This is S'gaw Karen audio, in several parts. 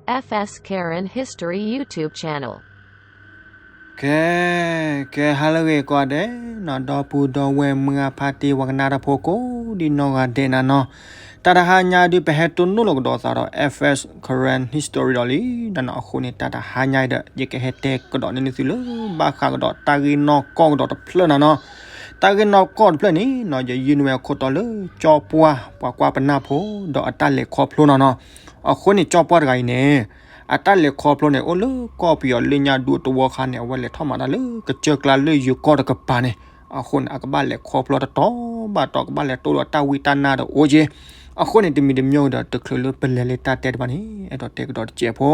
F S Karen History YouTube channel. ကဲ, ကဲ ဟါလၢအဂ့ၤကိးဂၤဒဲးနီၤ, ဒီပုၢ်ဒီဝဲၢ်မုၢ်ဂၤဖါတံၢ် ပှၤကနၣ်တၢ်ဖိကိးဒံနီၢ်ဂၤဒဲးနၤနီၤ, တၢ်တဟါညါဒုး ပဟဲတိၢ်နီၣ်လိာ်ကဒီးသးဒီး F S Karen History ဒီးလံနၤနီၤ. အဃိန့ၣ် တၢ်တဟါညါအံၤဒီး ယကဟဲတဲကဒီးန့ၢ်သုလၢ ဘၣ်ဃးကဒီးတၢ်ဂ့ၢ်နီၢ်ကီၢ်ကဒီးတဖျၢၣ်နၤနီၤ. တၢ်ဂ့ၢ်နီၢ်ကီၢ်တဖျၢၣ်န့ၣ်နီၤ ယယုၢ်န့ၢ်ဝဲအခိၣ်တီလၢ ကၠီပှၢ် ပှၤကွၢ်ပနၢ်ဖိ ဒီးအတၢ်လဲၤခီဖျိနၤနီၤ. အဃိန့ၣ် ကၠီပှၢ်တဂၤအံၤန့ၣ် အတၢ်လဲၤခီဖျိန့ၣ် အိၣ်လၢကီၢ်ပယီၤလၢညါဒူသဝီခါန့ၣ် အဝဲလဲၤထီၣ်မၤတၢ်လၢကစၢၢ်ကျါလၢယိၤကီၢ်တကပၤန့ၣ်. အဃိန့ၣ် အကဘၣ်လဲၤခီဖျိတတီၤဘၣ်တီၤ ကဘၣ်လဲၤတိၢ်ဒီးတၢ်ဝံတၢ်နါဒီးအိၣ်က့. အဃိန့ၣ် တမံၤတမံၤဒီး တချုးလၢပလဲၤလၢတၢ်တဲတဖၣ်န့ၣ် အဲၣ်ဒိးတဲကဒီးတစဲးဖိ.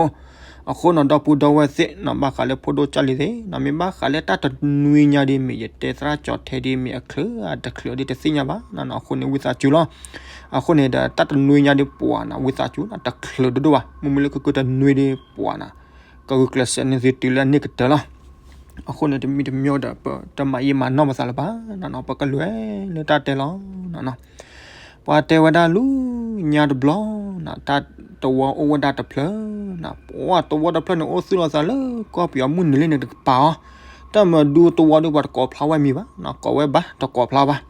အဃိနီၤ ဒီပုၢ်ဒီဝဲၢ်သ့ၣ်နီၤ ဘၣ်ဃးလၢဖိဒိၣ်ကၢ်လံၤသ့ၣ်နီၤ မ့ၢ်ဘၣ်ဃးလၢတၢ်တနွံညါဒ်မ့ၢ် ယတဲသရၣ်ကၠီၤထဲဒ်မ့ၢ် အချုးအတချုးဒ်တသ့ၣ်ညါဘၣ်နီၤ. အဃိန့ၣ် ဝံသးစူၤလီၤ. အဃိန့ၣ်ဒီး တၢ်တနွံညါဒ်ပှၤနီၤ ဝံသးစူၤနီၤ တချုးဒိၣ်ဒိၣ်ဘၣ်. မ့မ့ၢ်လၢကကတနွံဒ်ပှၤနီၤ ကဂုာ်ကျဲးစၢးန့ၢ်သုတုၤလၢအန့ၢ်ကတၢၢ်လီၤ. အဃိန့ၣ် တမံၤတမံၤဒီး ပတမၤယံာ်မၤနီၢ်ပသးလၢၤဘၣ်နီၤနီၤ ပကလဲၤလၢတၢ်တဲလီၤနီၤနီၤ. ပှၤတဲဝဲဒၣ်လၢညါတဘျီနီၤ တၢ်သဝီအိၣ်ဝဲဒၣ်တဖျၢၣ်နီၤ ပှၤသဝီတဖျၢၣ်န့ၣ် အိၣ်သူၣ်လီၤသးလၢကီၢ်ပယီၤမုၢ်နုာ်လံန့ၣ်တကပၤအီၤ တၢ်မၤဒူသဝီဒီး ပှၤတကိးဖျါဝဲမံၤဘၣ်နီၤ ကိးဝဲဘၣ် တကိးဖျါဘၣ်.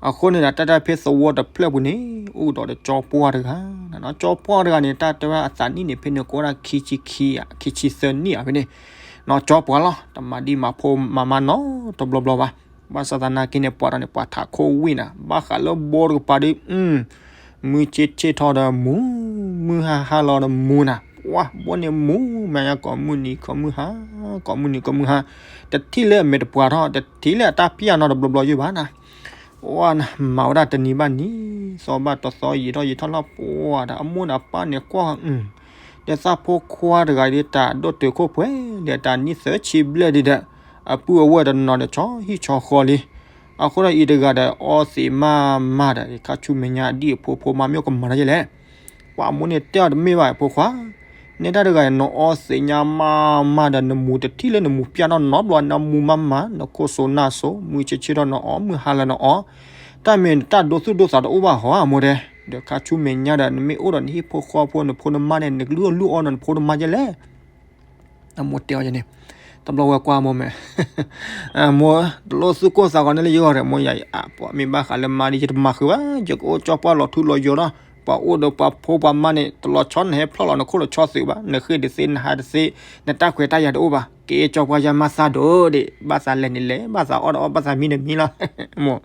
အဃိန့ၣ်ဒီး တၢ်တၢ်ဖဲသဝီတဖျၢၣ်ပူၤန့ၣ် အိၣ်ဒီးကၠီပှၢ်တဂၤနီၤ. ကၠီပှၢ်တဂၤန့ၣ် တၢ်တဲဝဲအသးနံၣ်န့ၣ် ဖဲန့ၣ်ကအိၣ်ဒၣ်ခံဆံခံဧါ ခံဆံသၢနံၣ်ဧါဖဲန့ၣ်နီၤ. ကၠီပှၢ်လီၤ တမၤဒံးမၤဖိမၤမါနီတဘျီဘျီဘၣ်. ဘၣ်ဆၣ်သနာ်က့န့ၣ် ပှၤတဂၤန့ၣ် ပှၤထးခိၣ်ဝံၣ်နၤ ဘၣ်ဃးလၢဘီတကပၤဒီး မုၢ်ဆ့ၣ်ဆ့ၣ်ထီၣ်ဒီးမူ မုၢ်ဟါဟါလီၤဒီးမူနၤ ပှၤဘီန့ၣ်မူ မ့ၢ်ညါကိးမုၢ်နံၤကိးမုၢ်ဟါ ကိးမုၢ်နံၤကိးမုၢ်ဟါ တထံၣ်လၢအမဲာ်တပှၤထီၣ် တထံၣ်လၢအတၢ်ဖံးအနီတဘျီဘျီယုၢ်ဘၣ်နၤ. ပှၤနၤ မၤဝဲဒၣ်တနံၤဘၣ်နံၤ သီဘၣ်တသီ ယံာ်ထီၣ်ယံာ်ထီၣ်လီၤ ပှၤဒီးအမိၢ်ဒီးအပၢ်န့ၣ်ကွၢ် ဒီးသးဖိခွါတဂၤဒ်တၢ်ဒိၣ်တုာ်ခိၣ်ပှဲၤ ဒီးတၢ်နံၣ်သၢဆံဘျဲၣ်ဒ်ဒီး အပုၢ်အဝဲၢ်တနီၤဒီး ဆီဟံၣ်ဆီဃီလံ. အဃိဒီးအံၤတဂၤဒီး အီသံးမးမးဒီး ခါဆူမဲာ်ညါဒ်အဖိဖိမါမ့ၢ်ကမၤတၢ်ယဲလဲၣ်. ပှၤအမိၢ်န့ၣ်တဲအီၤတမ့ၢ်ဘၣ် ဖိခွါ နဲဒၣ်တဂၤ နအီသံးညါမးမးဒီး နမူတထံၣ်လၢနမူပျၢ်နီၢ်နီတဘျီ နမူမးမး နခိၣ်စိနၢ်စိ မုၢ်ဆ့ၣ်ဆ့ၣ်ထီၣ်နအီ မုၢ်ဟါလီၤနအီ တၢ်မ့ၢ်နတၢ်ဒိသူၣ်ဒိသးတအိၣ်ဘၣ်ဟီ အမိၢ်တဲ. ဒီးခါဆူမဲာ်ညါဒီး နမ့ၢ်အိၣ်ဒီးနဟံၣ်ဖိဃီဖိ နဖိနမါန့ၣ် နကလုၢ်အီၣ်လုၢ်အီနီၤ နဖိနမါယဲလဲၣ်. အမိၢ်တဲအီၤန့ၣ် တဘျီဝဲကွၢ်မိၢ်မဲာ် မိၢ် တလိၣ်သူၣ်ကိၢ်သးဂီၤန့ၣ်လၢယဂီၢ်ဒီး မိၢ်ယၤ အပှၤမ့ၢ်ဘၣ်ဃးလၢမါဒီး ယတမၤဃုာ်ဘၣ် ယကအိၣ်ကၠီပှၢ်လီၤထူလီၤယိာ်ဒီး ပှၤအိၣ်ဒီးပှၤဖိပှၤမါန့ၣ် တလီၤဆီနဟဲဖျီၣ်လီၤနခိၣ်လီၤဆီသုးဘၣ် နဃ့ၢ်တသ့ နဟးတသ့ နတၢ်ခွဲးတၢ်ယာ်တအိၣ်ဘၣ် က့ၤကၠီပှၢ်ယါမါသးဒိၣ်ဒံး ဘၣ်သးလဲၤန့ၣ်လဲၤ ဘၣ်သးအီၣ်ဒီးအီၣ် ဘၣ်သးမံန့ၣ်မံလီၤ မိၢ်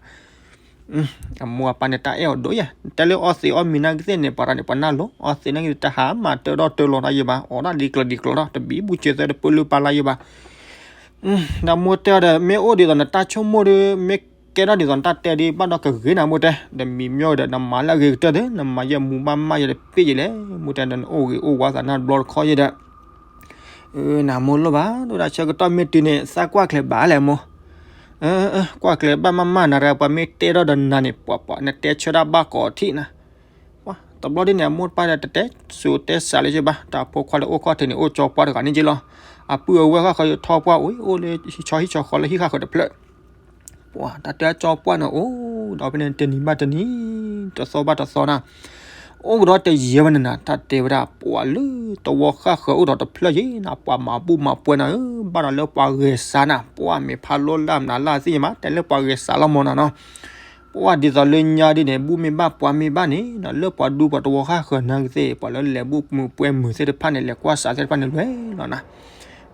အမိၢ်အပၢ်န့ၣ် တၢ်အဲၣ်အီၤဒိၣ်ယဲ တဲလၢအီသံးအီမံၤနာ်က့သ့ၣ်န့ၣ် ပှၤတဂၤန့ၣ် ပှၤနၢ်လိၤ အီသံးနာ်က့သ့ၣ် တဟးမၤတၢ်ဒီးတၢ်လီၤတၢ်ယိာ်ဘၣ် အီၣ်ဒၣ်ဒ်ကျၢၤဒ်ကျၢၤဒီး တဘံဘူစၢၤသၢ တပၢလၢပၢ်လၢယိာ်ဘၣ်. ဒီးမိၢ်တဲအီၤဒီး မ့ၢ်အိၣ်ဒ်သိးနတၢ်ဆိကမိၣ်ဒီး မ့ၢ်ကဲထီၣ်ဒ်သိးနတၢ်တဲဒီး ဘၣ်ဒီးကဂ့ၤနၤမိၢ်တဲ ဒီးမံၤမ့ၢ်အိၣ်ဒီး နမၤလၢအဂ့ၤကတၢၢ်ဒီး နမၤယဲမူဘၣ်မၢ်ယဲဒီး ပ့ၢ်ယဲလဲၣ် မိၢ်တဲဒီး နအိၣ်ဂ့ၤအိၣ်ဝါသးနၤတဘျီတခီယဲဒီး နမိၢ်လိၣ်ဘၣ် ဒိၣ်ဒၣ်ဆၢကတီၢ်မ့ၢ်တုၤန့ၣ် သးကွၢ်ကျဲၤဘၣ်လဲၣ်မိၢ် ကွၢ်ကျဲၤဘၣ်မးမးနၤ ပှၤမ့ၢ်တဲထီၣ်ဒီးနၤန့ၣ် ပှၤပှၤနတဲဆၢတၢ်ဘၣ်ကိးထံၣ်နၤ. တဘျီဒ်န့ၣ် အမိၢ်တပၢ်ဒီးတတဲစိၤတဲစးလၢၤဘၣ် တၢ်ဖိခွါလၢအိၣ်ခီၣ်ထံးန့ၣ် အိၣ်ကၠီပှၢ်တဂၤန့ၣ်က့လီၤ. အပုၢ်အဝဲၢ်ဃၣ်ဃၢၤယထီပှၢ်အိၣ် အိၣ်လၢဆီဟံၣ်ဆီဃီလၢဟံၣ်ဃၣ်ဃၢၤတဖျၢၣ် ပှၤတၢ်တဲကၠီပှၢ်န့ၣ်အိၣ်ဒီးဖဲန့ၣ် တနံၤဘၣ်တနံၤ တသီဘၣ်တသီနၤ အိၣ်ကဒီးတယံာ်ဝဲန့ၣ်နၤ တၢ်တဲဝဲဒၣ် ပှၤလၢသဝီဃၣ်ဃၢၤအိၣ်ဒီးတဖျၢၣ်ယဲနၤ ပှၤမၤဘူၣ်မၤပှဲၤနၤဧၢ ဘၣ်ဒီးလၢပှၤဂဲၤစးနၤ ပှၤမ့ၢ်ဖးလိလၢ်မနုၤလၢ်သ့ၣ်ညါဘၣ် တဲလၢပှၤဂဲၤစးလီၤမၢ်နၤနီၤ ပှၤဒ်သိးလၢညါဒ်န့ၣ် ဘူၣ်မ့ၢ်ဘၣ်ပှၤမ့ၢ်ဘၣ်န့ၣ် လၢပှၤဒူပှၤသဝီဃၣ်ဃၢၤနာ်က့သ့ၣ် ပှၤလၢလဲၤဘူၣ်မုာ်ပှဲၤမုာ်သ့ၣ်တဖၣ်န့ၣ် လဲၤကွၢ်စးသ့ၣ်တဖၣ်န့ၣ်လွဲၢ်လီၤနၤ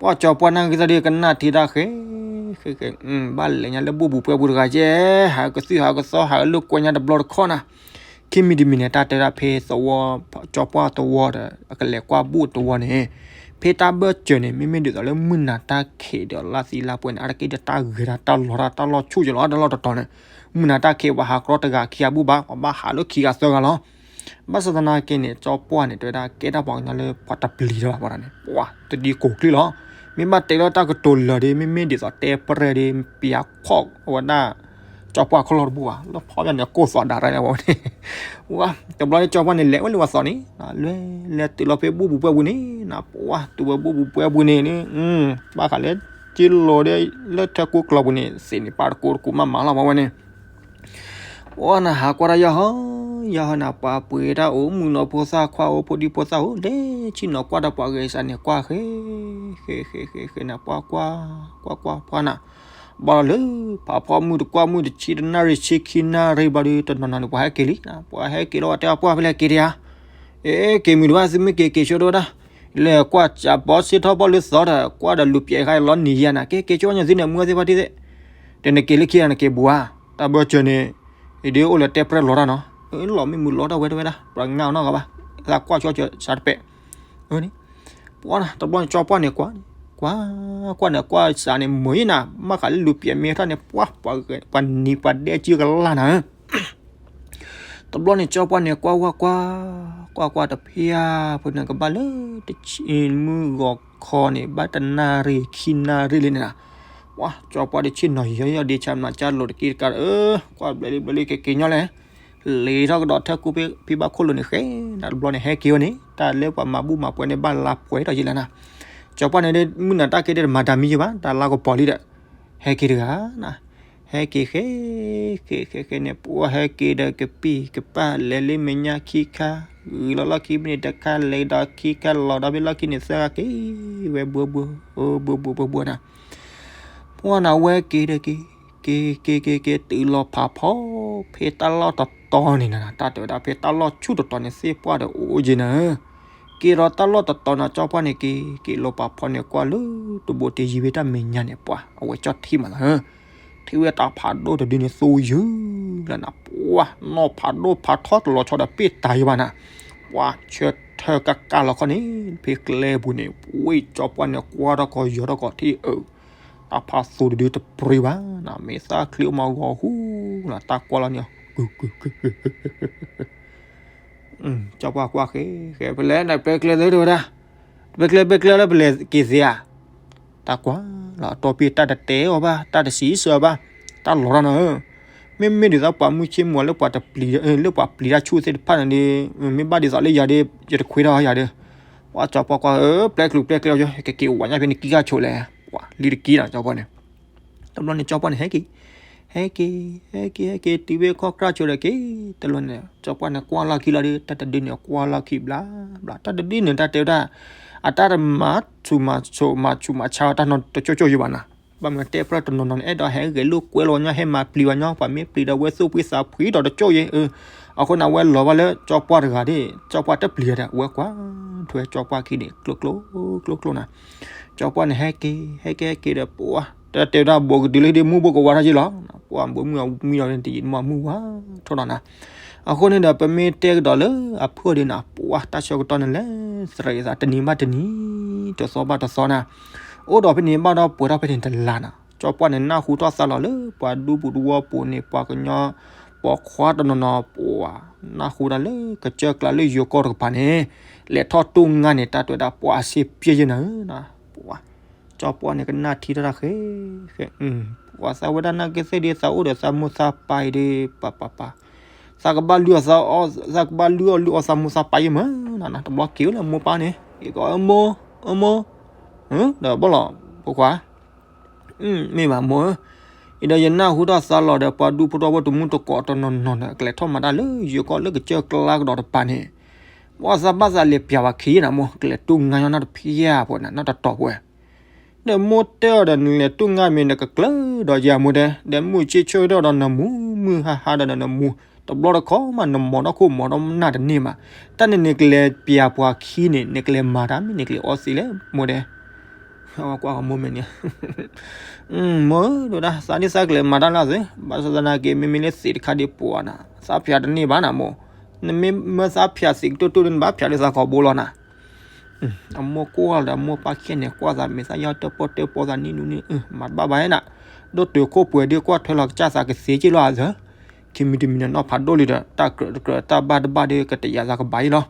ပှၤကၠီပှၢ်နာ်က့သ့ၣ်ဒီးကနၣ်ထံတၢ်ဃဲ ဃဲဃဲ ဘၣ်လဲၤညါလၢဘူၣ်ပူၤပှဲၤပူၤတဂၤကဲ ဟးကသုၣ်ဟးကသီ ဟးကလုၢ်ကွဲညါတဘျီတခီၣ်နၤ ခံမံၤတမံၤန့ၣ် တၢ်တဲဒၣ်ဖဲသဝီ ကၠီပှၢ်သဝီဒီး အကလဲၤကွၢ်ဘူၣ်သဝီန့ၣ် ဖဲတၢ်ဘၢၣ်စၢၤန့ၣ် မ့မ့ၢ်ဒ်သိးလၢမုၢ်နၤတၢ်ခံးဒီးလါသံလါပှဲၤန့ၣ် အါတက့ၢ်ဒီးတၢ်ဂဲၤတၢ်တၢ်လီၤတၢ်တၢ်လီၢ်ဆူၣ်က့ၤလီၤ တၢ်လီၢ်တတီၤန့ၣ် မုၢ်နၤတၢ်ခံးပှၤဟးကြီတဂၤခံဂၤဘူၣ်ဘၣ် ပှၤဘၣ်ဟးလၢခံဂၤသၢဂၤလီၤ ဘၣ်ဆၣ်သနာ်က့န့ၣ် ကၠီပှၢ်န့ၣ် တဲဝဲဒၣ် ကဲတၢ်ပှၤကညီလၢပှၤတပျံၤတဘၣ်ပှၤတဂၤန့ၣ် ပှၤတဒ်ကိးကျိၣ်လီၤ မ့ၢ်ဘၣ်တဲလၢတၢ်ကတိၤလၢာ်ဒီး မ့မ့ၢ်ဒ်သိးတဲပရဲၣ်ဒီး ပျးခီၣ်ဝဲဒၣ် ကၠီပှၢ်ခီၣ်လီၢ်တဘူၣ်ဘၣ် လၢဖီၣ်ညါန့ၣ် ကိၢ်သီးဒၣ်ရၣ်ဝဲန့ၣ် ဝဲ တဘျီန့ၣ် ကၠီပှၢ်န့ၣ် လဲၤဝဲလၢပှၤသီန့ၣ် လဲၤ လဲၤတုၤလီၤဖဲဘူၣ်ပူၤပှဲၤပူၤန့ၣ် ပှၤတုၤဝဲဘူၣ်ပူၤပှဲၤပူၤန့ၣ် ဘၣ်ဃးလၢ က့လိၤဒီး လၢထၢၣ်ကူကျီၤပူၤန့ၣ် သ့ၣ်န့ၣ် ပာ်တကိးတကိးမးမးလီၤ ပှၤဝဲန့ၣ် ပှၤနဟးကွၢ်တၢ်ယီၤဟီ ယဟီနၤ ပှၤပှ့ၤတၢ်အိၣ် မုၣ်ကနီၤဖိသၣ်ခွါအိၣ် ဖိဒံဖိသၣ်အိၣ် လဲၤဆ့ၣ်နီၤကွၢ်တၢ်ပှၤဂဲၤစးန့ၣ် ကွၢ်ဃဲ ဃဲ ဃဲ ဃဲ ဃဲနၤ ပှၤကွၢ် ကွၢ် ကွၢ် ပှၤနၤ ဘၣ်လီၤလၢ ဖးဖီမုၢ်တကွၢ်မုၢ်တဆံတနၣ်ရံၣ်ဆံခံနၣ်ရံၣ်ဘျီဒီး တနီၤနီၤန့ၣ် ပှၤဟဲက့ၤလံ, ပှၤဟဲက့ၤလီၤ တဲပှၢ်ဖဲလဲၣ်က့ၤတယၤ, အဲ က့ၤမုာ်တဘၣ် သုမ့ၢ်က့ၤ က့ၤဆိဒိၣ်တၢ်, လဲၤကွၢ်စးဘီစ့ထီၣ်ဘီလၢသီဒီး ကွၢ်ဒီးလူၤပျဲးခါလီၤနံၤယၤနၤ ကဲက့ၤဆိညါသုန့ၣ် မုၢ်သ့ၣ်ဖါတံၢ်သ့ၣ်, ဒီးနက့ၤလၢခံနက့ၤဘူးဧါ, တၢ်ဘၢစၢၤန့ၣ် အံၤဒ်အိၣ်လၢတဲပြဲၢ်လီၤတၢ်နီၤ, လီၤမ့ၢ်မုာ်လီၤတၢ်ဝဲတဝဲဒၣ် ပှၤငါအီၤနီတဂၤဘၣ်, သးကွၢ်ဆိစၢၤစးတပဲာ်, န့ၣ် ပှၤနၤ တဘျီန့ၣ် ကၠီပှၢ်န့ၣ် ကွၢ် ကွၢ် ကွၢ်န့ၣ် ကွၢ်စးန့ၣ် မုာ်အံၤနၤ ဘၣ်ဃးလၢလူၤပျဲးမ့ၢ်ထီၣ်န့ၣ် ပှၤ ပှၤနံၤပှၤဒဲကၠံကလၢ်နၤ, တဘျီန့ၣ် ကၠီပှၢ်န့ၣ် ကွၢ်ဝဲကွၢ် ကွၢ်ကွၢ်တဖျၢၣ် ဖိန့ၣ်ကဘၣ်လၢ တဆံ မုၢ်ဂီၤခီန့ၣ် ဘၣ်တနၣ်ရံၣ်ခံနၣ်ရံၣ်လံန့ၣ်နၤ, ပှၤ ကၠီပှၢ်ဒ်ဆ့ၣ်နီၤယီၤယီၤဒ်ဆါမနၤ ကၢ်လိာ်တက့ၢ်တကး အၢ ကွၢ်ဘျဲလံဘျဲလံ ကက့ၤညီလဲၣ် လ့ၤထီၣ်ကဒီးထၢၣ်ကူၣ်ဖံဘၣ်ခိၣ်လိၤန့ၣ်ဃဲ, နၤတဘျီန့ၣ် ဟဲက့ၤဝဲန့ၣ် တၢ်လၢပှၤမၤဘူၣ်မၤပှဲၤန့ၣ် ဘၣ်လါပှဲၤထီၣ်ယံၤလၢနၤ, ကၠီပှၢ်န့ၣ် မုၢ်နၤတၢ်က့ၤတမၤတၢ်မံယံၤဘၣ် တၢ်လါကပီၤလံဒီး, ဟဲက့ၤတဂၤနၤ, ဟဲက့ၤဃဲ ဃဲ ဃဲ ဃဲန့ၣ် ပှၤဟဲက့ၤဒီးကပံၢ်ကပၢ် လဲၤလၢမဲာ်ညါခံခါ, ဂုၤလီၤလီၢ်ခံဘ့ၣ်န့ၣ်တခါ လဲၤဒီးခံခါ လီၤဒီးဖဲလီၢ်ခံန့ၣ် သၢဂၤက့ၤဝဲဘှီဘှီ ဘှီဘှီဘှီဘှီနၤ ပှၤနၤဝဲက့ၤဒီးက့ၤ က့ၤ က့ၤ က့ၤ က့ၤ တုၤလီၤဖးဖီ ဖဲတၢ်လီၢ်တတီၤန့ၣ်နၤ တၢ်တဲဝဲဒၣ် ဖဲတၢ်လီၢ်ဆူၣ်တတီၤန့ၣ် သ့ၣ်ပှၢ်ဒီးအိၣ်အိၣ်က့ၤနၤဧၢ, က့ၤဒီးတၢ်လီၢ်တတီၤနၤ ကၠီပှၢ်န့ၣ်က့ၤ က့ၤလီၤဖးဖီန့ၣ် ကွၢ်လၢတဘိတယံၤဖဲတၢ်မဲာ်ညါန့ၣ် ပှၤ အဝဲကၠီထံၣ်မးလီၤဧၢ, ထံၣ်ဝဲတၢ်ဖးဒိၣ်တဒုန့ၣ် သူယုၢ်လၢနၤ ပှၤ နီၢ်ဖးဒိၣ်ဖးထီတလီၤဆီဒီးပ့ၢ်တၢ်ယံၤဘၣ်နၤ, ပှၤဆၢထၢၣ်ကကၢ်လီၤခီန့ၣ် ဖဲကျဲပူၤန့ၣ် ဝ့ၢ်ကၠီပှၢ်န့ၣ် ကွၢ်ထီၣ်ကီၤယီၤထီၣ်ကီၤထံၣ်အၢ တၢ်ဖးသူတဒုတပြံဘၣ်နၤ မ့ၢ်သၣ်ချံအိၣ်မးဂီၤဟူလီၤ တၢ်ကွၢ်လီၤန့ၣ် ကု ကု ကု ကု ကၠီပှၢ်ကွၢ်ဃဲ ဃဲ ပလဲၤနၤ ပဲကျဲသ့တဝဲဒၣ်, ပဲကျဲ ပဲကျဲလၢပလဲၤက့ၤသ့ဧါ, တၢ်ကွၢ်လီၤ အတီၢ်ပ့ၢ်တၢ်တတဲအီၤဘၣ် တၢ်တစံးဆၢအီၤဘၣ်, တၢ်လီၤတၢ်နီၤဧၢ, မ့မ့ၢ်ဒ်သိးပှၤမုၢ်ဆ့ၣ်မူၤလၢပှၤတပျံၤ လၢပှၤပျံၤတၢ်ဆူၣ်သ့ၣ်တဖၣ်န့ၣ်ဒီး မ့ၢ်ဘၣ်ဒ်သိးလၢယၤဒီး ယတခွ့ထီၣ်ယၤဒီး, ပှၤကၠီပှၢ်ကွၢ်ဧၢ ပျဲကျုးပျဲကျဲအီၤ ယကက့ၤဝဲညါဖဲန့ၣ်ကံကၢ်ဆိးလဲၣ်, ပှၤလံတကံလီၤ ကၠီပှၢ်န့ၣ် တဘျီန့ၣ် ကၠီပှၢ်န့ၣ် ဟဲက့ၤ, ဟဲက့ၤ ဟဲက့ၤ ဟဲက့ၤ တုၤဝဲခီၣ်ကြၢ်ဆိးဒီးက့ၤ, တဘျီန့ၣ် ကၠီပှၢ်န့ၣ် ကွၢ်လီၢ်ခံလီၤဒီး တၢ်တဒုန့ၣ် ကွၢ်လီၢ်ခံဘျါဘျါ တၢ်တဒုန့ၣ် တၢ်တဲဝဲဒၣ် အတၢ်တမၤဆူၣ်မၤဆိး မၤဆူၣ်မၤဆါတၢ်နီတကၠိကၠိယံၤဘၣ်နၤ, ဘၣ်မနုၤတဲပြၢတနီၤနီၤန့ၣ် အဲၣ်ဒိးဟဲဂဲၤလိာ်ကွဲလီၤညီ ဟဲမၤပျံၤဘၣ်ညီ ပှၤမ့ၢ်ပျံၤဒီးဝဲသူၣ်ဖှံသးဖှံဒီးတကၠိယံၤ, အဃိန့ၣ် အဝဲလီၤဘၣ်လၢကၠီပှၢ်တဂၤဒီး ကၠီပှၢ်တပျံၤဒီး အဝဲကွၢ်ထွဲကၠီပှၢ်ခံန့ၣ် ကျိကျိ ကျိကျိနၤ, ကၠီပှၢ်န့ၣ် ဟဲက့ၤ ဟဲက့ၤ ဟဲက့ၤဒီး ပှၤ တၢ်တဲဝဲဒၣ် ဘူးကတုၤလၢဒ်မုၢ်ဘိကဝါထီၣ်ယံၤလီၤ, ပှၤဘူးမုၢ်အမံလီၤ တယံာ်မီၢ်မုၢ်ဝါထီၣ်လီၤနၤ, အဃိန့ၣ်ဒီး ပမ့ၢ်တဲကဒီးလၢအဖုၣ်ဒ်နၤ ပှၤတၢ်ဆၢကတီၢ်န့ၣ်လဲၤသရံးသး တနံၤဘၣ်တနံၤ တသီဘၣ်တသီနၤ, အိၣ်ဒီးဖဲန့ၣ်ဘၣ်ဒီးပှဲၤထီၣ်ဖဲန့ၣ်တလါနၤ, ကၠီပှၢ်န့ၣ်နၢ်ဟူထီၣ်သးလီၤလၢ ပှၤဒူပူၤတဝီပူၤန့ၣ် ပှၤကညီ ပိာ်ခွါတနီၤနီၤ ပှၤ နၢ်ဟူဒၣ်လၢကစၢၢ်ကျါလၢယိၤကီၢ်တကပၤန့ၣ် လဲၤထီၣ်တိၢ်ငါန့ၣ် တၢ်တဲဝဲဒၣ်ပှၤအစ့ပျဲယဲနၤဧၢနၤ, ပှၤ ကၠီပှၢ်န့ၣ် ကနၣ်ထံထီၣ်တၢ်ဃဲ ဃဲ ပှၤသးဝဲဒၣ်နာ်က့သ့ၣ်ဒ်သးအိၣ်ဒီးသးမိၢ်သးပၢ်အံၤဒီး ပၢ်ပၢ်ပၢ် သးကဘၣ်လုၢ်အီၣ်သးအီၣ် သးကဘၣ်လုၢ်အီၣ်လုၢ်အီသးမိၢ်သးပၢ်ယဲမးနၤ, တဘျီက့ၤဝဲလၢမိၢ်ပၢ်န့ၣ် က့ၤကီး အမိၢ် အမိၢ် ဒီးဘၣ်လီၤ ဖိခွါ မ့ၢ်ဘၣ်မိၢ်ဧၢ, အံၤဒီးယနၢ်ဟူထီၣ်သးလီၤဒီး ပှၤဒူဖိတဝီဖိတမူတကိးတနီၤနီၤန့ၣ် ကလဲၤထီၣ်မၤတၢ်လၢယိၤကီၢ်လၢကစၢၢ်ကျါကဒီးတကပၤန့ၣ်, ပှၤသးဘၣ်သးလဲၤပျၢ်ပှၤခံနၤမိၢ် ကလဲၤတိၢ်ငါညီနၢ်တဖျၢၣ်ဖိနၤ နီၢ်တတီၤဖိဝဲ ဒီးမိၢ်တဲအီၤဒီး နလဲၤတိၢ်ငါမ့ၢ်နကကျၢၤဒီးယၤမိၢ်တဲ, ဒီးမုၢ်ဆ့ၣ်ဆၢထီၣ်ဒီးနမူ မုၢ်ဟါဟါဒီးနမူ, တဘျီတခီၣ်မး နမီၤနီၢ်ခိၣ်မီၤနီၢ်နၢ်တန့ၢ်မး, တၢ်န့ၣ်နကလဲၤပျၢ်ပှၤခံန့ၣ် နကလဲၤမၤတၢ်မ့ၢ်နကလဲၤအီသံးလဲၣ် မိၢ်တဲ, ဝဲကွၢ်မိၢ်မဲာ်န့ၣ်, မိၢ်ဧၢ ဒိၣ်ဒၣ် သးဒ်သးကလဲၤမၤတၢ်လၢသ့, ဘၣ်ဆၣ်သနာ်က့ မ့မ့ၢ်လၢသံးတခါဒ်ပှၤနၤ, သးဖၠးတန့ၢ်ဘၣ်နၤမိၢ်, နမ့ၢ်မၢသးဖၠးသံးကတိၢ်တိၢ်ဒီး နဘၣ်ဖၠးလၢသးကီၢ်ဘိလီၤနၤ အမိၢ်ကွၢ်ဒီး အမိၢ်ပၢ်ခဲန့ၣ် ကွၢ်သးမ့ၢ်သးယီၢ်တၢၣ်ပီၣ်တၢၣ်ပီသးနံၣ်နူနံၣ်, မၤတဘၣ်ဘၣ်နၤ, ဒိၣ်တုာ်ခိၣ်ပှဲၤဒ်ကွၢ်ထွဲလီၤကစၢ်သးကသ့က့ၢ်လီၤအသး, ခံမံၤတမံၤန့ၣ် နီၢ်ဖးဒိၣ်လံဒီး တၢ်ကြၢးတကြၢးတၢ်ဘၣ်တဘၣ်ဒီး ကတယာ်သးကဘၣ်အံၤလီၤ,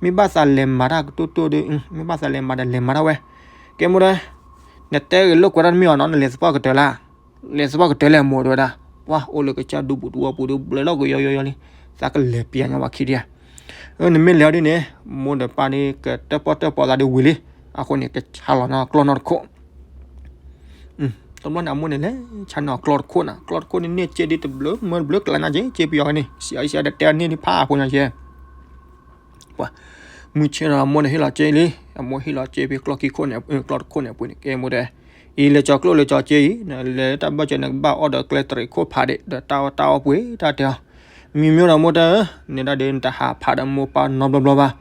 မ့ၢ်ဘၣ်သးလဲၤမၤတၢ်ကတိၢ်တိၢ်ဒီး မ့ၢ်ဘၣ်သးလဲၤမၤဒီးလဲၤမၤတၢ်ဝဲ, ကဲမိၢ်ဒီး, နတဲဂ့ၤလိာ်ကွဲတၢ်တမ့ၢ်အီၤနီၤ နလဲၤသပှၢ်ကတၢၢ်လၢ လဲၤသပှၢ်ကတၢၢ်လဲၣ်မိၢ်တဲဝဲဒၣ်, ပှၤအိၣ်လၢကစၢ်ဒူပူၤတဝီပူၤဒီး ဘျဲးလီၤကယီယီယီလံ, သးကလဲၤပျၢ်ညီပှၤခံဒံးဧါ, နမ့ၢ်လဲၤအီၤဒ်န့ၣ်, မိၢ်ဒီးပၢ်ဒီး ကတၢၣ်ပီၣ်တၢၣ်ပီသးဒီးဝံၤလံ, အဃိန့ၣ် ကဆါလီၤနီၢ်ကျီၢ်နီၢ်တခိၣ်, တဘျီန့ၣ် အမိၢ်န့ၣ်လဲၤဆါန့ၢ်အီၤကျီတခိၣ်နၤ, ကျီတခိၣ်န့ၣ် န့ၢ်စ့ဒ်တဘျုးမၢတဘျုးကျါနၤက့ၤ စ့ပယီၤန့ၣ် စံးအီၤစံးအီၤဒီးတဲအန့ၢ်ဒ်ဖးအဖိညါက့ၤ ပှၤ မုၢ်ဆ့ၣ်ဒီးအမိၢ်န့ၣ်ဟ့ၣ်လီၤစ့လံ, အမိၢ်ဟ့ၣ်လီၤစ့ဖဲကျီခံခိၣ်န့ၣ် ကျီတခိၣ်န့ၣ်အပူၤန့ၣ် ကဲမိၢ်တဲ, အံၤလဲၤကၠီၤကျိၣ်လဲၤကၠီၤစ့အံၤ, လဲၤတၢ်ဘၢၣ်စၢၤန့ၣ် ကဘၣ်အီၣ်ဒီးကျဲတရံးခိၣ်ဖးဒံး ဒီးတၢ်အီၣ်တၢ်အီပှ့ၤတၢ်တဲအီၤ, မံၤမံၤဒီးမိၢ်တဲဧၢ, န့ၣ်ဒၣ်ဒီးနတဟးဖးဒီးမိၢ်ပၢ်နီတဘျီဘျီဘၣ်,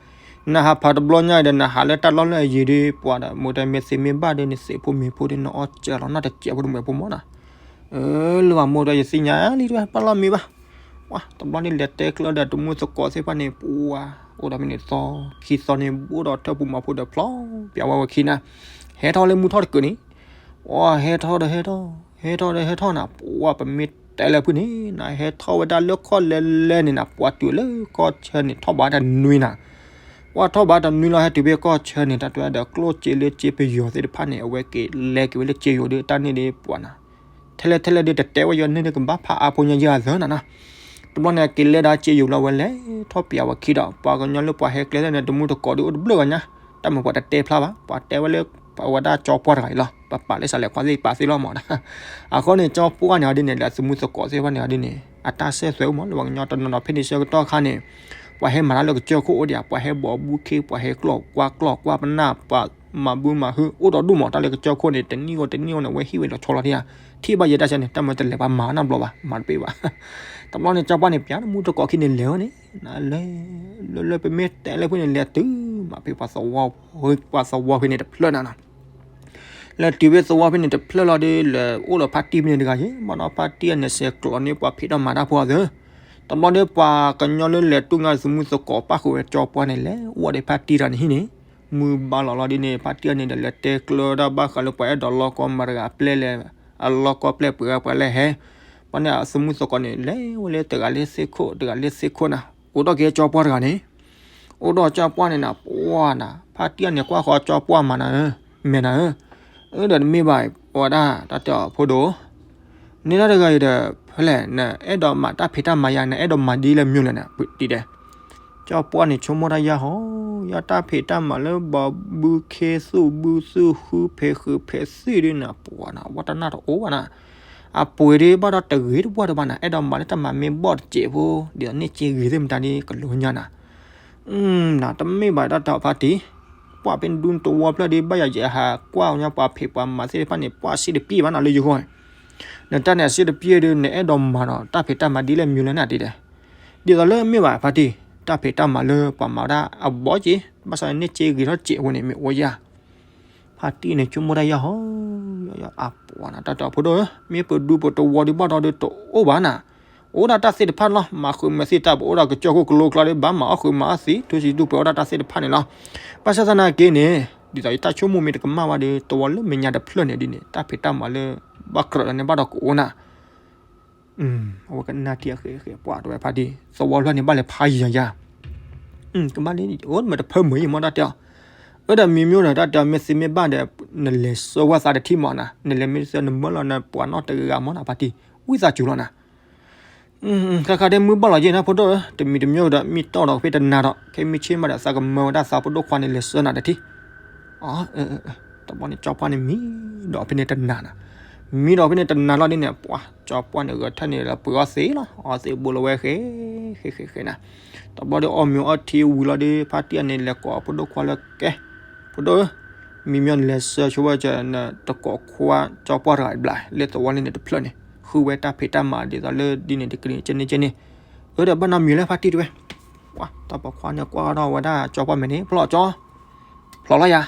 နဟးဖးတဘျီညါအံၤဒီး နဟးလၢတၢ်လီၢ်လၢအယံၤဒီး ပှၤဒီးမိၢ်တဲ မ့ၢ်သ့မ့ၢ်ဘၣ်ဒီး နသ့ၣ်ဖိမ့ၤဖိဒီး နအီၣ်စၢၤလီၤနီတစဲးဖိတမှဲၤဖိမၢ်နီၤ လၢဘၣ်မိၢ်ဒီး ယသ့ၣ်ညါလံတဝဲ ပၢ်လီၢ်မံၤဘၣ်. ပှၤ တဘျီန့ၣ်လဲၤတဲကျၢဒီးတမူသကိးသ့ၣ်တဖၣ်န့ၣ် ပှၤ အိၣ်ဒီးဖဲန့ၣ်သီခံသီန့ၣ် ဘိၣ်ဒီးထၢပူၤမၤဖိဒီးဖျီ ပျးဝဲဝဲခံနၤ, ဟဲထီၣ်လၢမူထီၣ်တကုာ်န့ၣ်, ပှၤ ဟဲထီၣ်ဒီးဟဲထီၣ် ဟဲထီၣ်ဒီးဟဲထီၣ်နၤ ပှၤ ပမ့ၢ်တဲလၢဖုန့ၣ် နဟဲထီၣ်ဝဲဒၣ်လၢခီၣ်လဲလဲန့ၣ်နၤ ပှၤတုၤလၢကီၢ်ဆၢန့ၣ် ထီၣ်ဘးတနွံနၤ ပှၤထီၣ်ဘးတနွံလီၤ ဟဲတုၤဖဲကီၢ်ဆၢန့ၣ် တၢ်တဲဒီးကျိၣ်စ့လၢစ့ပယီၤသ့ၣ်တဖၣ်န့ၣ် အဝဲက့ၤလဲၤက့ၤဝဲလၢစ့ယိၤဒီး တၢ်န့ၣ်ဒီးပှၤနၤ, ထဲလဲၣ်ထဲလဲၣ်ဒီးတတဲဝဲယၤန့ၣ်ဒီး ကဘၣ်ဖးအါဖိညါယၤသၢနၤနၤ, တဘျီန့ၣ် က့ၤလဲၤဒၣ်စ့ယိၤလီၤဝဲလဲၤထီၣ်ပျးဝဲခံဒီး ပှၤကညီလၢပှၤဟဲကျဲသ့ၣ်န့ၣ် တမူတကိးဒီးအိၣ်တဘျုးဂၤညါ, တၢ်မ့ၢ်ပှၤတတဲဖျါဘၣ် ပှၤတဲဝဲလၢ ပဝဲဒၣ်ကၠီပှၢ်တဂၤအံၤလီၤ ပပာ်လၢစးလဲၤခွါသ့ၣ်ပာ်သ့လီၤမး, အဃိန့ၣ် ကၠီပှၢ်န့ၣ်အီၤဒ်န့ၣ် လၢအသမူသကိးသ့ၣ်တဖၣ်န့ၣ်အီၤဒ်န့ၣ် အတၢ်စဲသွဲၣ်အိၣ်မး လၢပှၤကညီတနီၤနီၤဖဲန့ၣ်ဆၢကတီၢ်ခါန့ၣ်, ပှၤဟဲမၤတၢ်လၢကစၢၢ်ခိၣ်အိၣ်ဒံး ပှၤဟဲဘီးဘုခ့ ပှၤဟဲကျီၢ်ကွၢ်ကျီၢ်ကွၢ်ပနၢ် ပှၤမၤဘုမၤဟု အိၣ်ဒီးဒူၣ်မး တၢ်လၢကစၢၢ်ခိၣ်န့ၣ် တနံၣ်အိၣ်တနံၣ်အိၣ်န့ၣ် အဝဲဟံၣ်ဝဲလီၤဆီလီၤဒံးဧါ, ထံၣ်ဘၣ်ယဲတၢ်ဆၢန့ၣ် တၢ်မၤတလဲၤပှၤမၤနီတဘျီဘၣ် မၤတပ့ၢ်ဘၣ်, တဘျီန့ၣ် ကၠီပှၢ်န့ၣ် ပျးတမူတကိးခံန့ၣ်လဲၤဝဲန့ၣ်, လဲၤ လဲၤလဲၤ ပမ့ၢ်တဲလၢဖုန့ၣ် လဲၤတုၤမးဖဲပှၤသဝီဖဲန့ၣ်တဖျၢၣ်နၤနီၤ လဲၤတုၤဖဲသဝီဖဲန့ၣ်တဖျၢၣ်လီၤဒီး လဲၤအိၣ်ဒီးဖါတံၢ်ဖဲန့ၣ်တဂၤယဲ ဘၣ်ဒီးဖါတံၢ်အန့ၣ် ဆဲးကျိးန့ၢ်ပှၤဖံးတၢ်မၤတၢ်ဖိအသၢ, တဘျီဒီးပှၤကညီလၢလဲၤတူၢ်ငါသမူသကိးပၣ်ဃုာ်ဝဲကၠီပှၢ်န့ၣ် လဲၤအိၣ်ဒီးဖါတံၢ်တဂၤန့ၣ်ဟံၣ်န့ၣ်, မုၢ်ဘၣ်လီၤလီၤဒ်န့ၣ် ဖါတံၢ်အန့ၣ်ဒီး လဲၤတဲကျၢဒၣ်ဘၣ်ဃးလၢပှၤအဲၣ်ဒိးလီကီမတဂၤအပျဲၢ်လဲၣ်, အလီကီပျဲၢ်ပှဲၤဂၤပှၤလဲၣ်ဟဲ, ပှၤန့ၣ်အသမူသကိးန့ၣ် လဲၤဝဲလၢတဂၤလၢသ့ၣ်ခိၣ် တဂၤလၢသ့ၣ်ခိၣ်နၤ, အိၣ်ဒီးက့ၤကၠီပှၢ်တဂၤန့ၣ် အိၣ်ဒီးကၠီပှၢ်န့ၣ်နၤ ပှၤနၤ ဖါတံၢ်အန့ၣ်ကွၢ်ဃီကၠီပှၢ်မးနၤဧၢ, မဲာ်နၤဧၢ, အၢ ဒီးတမ့ၢ်ဘၣ် ပဝဲဒၣ်တၢ်တဲအီၤဖိဒိၣ်, န့ၢ်တၢ်တဂၤအံၤဒီး ဖဲလဲၣ် နအဲၣ်ဒိးမၤတၢ်ဖံးတၢ်မၤယၤ နအဲၣ်ဒိးမၤဒ်လဲၣ်မ့ၢ်လဲၣ်နၤ တံၤဒဲး, ကၠီပှၢ်န့ၣ်ဆိကမိၣ်တၢ်ယၢ်ဟီ, ယတၢ်ဖံးတၢ်မၤလၢဘီဘုခ့သူၣ်ဘုသူၣ်ဃုဖံးဃုဖံးသံၣ်ဒ်နၤ ပှၤနၤ ဝဲတၢ်နၢ်တအိၣ်ဘၣ်နၤ အပှ့ၤဒ်ဘၣ်ဒီးတဂ့ၤတဘၣ်တဘၣ်နၤ အဲၣ်ဒိးမၤလၢတၢ်မၤမ့ၢ်ဘီၣ်တစဲးဖိ, ဒ်သိးန့ၢ်စ့ဂ့ၤသ့ၣ်မတၤဒ်ကလိညါနၤ, နၤ တမ့ၢ်ဘၣ်တၢ်တဲအီၤဖါတံၢ်, ပှၤဖဲနဒူတဝီဖျၢၣ်ဒီး ဘၣ်ယၤယဲဟးကွၢ်ညါပှၤဖံးပှၤမၤသ့ၣ်တဖၣ်န့ၣ် ပှၤစံးတပျဲဘၣ်နၤလၢယဂီၢ်, နတၢ်န့ၣ်အစံးတပျဲဒီး နအဲၣ်ဒိးမၤဒီးတၢ်ဖံးတၢ်မၤဒ်လဲၣ်မ့ၢ်လဲၣ်နၤတံၤဒဲး, ဒ်သိးလၢမ့ၢ်ဘၣ်ဖါတံၢ်, တၢ်ဖံးတၢ်မၤလၢပှၤမၤဝဲဒၣ်အဘီၣ်က့, ဘၣ်ဆၣ်န့ၢ်စ့ဂ့ၤထီၣ်စဲးအဃိန့ၣ် မ့ၢ်အိၣ်ယၤ ဖါတံၢ်န့ၣ်ဆိကမိၣ်တၢ်ယၢ်ဟီ, အပှၤနၤ တၢ်တဲအီၤဖိဒိၣ်ဧၢ, မ့ၢ်ပဒူပတဝီဒ်ဘၣ်ဒီးတအိၣ်ဘၣ်နၤ, အိၣ်ဒၣ်တၢ်သ့ၣ်တဖၣ်လီၤ, မၤဃုာ်မဲာ်သ့ၣ်တၢ် ပအိၣ်ဒၣ်ကစၢၢ်ခိၣ်ကလိကျါဒီး ဘၣ်မၤအီၣ်ဃုာ်မၤအီၣ်သံ ထူစံးထူပှဲၤအီၣ်ဒၣ်တၢ်သ့ၣ်တဖၣ်န့ၣ်လီၤ, ဘၣ်ဆၣ်သနာ်က့န့ၣ် ဒ်သိးယတၢ်ဆိကမိၣ်မ့ၢ်တကမၣ်ဘၣ်ဒီး တဝီလၢမဲာ်ညါတဖျၢၣ်န့ၣ်ဒ်န့ၣ် တၢ်ဖံးတၢ်မၤလၢ ဘၣ်ကြၢးလီၤန့ၣ်ဘၣ်ဒီးကအိၣ်နၤ အဝဲကနၣ်ထံအဃဲအဃဲပှၤတဝဲဖါတံၢ် သဝီဖျၢၣ်န့ၣ်ဘၣ်လဲၤဖးယံၤယၤ, ကဘၣ်လၢ အိၣ်မ့ၢ်တဖၢမုာ်အံၤမ့ၢ်တၢ်တဲအီၤ, အၢ ဒီးမံၤမံၤဒီးတၢ်တဲအီၤ မ့ၢ်သ့မ့ၢ်ဘၣ်ဒီး နလဲၤဆှၢဝဲသးတထံၣ်မးနၤ, နလဲၤမ့ၢ်တဆှၢနမၢလီၤနပှၤနီၢ်တဂၤဂၤမးနၤ ဖါတံၢ် ဝံသးစူၤလီၤနၤ ခါခါဒ်မုၢ်ဘၣ်လီၤယဲၢ်နၤဖိဒိၣ်ဧၢ, တမံၤတမံၤဒီးမံၢ်တီၢ်ဒီးဖဲတနၤဒီး ခဲမုၢ်ဆ့ၣ်မးဒီး သးကမၢဝဲဒၣ်သးဖိဒိၣ်ခွါန့ၣ်လဲၤဆှၢနၤတထံၣ်, အၢ တဘျီန့ၣ် ကၠီပှၢ်န့ၣ်မံဒီးဖဲန့ၣ်တနၤနၤ, မံဒီးဖဲန့ၣ်တနၤလီၤဒ်န့ၣ် ပှၤ ကၠီပှၢ်န့ၣ်ဂဲၤထၢၣ်န့ၣ်လၢပှ့ၤအီၣ်သ့လီၤ, အီၣ်သ့ဘိလီၤဝဲဃဲ ဃဲဃဲဃဲနၤ, တဘျီဒီးအီၣ်မ့ၤအီထံဝံၤလီၤဒီး ဖါတံၢ်အန့ၣ်လဲၤကိးဖိဒိၣ်ခွါလၢကဲ, ဖိဒိၣ်ဧၢ, မံမံန့ၣ်လဲၤဆှၢဆိဝဲကၢနတကိးခွါ ကၠီပှၢ်တဂၤအံၤဘျး လၢသဝီလၢန့ၣ်တဖျၢၣ်န့ၣ် ဃုဝဲတၢ်ဖံးတၢ်မၤဒ်သိးလၢဒ်န့ၣ်တက့ၢ်န့ၣ် ကဲန့ၣ်ကဲန့ၣ်, အၢ ဒီးဘၣ်နီတမံၤလၢဖါတံၢ်တဝဲ, ပှၤ တၢ်ပိာ်ခွါန့ၣ်ကွၢ်ထီၣ်ဝဲဒၣ်ကၠီပှၢ်မဲာ်န့ၣ် ဖျီၣ်ကၠီ ဖျီၣ်လီၤယၤ,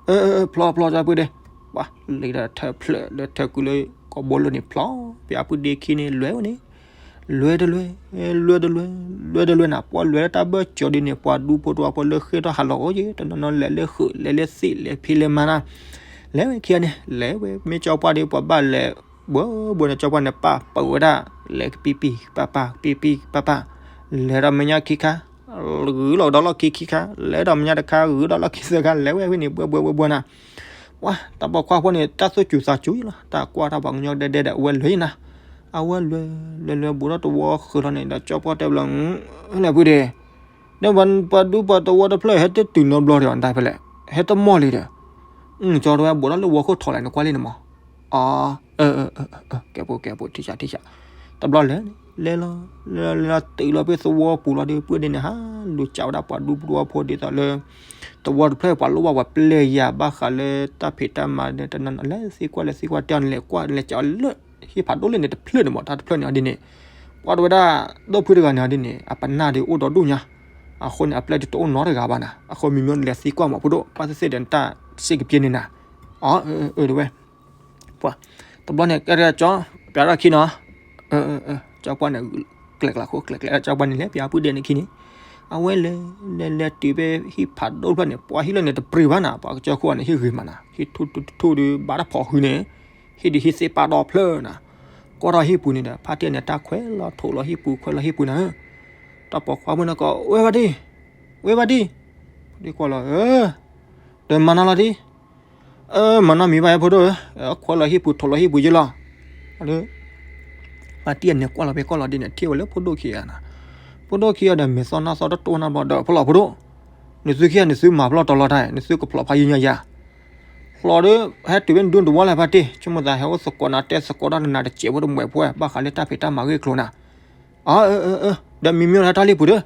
အၢ ဖျီၣ်ဖျီၣ်ကၠီပုၢ်ဒ့, ပှၤ လံဒီးထၢဖျၢၣ်လၢထၢကုလၢကီၢ်ဘိလိၣ်န့ၣ်ဖျီၣ်, ပှၤပုၢ်ဒ့ခံန့ၣ် လွဲဝဲန့ၣ်, လွဲတလွဲ, လွဲတလွဲ, လွဲတလွဲနၤ, ပှၤလွဲလၢတၢ်ဘၢၣ်စၢၤဒ်န့ၣ် ပှၤဒူဖိတဝီဖိလၢဃ့ၢ်ထီၣ်ဟးလီၤအိၣ်က့ၤ တနီၤနီၤလဲၤလၢဃုာ် လဲၤလၢသ့ၣ် လဲၤဖံးလဲၤမၤနၤ, လဲၤဝဲခံဂၤန့ၣ် လဲၤဝဲ မ့ၢ်ကၠီပှၢ်ဒီး ပှၤဘၣ်လဲၤ ဘှၢဘှၢန့ၣ် ကၠီပှၢ်န့ၣ် ပာ်ပဝဲဒၣ် လဲၤကပံပံပာ်ပာ် ကပံပံပာ်ပာ်, လဲၤဒီးမဲာ်ညါခံခါ ဂုၤလီၤဒီးလီၢ်ခံခံခါ, လဲၤဒီးမဲာ်ညါတခါ ဂုၤဒီးလီၢ်ခံသၢခါ လဲၤဝဲဖဲန့ၣ် ဘှၢဘှၢဘှၢဘှၢနၤ, ပှၤ တၢ်ပိာ်ခွါဖိန့ၣ် တၢ်သူၣ်စူၤသးစူၤလီၤ, တၢ်ကွၢ်တၢ်ပှၤကညီဒဲဒဲဒီး အဝဲလွဲနၤ, အဝဲလွဲ လွဲလွဲဘူးထီၣ်တဝီဃုာ်လီၤန့ၣ်ဒီး ကၠီပှၢ်တဲဘျီ လဲၤဖုဒ့ ဒီးပှၤဒူပှၤတဝီတဖျၢၣ် ဟဲတတုၤနီတဘျီဒီး နတၢ်ဖဲလဲၣ် ဟဲတမီၢ်လံဒီး, ကၠီတဝဲဘူးထီၣ်လၢဝီခိၣ်ထီၣ်လဲၣ် နကွၢ်လံန့ၣ်မး, အ ကဲဖိကဲဖိ ထံၣ်ဆးထံၣ်ဆး, တဘျီလဲၤ လဲၤလီၤ လဲၤလီၤ လဲၤလီၤတုၤလီၤဖဲသဝီပူၤလီၤဒီး ပုၢ်ဒ့န့ၣ် ဟးလူၤစးဝဲဒၣ်ပှၤဒူပဒူအဖိဒ်သိးလၢ သဝီတဖျၢၣ် ပှၤလိၣ်ဘၣ်ပှၤပျဲၢ်ယၤ ဘၣ်ဃးလၢတၢ်ဖံးတၢ်မၤဒီး တနီၤနီၤ လဲၤသံကွၢ်လဲၤသံကွၢ် တဲအီၤန့ၣ် လဲၤကွၢ်လဲၤစးအီၤလၢ ဟံၣ်ဖးဒိၣ်လၢန့ၣ်တဖျၢၣ်န့ၣ်မး တၢ်တဖျၢၣ်န့ၣ်အီၤဒ်န့ၣ် ကွၢ်ထီၣ်ဝဲဒၣ် ဒိၣ်ဖုတဂၤန့ၣ်အီၤဒ်န့ၣ် အပနၢ်ဒီးအိၣ်ဒီဒူၣ်ညါ, အဃိန့ၣ် အပျဲၢ်ဒုးတအိၣ်နီတဂၤဘၣ်နၤ, အဃိမံၤမံၤန့ၣ် လဲၤသံကွၢ်မးဖိဒိၣ် ဘၣ်သ့ၣ်သ့ၣ်ဒီးနတၢ်စ့ၢ်ကပျ့ၤန့ၣ်နၤ, အၢ အၢ အၢ တဲဝဲ ပှၤ တဘျီန့ၣ် ကဲကၠီ ပျးထီၣ်ခံနီၤ, ကၠီပှၢ်န့ၣ် ကျဲးကျးခိၣ်ကျဲးကျဲး ကၠီပှၢ်န့ၣ် လဲၤပျးပုၢ်ဒ့န့ၣ်ခံန့ၣ်, အဝဲလဲၤ လဲၤ လဲၤတုၤဖဲဟံၣ်ဖးဒိၣ်တဖျၢၣ်န့ၣ် ပှၤဟံၣ်လၢန့ၣ်တပြံၤဘၣ်နၤ, ပှၤကစၢၢ်ခိၣ်န့ၣ် ဟ့ၣ်ဂ့ၤမးနၤ, ဟ့ၣ်ထူၣ်ထူၣ်ထူၣ်ဒီး ဘၣ်တၢ်ဖီၣ်ဃုာ်န့ၣ်, ဟ့ၣ်ဒုးဟ့ၣ်သ့ၣ်ပာ်ဒီဖျၢၣ်နၤ, ကွၢ်ထီၣ်ဟံၣ်ပူၤန့ၣ်ဒီး ဖါတံၢ်န့ၣ် တၢ်ခွဲးလီၤထိးလီၤဟံၣ်ပူၤ ခွဲးလီၤဟံၣ်ပူၤနၤ, တၢ်ပိာ်ခွါဖိန့ၣ်ကိး ဝဲဖါတံၢ်, ဝဲဖါတံၢ်, ဖါတံၢ်ကွၢ်လီၤ ဒီးမၤနီၤလီၤတံၢ်, မၤနီၤမံၤဘၣ်ယဲဖိဒိၣ်ဧၢ, ခွဲးလီၤဟံၣ်ပူၤ ထိးလီၤဟံၣ်ပူၤယဲလီၤ. ဖါတံၢ်န့ၣ်ကွၢ်လီၤဖဲကွၢ်လီၤဒ်န့ၣ် ထံၣ်ဝဲလၢဖိဒိၣ်ခံဂၤနၤ, ဖိဒိၣ်ခံဂၤဒီး မဲာ်သီၣ်နၢ်သီၣ်တတိၢ်နီတဘျီဒီး ဖိလီၤဖိဒိၣ်, နသုခံဂၤ နသုမၤဖျီၣ်တီၤလီၤတၢ် နသုကဖျိးဖးယံာ်ညါယၤ, ဖျိးဒီး ဟဲတုၤဖဲနဒူတဝီလဲၣ်ဖါတံၢ်, ဆိကမိၣ်သးဟဲအိၣ်သကိးနၤ တဲသကိးတၢ်နၤတစဲးဖိတမှဲးဖိ ဘၣ်ဃးလၢတၢ်ဖံးတၢ်မၤဂ့ၢ်ကျိၤနၤ, အၢ ဒီးမံၤမံၤဟဲထီၣ်လံပူၤဒီး,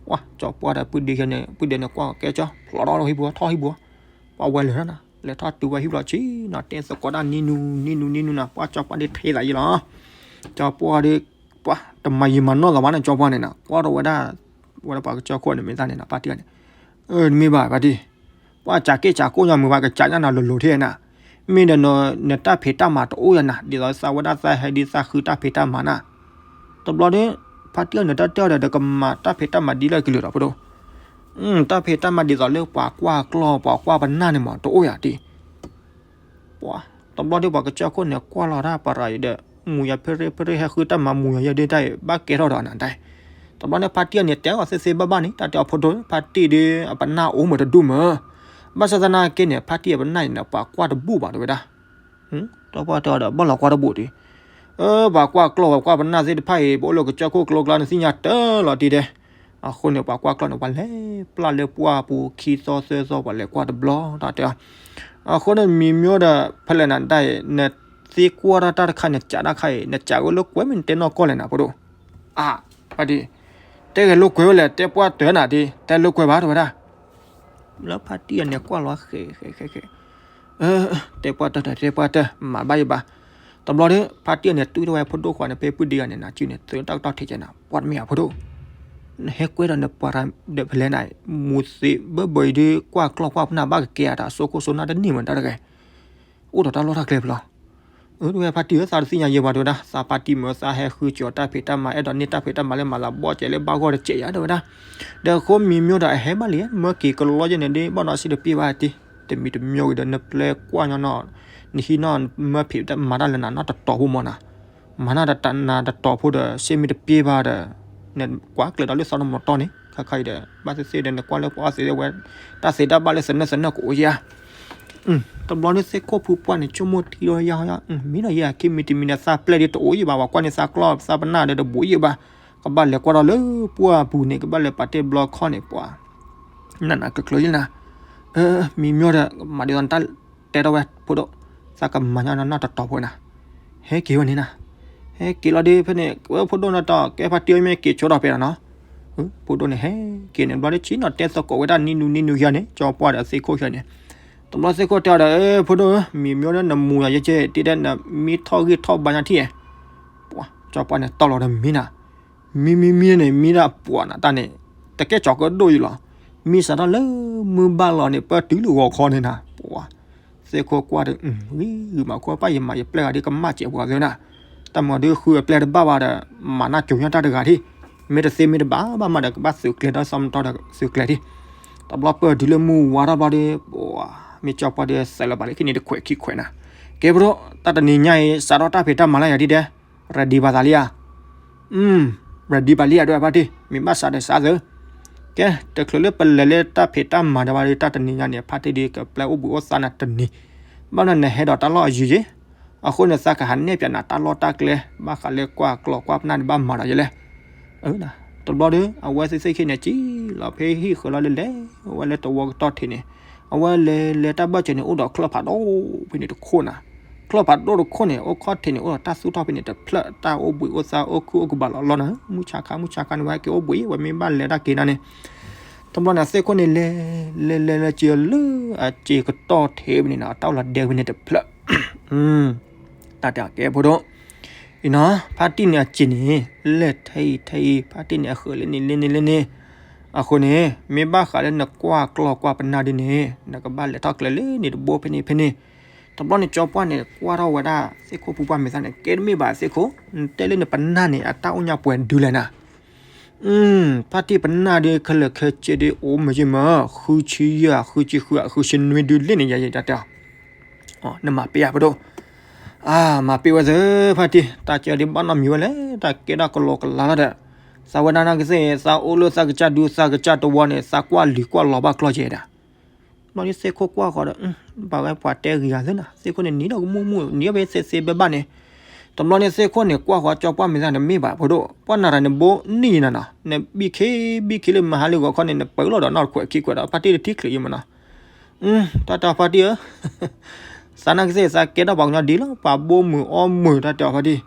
ကၠီပှၢ်ဒီးပုၢ်ဒ့န့ၣ် ပုၢ်ဒ့န့ၣ်ကွၢ်ကဲကၠီ ဖျိးထီၣ်ဟံၣ်ပူၤ ထီၣ်ဟံၣ်ပူၤ, ပှၤဝဲလဲၤထီၣ်နၤ လဲၤထီၣ်တုၤဝဲဟံၣ်ပူၤလီၤဆံးနၤ တဲသကိးတၢ်နံၤနူနံၤနူနံၤနူနၤ ပှၤကၠီပှၢ်ဒ်ထဲသးယံလီၤ, ကၠီပှၢ်ဒီး ပှၤတမၤယံာ်မၤနီၢ်သးဘၣ်န့ၣ် ကၠီပှၢ်န့ၣ်နၤ ကွၢ်ထီၣ်ဝဲဒၣ် ဝဲဒၣ်ပှၤကစၢၢ်ခိၣ်န့ၣ် မ့ၢ်တၢ်န့ၣ်နၤ ဖါတံၢ်န့ၣ်, နမ့ၢ်ဘၣ်ဖါတံၢ်, ပှၤစးက့ၣ်စးကိၣ်ညီမုာ်ဘၣ် ကစးညါနၤလိၤလိၤထဲနၤ, မ့ၢ်ဒီးနတၢ်ဖံးတၢ်မၤတအိၣ်ယၤနၤ ဒ်သိးသးဝဲဒၣ်သးဟဲဒ်သးဃုတၢ်ဖံးတၢ်မၤနၤ, တဘျီဒီး ဖါတံၢ်န့ၣ် တၢ်တဲအီၤဒီး ကမၤတၢ်ဖံးတၢ်မၤဒ်လဲၣ်ကလုာ်ဒီးဖိဒိၣ်, တၢ်ဖံးတၢ်မၤဒ်သိးလၢပှၤကွၢ်ကျီၢ် ပှၤကွၢ်ပနၢ်န့ၣ်မး တအိၣ်ယၤတံၢ် ပှၤ တဘျီဒီးပှၤကစၢၢ်ခိၣ်န့ၣ် ကွၢ်လီၤတၢ်ပရၤအံၤဒီး မုာ်ယၤဖဲရ့ဖဲရ့ ဟဲဃုတၢ်မၤမုာ်ယၤယဲဒ်တၢ်အံၤ ဘၣ်ကဲထီၣ်ဒီးနၤတၢ်အံၤ, တဘျီန့ၣ် ဖါတံၢ်န့ၣ် တဲအီၤသ့သ့ဘၣ်ဘၣ်န့ၣ် တၢ်တဲအီၤဖိဒိၣ် ဖါတံၢ်ဒီးအပနၢ်အိၣ်မးတဒူၣ်မး, ဘၣ်ဆၣ်သနာ်က့န့ၣ် ဖါတံၢ်အပနၢ်အံၤန့ၣ် ပှၤကွၢ်တဘူၣ်ဘၣ်တဲဝဲဒၣ် ကၠီပှၢ်တဲအီၤဒီး ဘၣ်လီၤကွၢ်တဘူၣ်တံၢ်, ပှၤကွၢ်ကျီၢ်ဝဲကွၢ်ပနၢ်သ့ၣ်တဖၣ်အံၤ ပအိၣ်လၢကစၢၢ်ခိၣ်ကျိကျါ နသ့ၣ်ညါတၢ်လီၤတံၢ်ဒဲး, အဃိန့ၣ် ပှၤကွၢ်ကျီၢ်န့ၣ် ပှၤလဲၤပျၢ်လၢပှၢ်ပူၤခံသီသၢသီ ပှၤလဲၤကွၢ်တဘျီ တၢ်တဲအီၤ, အဃိန့ၣ်မံၤမ့ၢ်ဒီး ဖဲလဲၣ်နၤဒၣ်အံၤ နသံကွၢ်တၢ်တၢ်တခါ နစးတၢ်တခါအံၤ နစးဝဲလိာ်ကွဲမ့ၢ်နတဲနီၢ်ကီၢ်လဲၣ်နၤဖိဒိၣ်, အါ, ဖါတံၢ်, တဲဂဲၤလိာ်ကွဲဝဲလဲၣ် တဲပှၢ်တၢၢ်နၤတံၢ် တဲလိာ်ကွဲဘၣ်တဲဝဲဒၣ် လၢဖါတံၢ်အန့ၣ်ကွၢ်လီၤဃဲၤဃဲၤဃဲၤဃဲၤ, တဲပှၢ်တၢၢ် တဲပှၢ်တၢၢ် မၤဘၣ်ယဘၣ်, တဘျီဒီး ဖါတံၢ်အန့ၣ် တွံၢ်ထီၣ်ဝဲဖိဒိၣ်ဃီန့ၣ် ဖဲပုၢ်ဒ့ဂၤန့ၣ် နၤစုန့ၣ် သုတၢ်ကတီၢ်ထဲကဲနၤ ပှၢ်တမ့ၢ်ဧါဖိဒိၣ်, နဟဲကွဲဒီးနပှၤဒီးဖဲလဲၣ်နၤ မူၤသ့ဘၢဘၢအံၤဒီး ကွၢ်ကျီၢ်ကွၢ်ပနၢ်ဘၣ်ကကဲအတၢ်စိခိၣ်စိနၢ်တန့ၢ်မးတၢ်တဂ့ၤ အိၣ်ဒီးတၢ်လီၢ်တၢ်ကျဲဖဲလဲၣ်, အၢ တဲဝဲဖါတံၢ်ဧၢ သးတသ့ၣ်ညါယဲဘၣ်တဲဝဲဒၣ် သးဖါတံၢ်မ့ၢ်သးဟဲဃုကၠီၤတၢ်ဖံးတၢ်မၤ အဲၣ်ဒိးန့ၢ်တၢ်ဖံးတၢ်မၤလၢမၤလၤဘီၣ်ကဲးလၢဘၣ်ဂီၢ်တကဲးယၤတဲဝဲဒၣ်, ဒီးအဃိမံၤမ့ၢ်ဒီးအဟဲဘၣ်လံ မၢက့ၤကလီယဲၢ်န့ၣ်ဒီး ဘၣ်နီၢ်စ့တပ့ၢ်ဘၣ်တံၢ်, တမံၤတမံၤဝံၤဒီး နပျဲကွၢ်ညီနီၢ် နဟံးနီၢ်မၢဖံးတၢ်မၤတၢ်လၢနၤနီၢ်တတီၤဖိမးနၤ, မၤနၢ်တတီၤဖိဒီး စ့မ့ၢ်တပ့ၢ်ဘၣ်ဒီး နကွၢ်ကျဲၤဒီးလၢသီတမီၤတီၢ်န့ၣ် ခါခါအံၤဒီး ဘၣ်သ့ၣ်သ့ၣ်ဒီး နကွၢ်လၢပှၤအီၣ်သ့ဝဲ တၢ်သ့တၢ်ဘၣ်လၢသနၢၣ်သနၢၣ်ကအိၣ်ယဲၢ်ဧါ, တဘျီလၢသ့ၣ်ခိၣ်ဖုပှၢ်န့ၣ် ဆိကမိၣ်ထံဒီးယၤ မ့ၢ်ဒီးယဲၢ်ခံမံၤတမံၤဒီး သးပျဲၢ်ဒီးတအိၣ်ယံာ်ဘၣ် ပှၤကွၢ်န့ၢ်သးကျီၢ်သးပနၢ်ဒီးတဘူးယံာ်ဘၣ်, ကဘၣ်လဲၤကွၢ်ဒီးလၢပှၢ်ပူၤန့ၣ် ကဘၣ်လဲၤပာ်တ့ၢ်ဘျီခီၣ်န့ၣ် ပှၤ နးနးကျၢၤကျၢၤယဲၢ်နၤ, မံၤမ့ၢ်ဒီး မၤဒ်သိးနတၢ်တဲထီၣ်ဝဲဖိဒိၣ်, သးကမၤညီနီၢ်တတီၤဖိနၤ, ဟဲက့ၤဝဲန့ၣ်နၤ, ဟဲက့ၤလီၤဒီးဖဲန့ၣ် ဝဲဖိဒိၣ်နတီၤ ကဲဖါတံၢ်အံၤမ့ၢ်က့ၤဆိထီၣ်ဖဲလီၤနီၤ, ဖိဒိၣ်န့ၣ်ဟဲက့ၤန့ၣ် ဘျီဒီးဆံးနီၤ တဲသကိးဝဲဒၣ်နံၤနူနံၤနူယၤန့ၣ် ကၠီပှၢ်ဒီးသ့ၣ်ခိၣ်ယၤန့ၣ်, တဘျီသ့ၣ်ခိၣ်တဲအီၤဒီး ဖိဒိၣ်ဧၢ မံၤမ့ၢ်ဒီးနမူၤယၤယဲၢ်ကဲ တံၢ်ဒဲးနမံထီၣ်ဂံၢ်ထီၣ်ဘါညါထံၣ်, ပှၤ ကၠီပှၢ်န့ၣ်တီၢ်လီၤဒီးမံနၤ မံမံမံန့ၣ် မံဒၣ်ပှၤနၤတၢ်န့ၣ် တကဲကၠီၤကဒိၣ်ယံလီၤ, မံစးထီၣ်လၢမုၢ်ဘၣ်လီၤန့ၣ် ပၢတုၤလၢဂီၤခီန့ၣ်နၤ, ပှၤ သ့ၣ်ခိၣ်ကွၢ်ဒီး ဂံၢ်ဂုာ်မးခိၣ်ပၢ်ယမၤယပျဲၢ်ဂၤဒ်ကမၣ်စဲးပှၤသ့နၤ, တၢ်မၤဒုးဃုအပျဲၢ်တဘၣ်ဘၣ်ဒီး မၤနၢ်ကၠိၤညါတၢ်တဂၤထံၣ်, မ့ၢ်တသ့မ့ၢ်တဘၣ်ဘၣ်မးဒီး ကဘၣ်သုးကျဲၤဒီးသီမတီဒီးသုးကျဲၤထံၣ်, တဘျီပၢတုၤလၢမုၢ်ဝါထီၣ်ဘျီဒီး ပှၤ မ့ၢ်ကၠီပှၢ်ဒီးသးလၢၤဘၣ်လၢခံန့ၣ်တခွဲးခံခွဲးနၤ, ကဲပဒိၣ် တၢ်တနံၤညါအံၤ စးထီၣ်တၢ်ဖံးတၢ်မၤလၢယၤဒ်ဒဲး ready ဘၣ်သးလံဧါ, အ ready ဘၣ်လံဧါ ဒ်ဝဲဖါတံၢ် မ့ၢ်ဘၣ်စးဒီးစးသၢ, ကဲ တချုးလၢပလဲၤလၢတၢ်ဖံးတၢ်မၤဒီးဘၣ်ဒီး တၢ်တနံၤညါန့ၣ် ဖါတံၢ်ဒ်ကပျဲအိၣ်ဘှံးအိၣ်သါနၤတနံၤ, ဘၣ်မနုၤနဟဲဒီးတၢ်လီၢ်အယံၤယံၤ, အဃိန့ၣ် သးကဟးနဲၣ်ပၠးနၤတၢ်လီၢ်တၢ်ကျဲ ဘၣ်ဃးလၢကွၢ်ကျီၢ်ကွၢ်ပနၢ်န့ၣ် ဘၣ်မၤဒီးယဲလဲၣ် တဘျီဒီး အဝဲသ့ၣ်သ့ၣ်ခံန့ၣ် စံၣ်လီၤဖဲဟံၣ်ဃၢၤလီၤလၢလဲၤ အဝဲလၢတဝီကတီၢ်ထံးန့ၣ်, အဝဲလဲၤလဲၤတၢ်ဘၢၣ်စၢၤန့ၣ် အိၣ်ဒီးချၢၣ်ဖးဒိၣ်ဖဲန့ၣ်တခိၣ်နၤ, ချီၣ်ဖးဒိၣ်တခိၣ်န့ၣ် အိၣ်ခီၣ်ထံးန့ၣ် အိၣ်ဒီးတၢ်သူၣ်ထီၣ်ဖဲန့ၣ်တဖျၢၣ် တၢ်အိၣ်ဘှံးအိၣ်သါအိၣ်ခုၣ်အိၣ်ကဘၣ်လီၤလီၤနၤ မုၢ်ဆါခါ မုၢ်ဆါခါန့ၣ် ဝဲက့ၤအိၣ်ဘှံး ဝဲမ့ၢ်ဘၣ်လဲၤတၢ်က့ၤနၤန့ၣ် တဘျီန့ၣ် အသ့ၣ်ခိၣ်န့ၣ်လဲၤ လဲၤလဲၤလဲၤက့ၤလၢအစ့ကတီၢ်ထဲဖဲန့ၣ်နီၤ အတၢ်အိၣ်လီၤဒဲဖဲန့ၣ်တဖျၢၣ် တၢ်တဲအကဲဖိဒိၣ် အံၤနီၤ ဖါတံၢ်န့ၣ်အစ့န့ၣ် လဲၢ်ထဲအံၤထဲအံၤ ဖါတံၢ်န့ၣ်အဃၢၤလၢန့ၣ်လၢန့ၣ်လၢန့ၣ် အဃိန့ၣ် မ့ၢ်ဘၣ်ဃးလၢနကွၢ်ကျီၢ်ကွၢ်ပနၢ်ဒ်န့ၣ် နကဘၣ်လဲၤထီၣ်ကျဲလၢန့ၣ်တဘိဖဲန့ၣ်ဖဲန့ၣ် တဘျီန့ၣ် ကၠီပှၢ်န့ၣ် ကွၢ်ထီၣ်ဝဲဒၣ်သ့ၣ်ခိၣ်ဖုပှၢ်မဲာ်သၣ်န့ၣ် ကဲတမ့ၢ်ဘၣ်သ့ၣ်ခိၣ် နတဲလၢနပနၢ်န့ၣ် အတၢ်အိၣ်ညါပှဲၤဒုလဲၣ်နၤ ဖါတံၢ်ပနၢ်ဒ်ခဲလၢာ်ခဲဆ့ဒ်အိၣ်မုာ်ယ့ၢ်မး ဃုဆံယဲၢ် ဃုဆံဃု ဃုဆံနွံဒုလ့ၣ်န့ၣ် ယၤယတၢ်တဲအီၤ နမၤပ့ၢ်ဧါဖိဒိၣ် အါ မၤပ့ၢ်ဝဲသ့ၣ် ဖါတံၢ် တၢ်ကဲဒ်ဘၣ်နီတမံၤဝဲလဲၣ် တၢ်ကဲဒၣ်ကလီကလီလီၤဒီး သးဝဲဒၣ်နာ်ကသ့ၣ် သးအိၣ်လၢသးကစၢ်ဒူသးကစၢ်တဝီန့ၣ် သးကွၢ်လံၤကွၢ်လီၤဘၣ်ကျီၢ်ကဲဒၣ် ဘျီဒ်သ့ၣ်ခိၣ်ကွၢ်ဃီဒီး ဘၣ်ဝဲပှၤတဲဂ့ၤဂၤသ့ၣ်နၤ သ့ၣ်ခိၣ်န့ၣ်နံၤဒီးကမူၣ်မူၣ် နံၤဒီးဖဲသ့သ့ဘဲဘၣ်န့ၣ် တဘျီန့ၣ်သ့ၣ်ခိၣ်န့ၣ် ကွၢ်ဃီကၠီပှၢ်မဲာ်သၣ်န့ၣ်မ့ၢ်ဘၣ်ဖိဒိၣ် ပှၢ်နၤတၢ်န့ၣ်ဘိနံၤနၤနီၤ နဘံၣ်ခ့ဘံၣ်ခ့လၢမဟါလၢဂီၤခီန့ၣ် နပၢလီၤဒီးနီၢ်တခွဲးခံခွဲးဒီး ဖါတံၢ်တထံၣ်ချုးယံမးနီၤ တၢ်တဲအီၤဖါတံၢ်ဧၢ သးနာ်ကသ့ၣ်သးကဲထီၣ်ပှၤကညီဒ်လီၤ ပှၤဘိမုာ်အီမုာ်တၢ်တဲအီၤဖါတံၢ်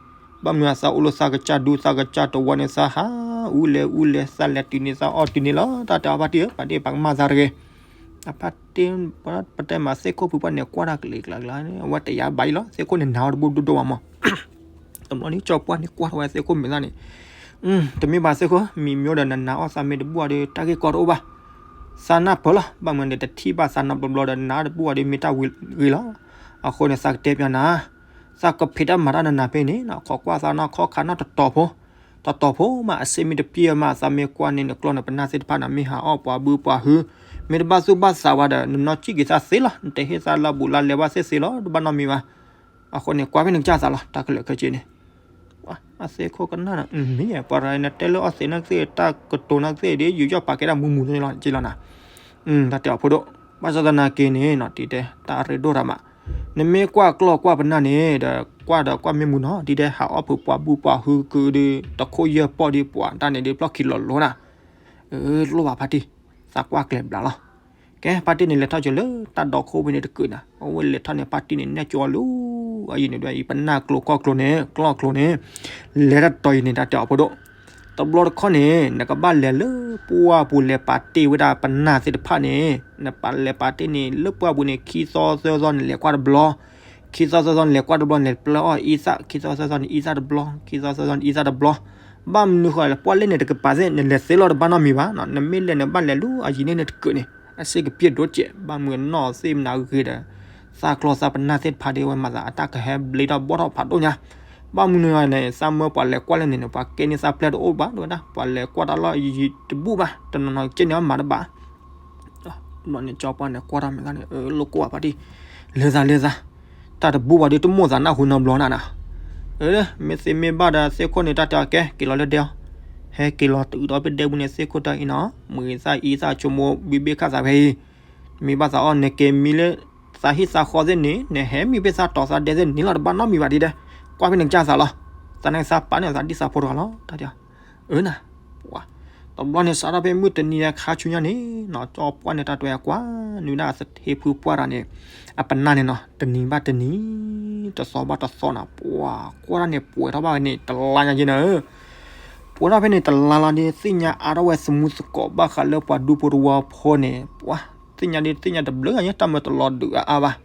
ဘၣ်မနုၤသးအိၣ်လၢသးကစၢ်ဒူသးကစၢ်တဝီန့ၣ် သးဟးအူလဲၤအူလဲၤ သးလဲၤတုၤန့ၣ် သးအီၣ်တုၤန့ၣ်လီၤ တၢ်တဲအီၤဖါတံၢ်ဧၢ ဖါတံၢ်ပကမၤသးတဂ့ၤ အဖါတံၢ် ပတဲမးသ့ၣ်ခိၣ်ဖုပှၢ်န့ၣ် ကွၢ်တၢ်ကလံၤကျါကျါန့ၣ် အဝဲတယါဘၣ်အံၤလီၤ သ့ၣ်ခိၣ်န့ၣ်နၤအီၣ်တဘူၣ်ဒိၣ်ဒိၣ်ဘၣ်မး တဘျီန့ၣ်ကၠီပှၢ်န့ၣ်ကွၢ်ထီၣ်ဝဲသ့ၣ်ခိၣ်မဲာ်သၣ်န့ၣ် တမ့ၢ်ဘၣ်သ့ၣ်ခိၣ် မံၤမ့ၢ်ဒီးနနၤအီၣ်သးမ့ၢ်တဘူၣ်အီၤဒီး တၢ်ဂ့ၢ်ကီတအိၣ်ဘၣ် သးနၢ်ပၢၢ်လီၤ ဘၣ်မနုၤန့ၣ် တထံၣ်ဘၣ်သးနီတဘျီဘျီဒီး နၤတဘူၣ်အီၤဒီးမ့ၢ်တၢ်ဝံၤဂ့ၤလီၤ အဃိန့ၣ် သးကတဲပျးနၤ သးကဖံးတၢ်မၤတၢ်နနၤဖဲန့ၣ် ခိးကွၢ်သးနီၢ်ခီၣ်ခါနီၢ်တတီၤဖိ တတီၤဖိမး အစ့မ့ၢ်တပျဲၢ်မး သးမ့ၢ်ကွၢ်န့ၣ် နကျီၢ်နပနၢ်သ့ၣ်တဖၣ်န့ၣ် မ့ၢ်ဟးအီၣ်ပှၤဘုပှၤဟု မ့ၢ်တဘၣ်သူၣ်ဘၣ်သးဝဲဒီး နနီၢ်ကံၣ်က့ၤသးသ့လီၤ နတဟ့ၣ်သးလၢဘူးလၢလဲၤဘၣ်သ့ၣ်သ့လီၤ တဘၣ်နီတမံၤဘၣ် အဃိန့ၣ် ကွၢ်ဖဲနကစၢ်သးလီၤ တၢ်ကလၢာ်ခဲဆ့န့ၣ် အသ့ၣ်ခိၣ်ကနၣ်ဒီး မ့ၢ်ပှၤရၤနတဲလၢအီၣ်သ့ၣ်နာ်ကသ့ၣ် တၢ်ကတိၤနာ်ကသ့ၣ်ဒ် ယူးယီၣ်ပာ်ကဲဒၣ်မူမူန့ၣ်လီၤ က့လီၤနၤ တၢ်တဲအီၤဖိဒိၣ် ဘၣ်ဆၣ်သနာ်က့န့ၣ်နီၤ တံၤတဲ တၢ်အရ့ဒိၣ်တၢ်မး နမ့ၢ်ကွၢ်ကျီၢ်ကွၢ်ပနၢ်န့ၣ်ဒီး ကွၢ်ဒီးကွၢ်မ့ၢ်မုာ်နီၤ တံၤတဲ ဟးအီၣ်ဖုးပှၤဘုပှၤဟုကဒု တခိၣ်ယဲၢ်ပီၢ်ဒ်ပှၤတၢ်န့ၣ်ဒ် ပျီၢ်ခံလီၤလိၤနၤ အၢ လိၣ်ဘၣ်ဖါတံၢ် သးကွၢ်ကျဲဘျါလီၤ ကဲ ဖါတံၢ်န့ၣ်လဲၤထီၣ်ကၠိလၢတၢ်ဒီခိၣ်ဖဲန့ၣ်တကုာ်နၤ အဝဲလဲၤထီၣ်န့ၣ် ဖါတံၢ်န့ၣ်နဲၣ်ကၠိလၢ အယံၤန့ၣ်ဒ်အံၤ ပနၢ်ကျိၤကီၢ်ကျိၤန့ၣ် ကျီၢ်ကျိၤန့ၣ် လဲၤတၢ်တတီၤအံၤန့ၣ် တၢ်တဲအီၤဖိဒိၣ် တဘျီတခီၣ်န့ၣ် နကဘၣ်လဲၤလၢပှၢ်ပူၤလဲၤပာ်တ့ၢ်ဝဲဒၣ်ပနၢ်သ့ၣ်တဖၣ်န့ၣ် နပာ်လဲၤပာ်တ့ၢ်န့ၣ် လၢပှၢ်ပူၤန့ၣ် ခံသီသၢသီန့ၣ် လဲၤကွၢ်တဘျီ ခံသီသၢသီန့ၣ် လဲၤကွၢ်တဘျီန့ၣ် ပျဲအီၣ်အံသၣ် ခံသီသၢသီန့ၣ် အံသၣ်တဘျီ ခံသီသၢသီန့ၣ် အံသၣ်တဘျီ ဘၣ်မနုၤဃိလဲၣ် ပှၢ်လၢန့ၣ်တကပၤသ့ၣ် နလဲၤသ့လီၤတဘၣ်နီတမံၤဘၣ် နမ့ၢ်လဲၤနဘၣ်လဲၤလၢအယံၤန့ၣ်နတကုာ်န့ၣ် အစ့ကပျဲၢ်ဒိၣ်စဲး ဘၣ်မနုၤနီၢ်သ့ၣ်မနုၤဂ့ၤဒီး သးကျီသးပနၢ်သ့ၣ်တဖၣ်ဒ်ဝဲမၤသးအတၢ်ကဟဲဘျ့ထီၣ်ဘီၣ်ထီၣ်ဖးဒိၣ်ညါ ဘၣ်မနုၤန့ၣ် သးမၢပှၤလဲၤကွၢ်လၢန့ၣ်န့ၣ် ပှၤကဲန့ၢ်သးပျဲၢ်တအိၣ်ဘၣ် ဒ်ဝဲဒၣ် ပှၤလဲၤကွၢ်တၢ်လီၢ်ယံၤတဘူၣ်ဘၣ် တနီၤနီၤကဲန့ၢ်အီၤမၤတဘၣ် ဘျီန့ၣ် ကၠီပှၢ်န့ၣ် ကွၢ်တၢ်မဲာ်သၣ်န့ၣ် အၢ လိၣ်ကိၢ်ဘၣ်ဖါတံၢ် လဲၤသးလဲၤသး တၢ်တဘူၣ်ဘၣ်ဒီးတမိၣ်သးနၢ်ဟူနီတဘျီနၤနၤ အၢ မ့ၢ်သ့မ့ၢ်ဘၣ်ဒီးသ့ၣ်ခိၣ်န့ၣ် တၢ်တဲအီၤကဲ က့ၤလီၤလၢဒဲအီၤ ဟဲက့ၤလီၤတုၤဒီးဖဲဒဲပူၤန့ၣ် သ့ၣ်ခိၣ်တၢ်အံၤနီၤ မုာ်သးအံသၣ်ဆိကမိၣ်ဘံဘ့ၣ်ခၣ်သးဖဲအံၤ မ့ၢ်ဘၣ်သးအီၣ် နက့ၤမံလၢသးဟံၣ်သးဃီသ့ၣ်န့ၣ် နဟဲမံဖဲသးတီၤသးဒဲသ့ၣ်န့ၣ်လီၤတဘၣ်နီတမံၤဘၣ်ဒ်ဒဲး ကွၢ်ဖဲနကစၢ်သးလီၤ သးန့ၣ်သးပာ်န့ၢ်သးဒ်သးဖိတဂၤလီၤ တၢ်တဲအီၤ အၢနၤ ပှၤ တဘျီန့ၣ် စးထီၣ်ဖဲမုၢ်တနံၤဒီးခါဆူညါန့ၣ်နီၤ ကၠီပှၢ်န့ၣ် တၢ်တဲအီၤကွၢ် နုၤဒၣ်သ့ၣ်ဖုပှၢ်တၢ်န့ၣ် အပနၢ်န့ၣ်နီၤ တနံၤဘၣ်တနံၤ တသီဘၣ်တသီနၤ ပှၤ ကွၢ်တၢ်န့ၣ် ပှဲၤထီၣ်ဘၣ်ဝဲန့ၣ် တလါညါက့နၤဧၢ ပှဲၤထီၣ်ဖဲန့ၣ်တလါလီၤဒီး သ့ၣ်ညါအါထီၣ်ဝဲသမူသကိးဘၣ်ဃးလၢပှၤဒူဖိတဝီဖိန့ၣ် ပှၤ သ့ၣ်ညါဒ်သ့ၣ်ညါတဘျုးဂၤညါ တၢ်မၢတလီၤဒုးအါအါဘၣ်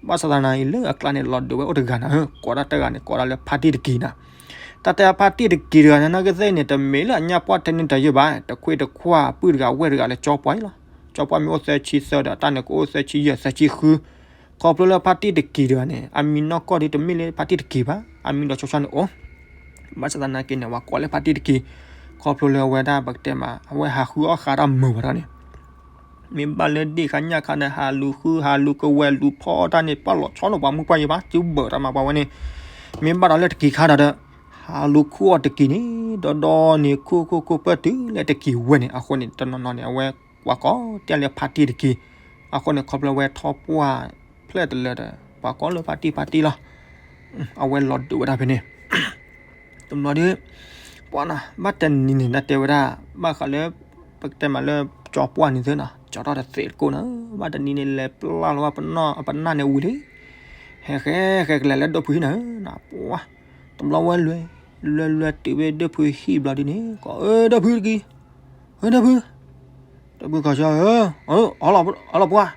ဘၣ်ဆၣ်သနာ်က့ လၢအကျါန့ၣ် လီၤဒုးဝဲအိၣ်တဂၤနၤဧၢ ကိးဒၣ်တဂၤန့ၣ် ကိးဒၣ်လၢဖါတံၢ်တက့ၤနၤ တၢ်တဲဖါတံၢ်တက့ၤတဂၤန့ၣ် နာ်ကသ့ၣ်န့ၣ် တမ့ၢ်လၢအညၣ်ပှၢ်ထဲန့ၣ်တယုၢ်ဘၣ် တခွ့ၣ်တခွါပုၢ်တဂၤဝဲၢ်တဂၤလၢကၠီပှၢ်အံၤလီၤ ကၠီပှၢ်မ့ၢ်အိၣ်သၢဆံသၢဒီး တၢ်န့ၣ်ကအိၣ်သၢဆံယဲၢ် သၢဆံဃု ခီဖျိလၢဖါတံၢ်တက့ၤတဂၤန့ၣ် အမံၤနီၢ်ကီၢ်ဒ်တမ့ၢ်လၢဖါတံၢ်တက့ၤဘၣ် အမံၤဒီးဆီဆီန့ၣ်အိၣ် ဘၣ်ဆၣ်သနာ်က့န့ၣ် ပှၤကိးလၢဖါတံၢ်တက့ၤ ခီဖျိလၢအဝဲဒၣ်ပကတဲမး အဝဲဟးဃုအီၣ်ဃာ်တၢ်မုာ်ဝဲဒၣ်န့ၣ် မ့ၢ်ဘၣ်လၢဒ့ၣ်ခါညၣ်ခါန့ၣ် ဟးလူၤဃု ဟးလူၤကဝဲၤလူၤဖီတၢ်န့ၣ် ပာ်လီၤဆီလိာ်ပှၤမုၢ်ပှၢ်ယံၤဘၣ် စုဘၢၣ်တၢ်မၤပှၤဝဲန့ၣ် မ့ၢ်ဘၣ်ဒီးလၢတက့ၤခါဒီး ဟးလူၤခူၣ်အီၣ်တက့ၤန့ၣ် ဒီဒီန့ၣ် ခူၣ်ခူၣ်ခူၣ်ပၢၢ်တုၤလၢတက့ၤဝဲန့ၣ် အဃိန့ၣ် တနီၤနီၤန့ၣ် အဝဲကွၢ်ကိးတဲလၢဖါတံၢ်တက့ၤ အဃိန့ၣ် ခီဖျိဝဲထီၣ်ပှၢ်ဖျဲၣ်တလၢဒီး ပှၤကိးလၢဖါတံၢ်ဖါတံၢ်လီၤ အဝဲလီၤဒုးဝဲဒၣ်ဖဲန့ၣ် တဘျီဒီး ပှၤနီၤ ဘၣ်တနံၤန့ၣ် တၢ်တဲဝဲဒၣ် ဘၣ်ဃးလၢ ပကတဲမးလၢ ကၠီပှၢ်န့ၣ်သ့နီၤ ကၠီထီၣ်တသ့တကိးနီၤ ဘၣ်တနံၤန့ၣ် လဲၤပျၢ်လီၤဝဲပနီၢ် ပနၢ်န့ၣ်ဝံၤလံ ဟဲဃဲ ဟဲဃဲကလဲၤလၢဒိၣ်ဖုဟံၣ်နၤဧၢ, ပှၤ တဘျီဝဲလွဲ လွဲလွဲတုၤဝဲဒိၣ်ဖုဟံၣ်ဘျီဒ်န့ၣ် ကိး အၢ ဒိၣ်ဖုတက့ၢ်, အၢ ဒိၣ်ဖု, ဒိၣ်ဖုခီဆၢဧၢ, အၢ အီလီၤပှၢ်,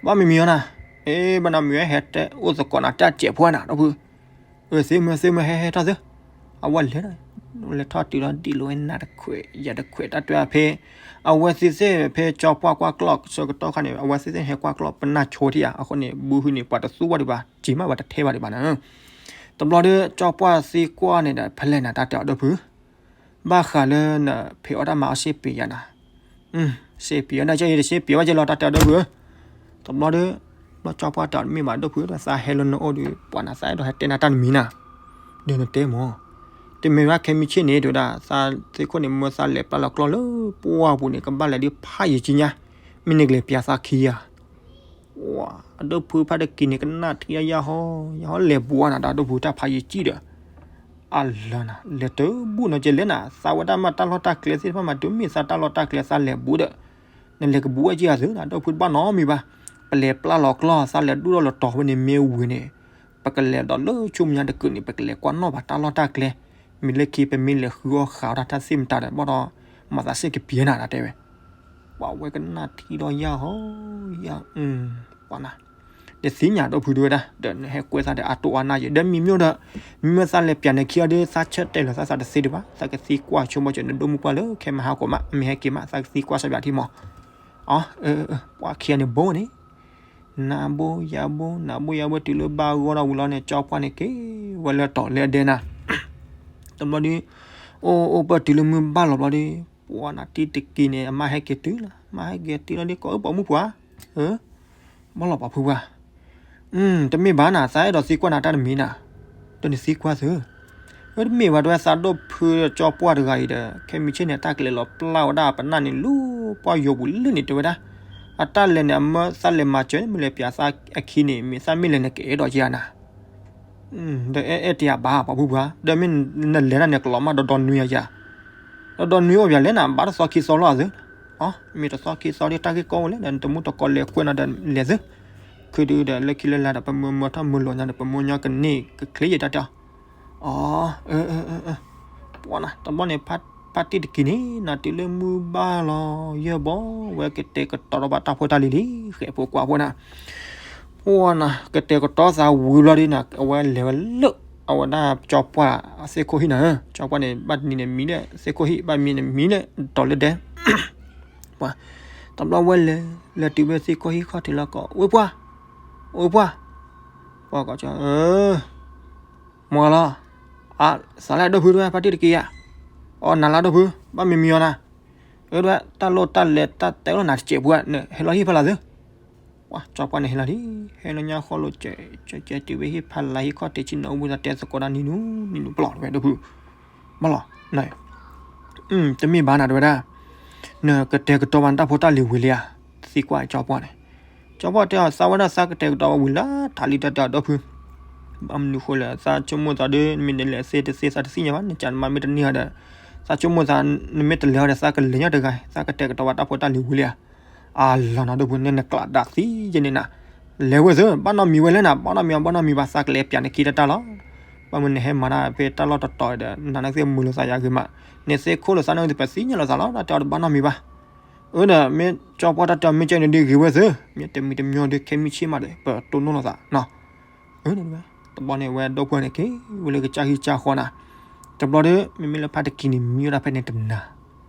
ဘၣ်မံၤမံၤအီၤနၤ, အ့ ဘၣ်နီတမံၤဝဲ ဟဲတဲအိၣ်သကိးနၤတၢ်စဲးဖိနၤ ဒိၣ်ဖု, အၢ သ့မၢသ့မၢ ဟဲဟဲထီၣ်သ့, အဝဲလဲၤ လဲၤထီၣ်တုၤလီၤဒံးလိာ်ဝဲနၤတခွဲး ယၤတခွဲး တၢ်တဲဖဲ အဝဲသ့ၣ်သ့ၣ်ဖဲကၠီပှၢ်ကွၢ်ကျီၢ်ဆၢကတီၢ်ခါန့ၣ် အဝဲသ့ၣ်သ့ၣ်ဟဲကွၢ်ကျီၢ်ပနၢ်ဆိထံဧါ, အဃိန့ၣ် ဘုဟုန့ၣ် ပှၤတသူဘၣ်ဒံးဘၣ် စံးမးပှၤတထဲဘၣ်ဒံးဘၣ်နၤ, တဘျီဒီး ကၠီပှၢ်သံကွၢ်န့ၣ်ဒီး ဖဲလဲၣ်နၤ တၢ်တဲအီၤဒိၣ်ဖု, ဘၣ်ဃးလၢနဖံးအီၣ်တၢ်မၤအီၣ်စ့ပ့ၤယၤနၤ, စ့ပ့ၤအီၣ်ဒၣ်ကဲအံၤ တစ့ပ့ၤဘၣ်ကဲလီၤ တၢ်တဲအီၤဒိၣ်ဖု, တဘျီဒီး ဘျီကၠီပှၢ်တဲအီၤတမ့ၢ်ဘၣ်ဒိၣ်ဖုဒီး သးဟဲလၢနအိၣ်ဒီး ပှၤနၤသးအဲၣ်ဒိးဟဲတဲနၤတၢ်တမံၤနၤ, ဒီးနတဲမၢ်, တမ့ၢ်ဝဲခဲမုၢ်ဆ့ၣ်န့ၣ် တဲဝဲဒၣ် သးသ့ၣ်ခိၣ်န့ၣ် မၢသးလဲၤပျၢ်လီၤကျီၢ်လၢပှၢ်ပူၤန့ၣ် ကဘၣ်လဲၤဒ်ဖးယံာ်ကံညါ, မ့ၢ်နကလဲၤပျၢ်သးခံဧါ ဝၤ အဒိၣ်ဖုဖါတကံၤန့ၣ် ကနၣ်ထံယၢ်ဟီ ယၢ်ဟီလဲၤဘူးနၤ ဒီးဒိၣ်ဖုတၢ်ဖးယံာ်ကံဒီး, အလၢနၤ လဲၤတဘူးနီၤ ကဲလဲၣ်နၤ သးဝဲဒၣ်မးတၢ်လီၢ်တၢ်ကျဲသ့ၣ်တဖၣ်မး တုၤမ့ၢ်သးတၢ်လီၢ်တၢ်ကျဲသးလဲၤဘူးဒီး, နလဲၤကဘူးဝဲက့ၤအသုနၤ ဒိၣ်ဖုတဘၣ်နီတမံၤဘၣ်, ပလဲၤပျၢ်လီၤကျီၢ် သးလဲၤဒိၣ်ထီၣ်လီၤတီၤဝဲန့ၣ် မ့ၢ်ဝံၤန့ၣ်, ပကလဲၤဒီးလၢဆူမဲာ်ညါတကုာ်န့ၣ် ပကလဲၤကွၢ်နီၣ်ဘၣ်တၢ်လီၢ်တၢ်ကျဲ, မ့ၢ်လၢခံပမ့ၢ်လဲၤဃုအီၣ်ဃာ်အီၣ်တၢ်တၢ်စ့ၣ်မတၤဒီး ဘၣ်ဒီး မၤသးစ့ၢ်ကပျဲနၤ တဲဝဲ ပှၤဝဲကနၣ်ထံဒီးယၢ်ဟီ ယၢ်, ပှၤနၤ, တသ့ၣ်ညါဒိၣ်ဖုဒုဝဲဒၣ် ဒီးနဟဲကွဲသးဒီးအတိၢ်အါနၢ်ယံၤ ဒီးမံၤမျိၣ်ဒီး, မံၤမျိၣ်သးလဲၤပျၢ်န့ၣ်ခံအီၤဒီး သးဆၢတဲာ်လီၤသးသးတသ့ဒံးဘၣ် သးကသံကွၢ်ဆိကမိၣ်ကၠီ နဒိၣ်မုၢ်ပှၢ်လၢခဲမဟါကီးမး မ့ၢ်ဟဲက့ၤမး သးကသံကွၢ်စၢ်ဘၣ်ထံမး, အ, ပှၤခံဂၤန့ၣ်ဘိန့ၣ် နၤဘိယၤဘိ နၤဘိယၤဘိ တုၤလၢဘၣ်ဂီၢ်ထီၣ်ဝံၤလီၤန့ၣ် ကၠီပှၢ်န့ၣ်က့ၤဝဲလၢတီၤလၢအဒဲနၤ, တဘျီဒီး, အိၣ်အိၣ်ပၢၢ်တုၤလၢမုၢ်ဘၣ်လီၤဘျီဒီး, ပှၤနၤတံၤတက့ၤန့ၣ် အမါဟဲက့ၤတုၤလီၤ မါဟဲက့ၤတုၤလီၤဒီး ကိးအၢပိာ်မုၣ်ပှၢ်, အၢ, ဘၣ်လီၤပိာ်ဖုပှၢ်, တမ့ၢ်ဘၣ်နၤ သးအဲၣ်ဒိးသံကွၢ်နၤတၢ်တမံၤနၤ, ဒီးနသံကွၢ်သု အၢ တမ့ၢ်ဘၣ် တဲဝဲသးဒိၣ်ဖုဒီးကၠီပှၢ်တဂၤအံၤဒီး ခဲမုၢ်ဆ့ၣ်န့ၣ် တၢ်ကလဲၤလီၤပျၢ်ဝဲဒၣ်ပနၢ်န့ၣ် လူပှၢ်ယိာ်ပူၤလၢန့ၣ် တဲဝဲဒၣ်, အတၢ်လဲၤန့ၣ် အမၢသးလဲၤမၤစၢၤ မ့ၢ်လဲၤပျၢ်သးအခံန့ၣ် မ့ၢ်သးမ့ၢ်လဲၤနကအဲၣ်ဒိးက့ၤဧါနၤ, ဒီးအဲၣ်အဲၣ်တယၤဘၣ် ပိာ်မုၣ်ပှၢ် ဒီးမ့ၢ်နလဲၤဒၣ်န့ၣ် ကလီၤမးဒီးဒီနွံအယၤ ဒီးဒီနွံအိၣ်ပၠးလဲၣ်နၤ ဘၣ်တသီခံသီလီၤသု, မ့ၢ်တသီခံသီဒီး တၢ်ဂ့ၢ်ကီအိၣ်လဲၣ် ဒီးနတမူတကိးလဲၤကွဲးနီၤဒီးလဲၤသု, ခုဒုဒီးလၢခံလၢလာ်ဒီး ပမၢမၢထီၣ်မၢလီၤညါဒီး ပမိၢ်ညီကန့ၢ်ကချ့ယတၢ်တဲအီၤ, အၢ, ပှၤနၤ တဘျီန့ၣ် ဖါတံၢ်တက့ၤန့ၣ် နၤတုၤလၢမုၢ်ဘၣ်လီၤ ယဲၢ်ဘီဝဲကတဲာ်ကတီၤဒီးဘၣ်တၢ်ဖိတၢ်လံၤလံ ဃဲးဖိကွၢ်ဖိနၤ ပှၤနၤ ကတဲာ်ကတီၤသးဝံၤဘျီဒီးနၤ အဝဲလဲၤဝဲလၢ အဝဲဒၣ်ကၠီပှၢ်အသ့ၣ်ခိၣ်ဟံၣ်နၤဧၢ, ကၠီပှၢ်န့ၣ် ဘၣ်တနံၤန့ၣ်မံလၢသ့ၣ်ခိၣ်ဟံၣ် ဘၣ်မံန့ၣ်မံလၢတီၤလၢဒဲ ပှၤ တဘျီဝဲလဲၤ လဲၤတုၤဝဲသ့ၣ်ခိၣ်ဟံၣ်ခီၣ်ထံးလီၤကိး ဝ့ၢ်ပှၢ်, ဝ့ၢ်ပှၢ်, ပှၤကိးကၠီ အၢ မ့ၢ်လီၤ, အ စးလဲၣ်ဒိၣ်ဖုတဝဲ ဖါတံၢ်တက့ၤယၤ, အီ နၤလၢဒိၣ်ဖု ဘၣ်မံၤမံၤအီၤနၤ, အၢ တဝဲ တၢ်လိၣ်တၢ်လဲၤတၢ်တဲလီၤနၤတစဲးပူၤဧါ, နဟဲလီၤဟံၣ်ဖဲလၢ်သု, ပှၤကၠီပှၢ်န့ၣ်ဟဲလီၤလံ, ဟဲလီၤညါဃီလိာ်စဲး ကၠီကၠီတုၤဝဲဟံၣ်ဖးလၢ်ဟံၣ်ခီၣ်ထံးဆံနီၤ အိၣ်ဘှံးသးတဲသကိးတၢ်နံၤနူၤ နံၤနူၤပျီၢ်တဝဲဒိၣ်ဖု, ဘၣ်လီၤ, န တမ့ၢ်ဘၣ်နၤတဝဲဒၣ်, နကတဲာ်ကတီၤဘၣ်နတၢ်ဖိတၢ်လံၤဝံၤလံဧါ, သံကွၢ်ကၠီပှၢ်န့ၣ်, ကၠီပှၢ်တဲအီၤ သးဝဲဒၣ်သးကတဲာ်ကတီၤဘၣ်ဝံၤလၢ ထးလံတၢ်တဲအီၤဒိၣ်ဖု, ဘၣ်မနုၤဃိလဲၣ် သးဆိကမိၣ်သးဒီး နမ့ၢ်နလဲၤသ့တသ့သးတသ့ၣ်ညါဘၣ် နကးနမါမ့ၢ်တန့ၢ်အီၤဒီး, သးဆိကမိၣ်သး နမ့ၢ်တလဲၤအီၤဒီး သးကလဲၤညါတဂၤ သးကတဲာ်ကတီၤဘၣ်တၢ်ဖိတၢ်လံၤဝံၤလံဧါ, အလီၤနၤဒိၣ်ဖုန့ၣ် နကျးဒၣ်သံယဲန့ၣ်နၤ, လဲၤဝဲသ့ ဘၣ်နီတမံၤဝဲလဲၣ်နၤ ဘၣ်နီတမံၤအီၤ ဘၣ်နီတမံၤဘၣ် သးကလဲၤပျၢ်နခံတၢ်တၢ်လီၤ, ဘၣ်မနုၤနဟဲမၤတၢ်ဖဲတၢ်လီၢ်တတီၤဒီး နၤနကသ့ၣ်မုာ်လိာ်သးယၤဂ့ၤမး, နသ့ၣ်ခိၣ်လိာ်သးန့ၣ် ပသ့ၣ်ညါလိာ်သးလီၤ တၢ်တဲအီၤတဘၣ်နီတမံၤဘၣ် အၢဒီး မ့ၢ်ကၠီပှၢ်တၢ်တဲအီၤမ့ၢ်ကဲန့ၣ်ဒ်ဂ့ၤဝဲသ့, မ့ၢ်တမံၤတမံၤဒီး ခဲမုၢ်ဆ့ၣ်မးဒီး ပတိၢ်နီၣ်လိာ်သးနီၤ, အၢ တဘျီန့ၣ်ဝဲဒိၣ်ဖုန့ၣ်က့ၤဝဲလၢကစၢ်ဟံၣ်ကစၢ်ဃီနၤ, တဘျီဒီး မ့မ့ၢ်လၢဖါတကံၤန့ၣ် မံဝဲဒၣ်ဖဲန့ၣ်တနၤ,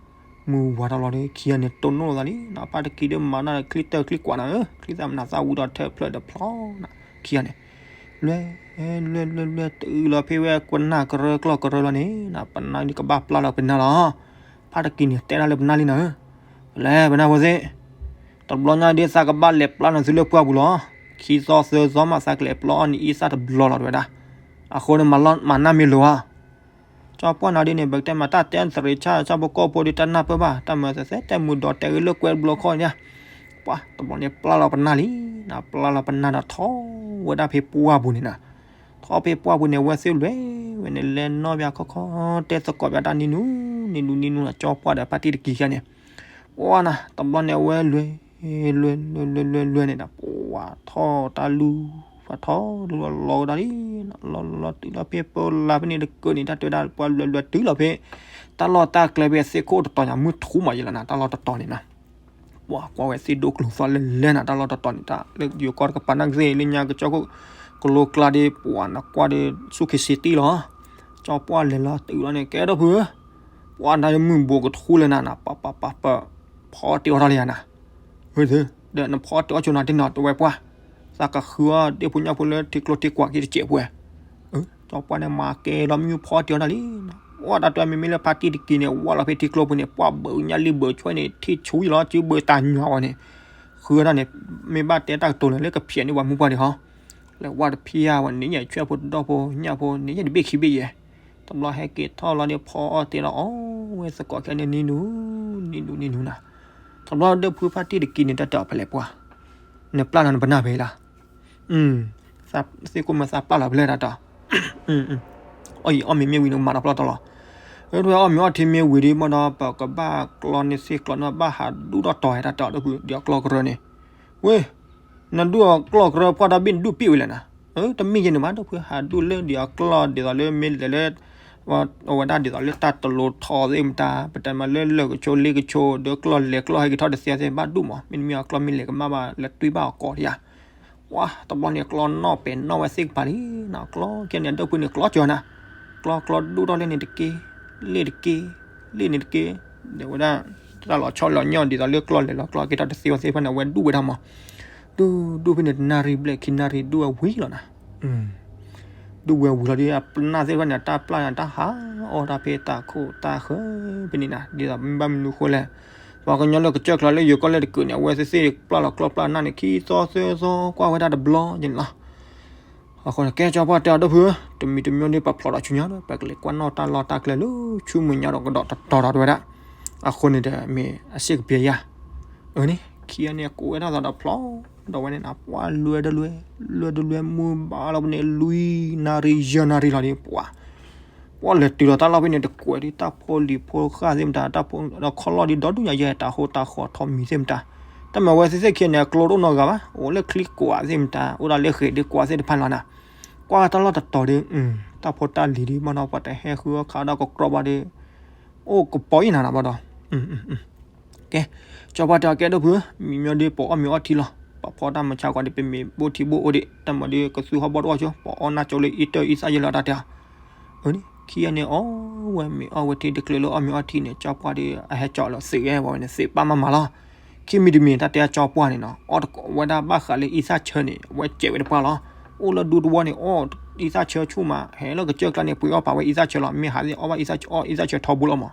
မုၢ်ဝါထီၣ်လီၤဒီး ခံဂၤန့ၣ်တိၢ်နီၣ်လိာ်သးလံ, ဖါတကံၤဒီးမၤနၢၤချံတၢၢ်ချံကွၢ်နၤဧၢ, ချံသၣ်မနုၤသၣ်ဝံၤဒီးထၢၣ်ဖျၢၣ်ဒီးဖျီနၤ, ခံဂၤန့ၣ် လွဲ လွဲ လွဲ လွဲ တုၤလီၤဖဲဝဲကွနၢ်ကရၢကျီၢ်ကရၢလီၤန့ၣ် ပနၢ်ဒ်ကဘၣ်ပျၢ်လီၤပနၢ်လီၤ, ဖါတကံၤန့ၣ်တဲဒၣ်လၢပနၢ်လံနၤဧၢ, ပလဲၤပနၢ်ဖိသ့, တဘျီညါဒ်သးကဘၣ်လဲၤပျၢ်နၤသုလၢပှၢ်ပူၤလီၤ, ခံသီသၢသီမး သးကလဲၤပျၢ်အီၣ်နအံသၣ်တဘျီလီၤတဝဲဒၣ်, အဃိန့ၣ်မၤနၢ်မ့ၢ်လိၤဧါ ကၠီပှၢ်နၤဒ်န့ၣ် ပကတဲမၤတၢ်တဲသရ့းဆၣ် ဆၣ်ဖိကီၢ်ဖိဒီးတၢ်နၢ်ပၢၢ်ဘၣ် တၢ်မၤသဲးသဲတဲမုာ်ဒီးတဲဂ့ၤလၢကွဲတဘျီခီၣ်ညါ, ပှၤတဘျီန့ၣ်ပျၢ်လီၤပနၢ်လံ, နၤပျၢ်လီၤပနၢ်ဒီးထီၣ်ဝဲဒၣ်ဖဲပှၢ်ပူၤန့ၣ်နၤ, ထီၣ်ဖဲပှၢ်ပူၤန့ၣ် အဝဲသ့ၣ်လွဲၢ်ဝဲန့ၣ် လဲၤနီၣ်ဘၣ်ခီခီ တဲသကိးဘၣ်တၢ်နံၤနူၤ နံၤနူၤနံၤနူၤ ကၠီပှၢ်ဒီးဖါတံၢ်တကံၤခံဂၤန့ၣ်, ပှၤနၤ တဘျီန့ၣ်အဝဲလွဲၢ် လွဲၢ် လွဲၢ် လွဲၢ် လွဲၢ် လွဲၢ်န့ၣ်ဒီး ပှၤထီၣ်တၢ်လူၢ် ပှၤထီၣ်လီၤဝဲဒၣ်လံ, လီၤလီၤတုၤလီၤဖဲပလၢ်ဖဲန့ၣ်တကၢၢ်န့ၣ် တၢ်တဲဝဲဒၣ်ပှၤလွဲလွဲတုၤလီၤဖဲ တၢ်လီၢ်တၢ်ကျဲဖဲသ့ၣ်ခိၣ်တတီၤညါ မုၢ်ထူမးယဲလီၤနၤ တၢ်လီၢ်တတီၤန့ၣ်နၤ. ပှၤကွၢ်ဝဲသ့ၣ်ဒိၣ်ကျိၤသီလဲၤလဲၤနၤ တၢ်လီၢ်တတီၤန့ၣ် တၢ်လၢယိၤကီၢ်တကပၤနာ်ကသ့ၣ်လၢညါကစၢၢ်ခိၣ် ကလိကျါဒီး ပှၤနကွၢ်ဒီး ဆူၣ်ခ့ၤစ့တံၢ်လီၤ. ကၠီပှၢ်လဲၤလီၤတုၤလီၤန့ၣ် ကဲဒိၣ်ဖုဧၢ, ပှၤနၤမုၢ်ဘိးကထူလဲၤနၤနၤ ပၢ်ပၢ်ပၢ်ပၢ်, ဖီအီၣ်တ့ၢ်အီၣ်ထီၣ်လံယၤနၤ. ဒီးနဖီအီၣ်တ့ၢ်အီၣ်ဆိနၤတ့ၢ်နီၤ တဝဲပှၢ်, သးကဃုအီၣ်ဒ့ၣ်ဖိညၣ်ဖိလၢထံကျိထံကွာ်က့ၤတစဲးပှဲၤ. ကၠီပှၢ်န့ၣ် မၤကဲလီၤမုၢ်ဖီအီၣ်တ့ၢ်အီၣ်နၤလံ. ဝဲတၢ်တဲမ့မ့ၢ်လၢဖါတံၢ်တက့ၤန့ၣ် ဝဲလီၤဖဲထံကျိပူၤန့ၣ် ပှၢ်ဘၢညၣ်လံဘၢဆွဲန့ၣ် ထံၣ်ဆူယလီၤ စုဘၢတၢ်ညွၤဝဲန့ၣ်, ဃုအီၣ်တၢ်န့ၣ် မ့ၢ်ဘၣ်တဲတၢ်ကတိၤလၢ လၢကဖျဲးန့ၢ်ပှၤမုၢ်ပှၢ်ဒံးဟီ, လဲၤဝဲတဖျဲးဝဲန့ၣ် ညၣ်ဆွဲဖိတဒီဖိညၣ်ဖိန့ၣ် ယတဘ့ၣ်ခံဘ့ၣ်ယဲၢ်, တဘျီဟဲက့ၤထီၣ်လီၤန့ၣ် ဖီအီၣ်တ့ၢ်လီၤအီၣ်ဝဲသကိးခဲန့ၣ် နံၤနူၤ နံၤနူၤ နံၤနူၤနၤ. တဘျီဒိၣ်ဖုဖါတံၢ်တက့ၤန့ၣ် တၢ်တဲအီၤဖဲလဲၣ်ပှၢ်, နပျၢ်လီၤနပနၢ်ဖဲလီၤ. သ့ၣ်ခိၣ်မ့ၢ်သးပျၢ်လီၤဖဲလဲၣ်တၢ်တဲအီၤ, အီၣ်အံၤအီၣ်မ့ၤမ့ၢ်ဝံၤန့ၣ် မၤတၢ်ဖျီတၢ်လီၤ. အဝဲအီၣ်မ့ၤအီထံမ့ၢ်ဝံၤဒီး မ့ၢ်ဒီးပကဘၣ်ကျီန့ၢ်သ့ၣ်ကျီန့ၢ် ဘၣ်ဟးဒူၣ်ထီၣ်တီၤဝဲတၢ်တဲအီၤ ဒိၣ်ဖုဒ်အကျီၢ်ကရၢန့ၣ်, ဝဲ နဒူၣ်အကျီၢ်ကရၢ ပှၢ်တၢ်ဘ့ၣ်နဒူၣ်ပ့ၣ်ဝဲလဲၣ်နၤ. တမ့ၢ်ယဲန့ၣ်ဘၣ် ဒိၣ်ဖုဟးဒူၣ်လၢဒ်အကျီၢ်ဒ်သိးလၢမ့ၢ်လဲၤလၢ အဝဲဒၣ်ဒ်သိးလၢတၢ်တလိၤထီသ့ၣ်မတၤ ပတဲမးလၢလၢၢ်ကဆိလ့ကဆိ ဒီးကျီၢ်လဲၤကျီၢ်ဟဲက့ၤထီၣ်တသ့သ့ၣ် ဘၣ်ဒူၣ်မး မ့တမ့ၢ်အကျီၢ်မ့ၢ်လဲၤကမၣ်ဘၣ် လဲၤတွံၢ်ဘၣ်အကိးဒံးဧါ. ဝဲတဘျီန့ၣ် ကျီၢ်နီၣ်ပဲာ်နီၣ်ဝဲသ့ၣ်ကပၤလံနၤ ကျီၢ်ကဲန့ၣ် ဒိၣ်ဖုန့ၣ် ကျီၢ်စၢၤနၤ, ကျီၢ်ကျီၢ်ဒူၣ်ထီၣ်လၢန့ၣ်တက့ၢ်, လ့ၣ်တက့ၢ်, လ့ၣ်န့ၣ်တက့ၢ်, ဒီးဝဲဒၣ် တၢ်လီၤဆီလီၤညီၣ် ဒ်သိးလၢကျီၢ်လဲၤလီၤကျီၢ်က့ၤထီၣ်တသ့ဝဲသ့ၣ်တဖၣ်န့ၣ် အဝဲဒူၣ်ဝဲဒၣ်မး, ဒူၣ်ဒူၣ်ဖဲန့ၣ် တနၣ်ရံၣ်ဘျဲၣ်ခံနၣ်ရံၣ်ဒူၣ်ဝဲဝံၤလီၤနၤ. ဒူၣ်ဝဲဝံၤလီၤဒီး အပနၢ်သ့ၣ်တဖၣ်န့ၣ် တၢ်ပျၢ်န့ၣ် တၢ်ဟးအီၣ်တၢ်ဖဲတၢ်ခိၣ်တၢ်ဃၢၤဖဲန့ၣ်နၤ ဒ်သိးမ့ၢ်ဘၣ်မနုၤဃိလဲၣ်. ပှၤကညီလၢကစၢၢ်ကျါလၢယိၤကီၢ်လၢတကုးန့ၣ် အဝဲသ့ၣ်သ့ၣ်ပျၢ်လီၤကျီၢ်ပျၢ်နၢ်န့ၣ် ခံသီသၢသီ ကွၢ်ဝဲဒၣ်တဘျီယဲၢ်န့ၣ်လီၤ. အဃိန့ၣ် ကဲကၠီပှၢ်တဲအီၤ ဒိၣ်ဖုဧၢ, တမံၤတမံၤဒီး ပဖျိးဒီးဆူညါဒီး ပကလဲၤကွၢ်နီၣ်တၢ်လီၢ်တၢ်ကျဲလၢဆူမဲာ်ညါဒီးကဒီးတတီၤဒီးတဲဝဲဒၣ်. အဃိန့ၣ်ဒီး မ့ၢ်အစ့ၢ်ကပျဲယၤ အန့ၣ် ခံဂၤန့ၣ် ကိးဝဲဒၣ်သးဒီးဖျိးဒီးဝဲန့ၣ်နၤ ပှၤလွဲဒီးလွဲ လွဲဒီးလွဲ မုၢ်ဘၣ်လီၤပန့ၣ် လွံၢ်နၣ်ရံၣ်ယဲၢ်နၣ်ရံၣ်လီၤဒီး ပှၤ ပှၤလဲၤတုၤဒီးတၢ်လီၢ်ဖဲန့ၣ် တကွဲးဒ်တၢ်ဖိလံၤဖိဃၢ်သ့ၣ်မတၤ တၢ်ဖိဒီးခီၣ်လီၢ်ဒ်ဒီဒူၣ်ညါယဲၢ် တၢ်ဟိတၢ်ဃီထီၣ်မံၤသ့ၣ်မတၤ တၢ်မၤဝဲသ့ၣ်သ့ၣ်ခံဂၤန့ၣ် အကျိတအိၣ်နီတဂၤဘၣ် အိၣ်လၢချံကိးဧါသ့ၣ်မတၤ အိၣ်ဒၣ်လၢဃဲၤဒ်ကိးဧါသ့ၣ်တဖၣ်လီၤနၤ ကွၢ်တၢ်လီၢ်တတီၤဒီး တၢ်ဖိတၢ်လံၤဒီး ဘၣ်ဒီးပှၤတဟဲဃုအီၣ်ခးဒီးကကြီဘၣ်ဒီး အိၣ်ကပီၤအံၤနၤနၤဘၣ်ဒီး ကဲ ကၠီပှၢ်တဲအီၤ ကဲဒိၣ်ဖုဧၢ, မံၤမ့ၢ်ဒီး ပအီၣ်မ့ၤအီထံလီၤ, ပဖီတၢ်မုာ်ဆါကွၢ်ဒီး ပမ့ၢ်ဘိၣ်ထံဘိၣ်အိၣ်ဒီး တၢ်မၤဒီးကသူဟီၣ်ဘီၣ်တအိၣ်ဆိ ပအီၣ်နၢ်ကၠိလၢအံတၢ်အံသၣ်ယဲၢ်လီၤတၢ်တဲအီၤ. အန့ၣ် ခံဂၤန့ၣ်အီၣ်ဝဲမ့ၤအီၣ်ဝဲထံတချုးလၢအီၣ်မ့ၤအီထံန့ၣ် ကၠီပှၢ်ဒီး အဟဲကၠီလီၤသ့ၣ်ဂဲၤဝဲန့ၣ် သ့ၣ်ပၢ်မးမးလီၤ. ခံမံၤတမံၤ တၢ်တဲအီၤကၠီပှၢ်န့ၣ်နီၤ အီၣ်ဝဲဒၣ်ဘၣ်ဃးလၢအံသၣ်ဆၢန့ၣ် အဝဲစဲးဝဲတပှၢ်လီၤ. အိၣ်လၢဒူသဝီန့ၣ် အီၣ်အံသၣ်ဆၢဆူၣ်မး ဟဲလၢကစၢၢ်ကျါန့ၣ် ပှ့ၤအီၣ်ပာ်ဝဲအံသၣ်ဆၢလီၤ. မ့ၢ်ဟးသ့ၣ်အီၣ်ဘၣ်အံသၣ်ဆၢ အီၣ်အံသၣ်ဆၢထီဘိလီၤမး.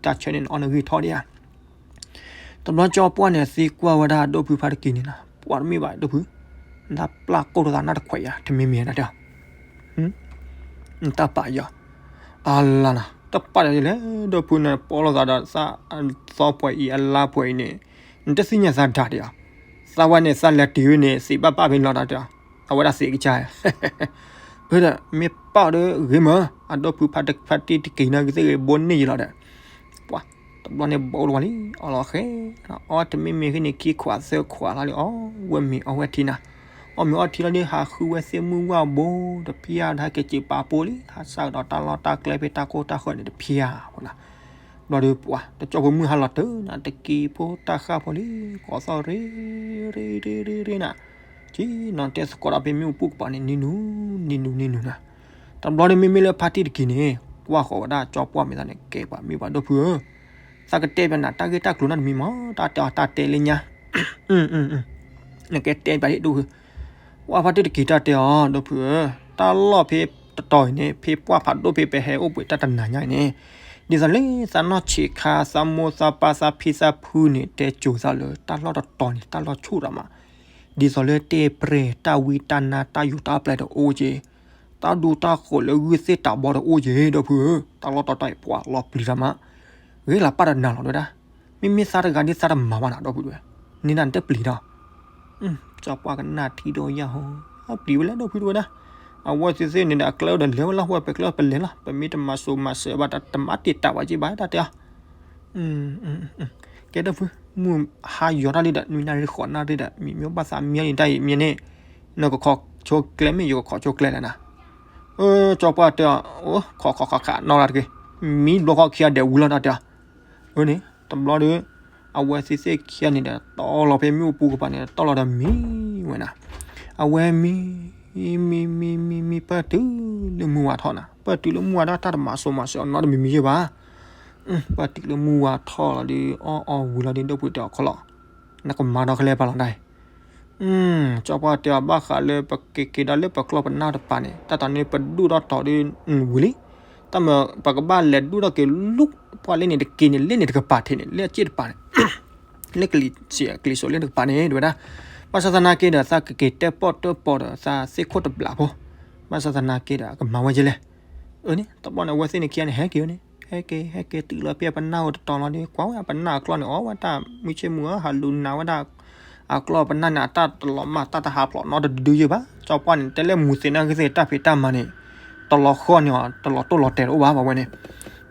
အံသၣ်ဆၢန့ၣ် အီၣ်နဂံၢ်ထီၣ်ဒံးဧါ. တဘျီကၠီပှၢ်န့ၣ် သံကွၢ်ဝဲဒၣ်ဒိၣ်ဖုဖါတက့ၤန့ၣ်နီၤ ပှၤတမ့ၢ်ဘၣ်ဒိၣ်ဖု နတၢ်ပျၢ်ကိၢ်တသးနၢ်တခွဲးယၤ တမ့ၢ်မ့ၢ်နတၢ် နတၢ်ပာ်ယီၤ အလါနီၤ တပာ်ဒီးလဲၣ် ဒိၣ်ဖုန့ၣ် ပီလိာ်သးဒီးသးသီပှဲၤအံၤအလါပှဲၤအံၤန့ၣ် နတသ့ၣ်ညါသးဒၣ်ဒံးဧါ. သးဝဲန့ၣ် သးလဲၤတုၤဝဲန့ၣ် သ့ၣ်ဘၣ်ဘၣ်ဖဲလီၤတၢ်တဲအီၤ အဝဲဒၣ်သ့ၣ်ကစၢ် အဒီးမ့ၢ်ပာ်ဒီးဂ့ၤမး အဒိၣ်ဖုဖါတဖါတံၢ်တက့ၤနီၤ ကသ့ၣ်ဂ့ၤဘိန့ၢ်ယံၤလီၤဒီး ပှၤ တဘျီန့ၣ်ဘိးလီၤဝဲလံ အီၣ်လီၤဃဲ အီၣ်တမ့ၢ်မ့ၢ်ဂ့ၤန့ၣ် ခံခွးသၢခွးလီၤလံ အီၣ်ဝဲမ့ၤအီၣ်ဝဲထံနၤ အီၣ်မ့ၤအီထံလီၤဒီး ဟးဃုဝဲသ့ၣ်မုၢ်ဝၣ်ဘိ တဖျါဒီးဟဲက့ၤစံးပာ်ပိလံ ဟးစးကဒီးတၢ်လီၢ်တၢ်ကျဲဖဲတၢ်ခိၣ်တၢ်ဃၢၤန့ၣ်တဖျါ ဘျီဒီးပှၤ တကၠီဖိမုၢ်ဟါလီၤတၢ်နၤ တက့ၤဖိတၢ်ဃၢ်ဖိလံ ကိးသီၣ်ရ့ ရ့ ရ့ ရ့ ရ့နၤ က့ၤနီၤတဲသကိးဒီးဖဲမ့ၣ်အူပူၤကပၤန့ၣ် နံၤနူၤ နံၤနူၤ နံၤနူၤနၤ တဘျီန့ၣ်မ့မ့ၢ်လၢဖါတံၢ်တက့ၤန့ၣ် ကွၢ်ဃီၤဝဲဒၣ်ကၠီပှၢ်မ့ၢ်သးန့ၣ် ကဲပှၤမ့ၢ်ပှၤဒိၣ်ဖုဧၢ သးကတဲပျးနၤ တၢ်ဂ့ၢ်တၢ်ကျိၤနီတမံၤမး တၢ်တဲအီၤတၢ်တဲလၢညါ နကဲတဲပျးဒ်ဒိၣ်ဖု ပှၤဖါတံၢ်တက့ၤတၢ်တဲအီၤ ဒိၣ်ဖုဧၢ တၢ်လီၢ်ဖဲတတီၤအံၤန့ၣ် ဖဲပှၢ်ဖးဒိၣ်ဖဲပဟဲအိၣ်ပှဲၤတၢ်တနၤညါအံၤန့ၣ် ဒ်သိးလၢသးနီၢ်ဆံးခါ သးမိၢ်သးပၢ်သးဖံသးဖုန့ၣ် တဲစိၤသးလၢ တၢ်လီၢ်တတီၤန့ၣ် တၢ်လီၢ်ဆူၣ်တၢ်မး ဒ်သိးလၢတဲပြဲၢ်တၢ်ဝံတၢ်နါတၢ်ယူးတၢ်ပျဲၤတအိၣ်က့ၤ တၢ်ဒူတၢ်ဃိးလၢဂုၢ်သ့ၣ်တၢ်ဘီတအိၣ်က့ၤ ဒိၣ်ဖုဧၢ တၢ်လီၢ်တတီၤအံၤပှၤလီၤပျံၤတၢ်မး ဂ့ၤလၢပၢ်တနၤလီၤဝဲဒၣ် မ့မ့ၢ်သးတဂၤဒ်သးတမၤဘၣ်နၤ ဒိၣ်ဖုတဝဲ န့ၣ်နၤတပျံၤဒီး ကၠီပှၢ်ကနၣ်ထံဒီးယၤဟီ အပျံၤဝဲလၢဒိၣ်ဖုတဝဲဒၣ် အဝဲသ့ၣ်သ့ၣ်န့ၣ်ဒီး အကျဲအိၣ်ဒီးလဲၤဝဲလီၤ ဟိဝဲပကျဲပလဲၤလီၤ ပမ့ၢ်တမၤစိၤမၤစၢၤဘၣ်တၢ် တမၤတ့ၢ်တၢ်ဘၣ်က့ၤဘၣ်တၢ်တဲအီၤ ကဲဒိၣ်ဖု မုၢ်ဟါယီၤတၢ်လံဒီး နွံနၣ်ရံၣ်ဃိးနၣ်ရံၣ်ဒီး မံၤမ့ၢ်ဘၣ်သးမံၤန့ၣ်တၢ်အံၤမံၤန့ၣ် နကခီ ယကခိးဆိကျဲ မ့ၢ်ယကခိးဆိကျဲလဲၣ်နၤ. အၢ ကၠီပှၢ်တဲအီၤ, အိ ခိးခိးခိးခိးနီၢ်ဂၤတဂ့ၤ, မံဘျီဃီခံဂၤဒဲးဝံၤလီၤတၢ်တဲအီၤ. အၢန့ၣ် တဘျီဒီး အဝဲသ့ၣ်သ့ၣ်ခံဂၤန့ၣ်ဒီး တီၢ်လီၤဖဲမ့ၣ်အူပူၤကပၤန့ၣ် တီၢ်လီၤဒီးမံဝဲနၤ. အဝဲမံ မံ မံ မံ မံ ပၢၢ်တုၤလၢမုၢ်ဝါထီၣ်နၤ, ပၢၢ်တုၤလၢမုၢ်ဝါထီၣ် တၢ်တမၤစိၤမၤစၢၤအီၤနီတမံၤမံၤယဲၢ်ဘၣ်. ပၢၢ်တုၤလၢမုၢ်ဝါထီၣ်လီၤဒီး အီၣ်အီၣ်ဝံၤလီၤဒီး ဒိၣ်ပှ့ၤတဲအီၤခီလီၤ, နကမၤဒီးကလဲၤပာ်လီၤဒၣ်အံၤ. ကၠီပှၢ်တဲအီၤ ဘၣ်ဃးလၢပက့ၤက့ၤဒီးလၢပကျီၢ်ပနၢ်တပၤန့ၣ် တၢ်တၢ်န့ၣ်ပဒူၣ်ထီၣ်တီၤဒီး ဝံၤလံ. တၢ်မၤပကဘၣ်လဲၤဒူၣ်ထီၣ်က့ၤလူၢ်ပှၢ်လၢန့ၣ်တက့ၤန့ၣ် လၢန့ၣ်တကပၤထဲန့ၣ် လၢအစ့ၣ်တပၤန့ၣ် လၢကလံၤစ့ၢ်ကလံၤစိးလၢတကပၤန့ၣ် တဲဝဲဒၣ်. ဘၣ်ဆၣ်သနာ်က့ဒီး သးကက့ၤတဲပီၣ်တၢၣ်ပီၣ်ဒီးသးသ့ၣ်ခိၣ်တဘျးဖိ, ဘၣ်ဆၣ်သနာ်က့ဒီး အကမၤဝဲကလဲၣ်. အၢန့ၣ် တဘျီန့ၣ် အဝဲသ့ၣ်န့ၣ်ခံဂၤန့ၣ် ဟဲက့ၤဝဲန့ၣ် ဟဲက့ၤ ဟဲက့ၤတုၤလီၤဖဲအပနၢ်အိၣ်တတီၤလီၤဒီး ကွၢ်ဝဲအပနၢ်အကျီၢ်န့ၣ် အီၣ်ဝဲတၢ်မုၢ်ဆ့ၣ်မုၢ်ဧၢ ဟးလူၤနၤဝဲဒၣ် အကျီၢ်ပနၢ်န့ၣ် အတၢ်တလီၤမၢ် တၢ်တဟးဖျိးနီတဒုယဲၢ်ဘၣ်. ကၠီပှၢ်န့ၣ် တဲလၢမူၤသ့ၣ်နၢ်ကသ့ၣ် တၢ်ဖံးတၢ်မၤန့ၣ် တလီၤဃီန့ၣ်အီၤ တလီၤတိၢ်လီၤတဲာ်တအိၣ်ဘၣ် ပှၤဝဲန့ၣ်.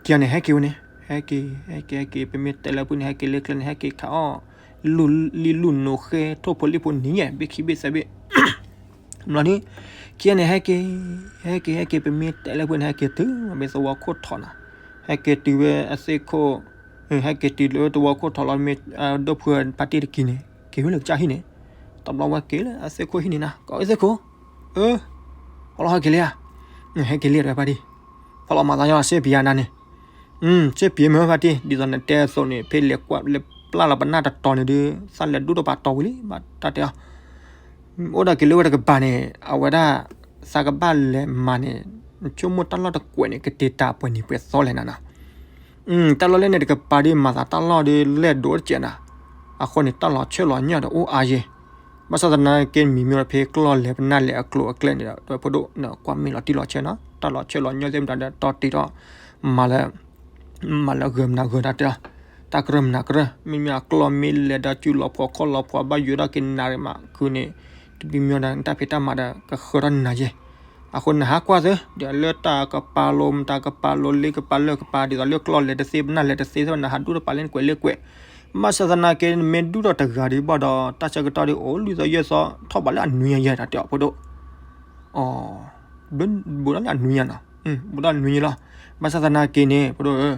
ခံဂၤန့ၣ် ဟဲက့ၤဝဲန့ၣ် ဟဲက့ၤ ဟဲက့ၤ ဟဲက့ၤ ပမ့ၢ်တဲလၢဖုန့ၣ် ဟဲက့ၤလၢကျဲန့ၣ် ဟဲက့ၤခးအီၣ် လူၢ်လံၢ်လူၢ်နိဃဲ ထိၣ်ဖိလံၣ်ဖိနံၤယဲၢ် ဘ့ၣ်ခံဘ့ၣ်သၢဘ့ၣ် ဘျီဒုး ခံဂၤန့ၣ် ဟဲက့ၤ ဟဲက့ၤ ဟဲက့ၤ ပမ့ၢ်တဲလၢဖုန့ၣ် ဟဲက့ၤတုၤ မ့ၢ်သဝီခိၣ်ထီၣ်နၤ, ဟဲက့ၤတုၤဝဲအသ့ၣ်ခိၣ် ဟဲက့ၤတုၤလၢသဝီခိၣ်ထီၣ်လီၤ မ့ၢ်ဒိၣ်ဖုဖါတံၢ်တက့ၤန့ၣ် က့ၤဝဲလၢကစၢ်ဟံၣ်န့ၣ်, တဘျီဝဲက့ၤလၢအသ့ၣ်ခိၣ်ဟံၣ်န့ၣ်နၤ ကိးအသ့ၣ်ခိၣ်, အၢ, ဖီလီၤဟဲက့ၤလံဧါ, ဟဲက့ၤလံတဝဲဖါတံၢ်, ဖီလီၤမၤသးညီစ့ပယၤနၤန့ၣ်, စ့ပယၤမ့ၢ်ဖါတံၢ် ဒ်သိးနတဲအသိးန့ၣ် ဖဲလဲၤကွၢ်လဲၤပျၢ်လီၤပနၢ်တတီၤန့ၣ်ဒုး သးလဲၤဒူၣ်ထီၣ်ပာ်တီၤဝံၤလံ ဘၣ်တၢ်တဲအီၤ အိၣ်ဒၣ်က့ၤလၢဝဲတကပၤန့ၣ် အဝဲဒၣ် သးကဘၣ်လဲၤမၤန့ၣ် နဆိကမိၣ်တၢ်လီၢ်တကွဲးန့ၣ် ကတ့ၤတၢ်ပှဲၤနံၤပှဲၤသီလဲၣ်နၤနၤ, တၢ်လီၢ်လၢန့ၣ်တကပၤဒုး မၤသးတၢ်လီၢ်ဒုး လဲၢ်ဒိၣ်တစဲးနၤ, အဃိန့ၣ် တၢ်လီၤဆၢလီၤညီၣ်ဒီးအိၣ်အါယဲၢ်, ဘၣ်ဆၣ်သနာ်က့ မံၤမ့ၢ်ဒီးဖဲကျီၢ်လဲၤပနၢ်လဲၤအကျိၤအကျဲန့ၣ်ဒီး ဒီးဖိဒိၣ် နကွၢ်မ့ၢ်လီၤတံၢ်လီၤဆဲးနီၤ တၢ်လီၤဆၢလီၤညီၣ်သ့ၣ်မတၤဒီး တီတ့ၤထီၣ် မၤလၢ မၤလၢဂၢၢ်မနၤဂၢၢ်တၢ်တဲအီၤ, တၢ်ကရၢၢ်မနၤကရၢၢ် မ့မ့ၢ်အကျီၢ်မ့ၢ်လဲၤဒီးစုလီၤဖှီၣ်ခီၣ်လီၤဖှီၣ် ဘၣ်ယိၣ်ဒၣ်က့ၤနၤရံၣ်မး ခုန့ၣ် တမံၤမံၤဒီး နတၢ်ဖံးတၢ်မၤဒီး ကဃၢထီၣ်နၤယဲၢ်, အဃိနဟးကွၢ်သု ဒီးလၢတၢ်ကပၤလိၤ မတၤကပၤလိၤလ့ကပၤလၢကပၤ ဒ်သိးလၢကျီၢ်လဲၤတသ့ ပနၢ်လဲၤတသ့ နဟးဒူၣ်ထီၣ်ပာ်လၢနကွဲးလ့ကွဲး, ဘၣ်ဆၣ်သနာ်က့ နမ့ၢ်ဒူၣ်ထီၣ်တဂၤဒံးဘၣ်ဒီး တၢ်ဆၢကတီၢ်ဒံးအိၣ်လွံၢ်သီယဲၢ်သီ ထီၣ်ဘးလၢအနွံညါယဲၢ် တၢ်တဲအီၤဖိဒိၣ် ဘူးဒီးလၢအနွံညါနီၤ, ဘူးဒီးနွံညါလီၤ, ဘၣ်ဆၣ်သနာ်က့န့ၣ် ဖိဒိၣ်ဧၢ,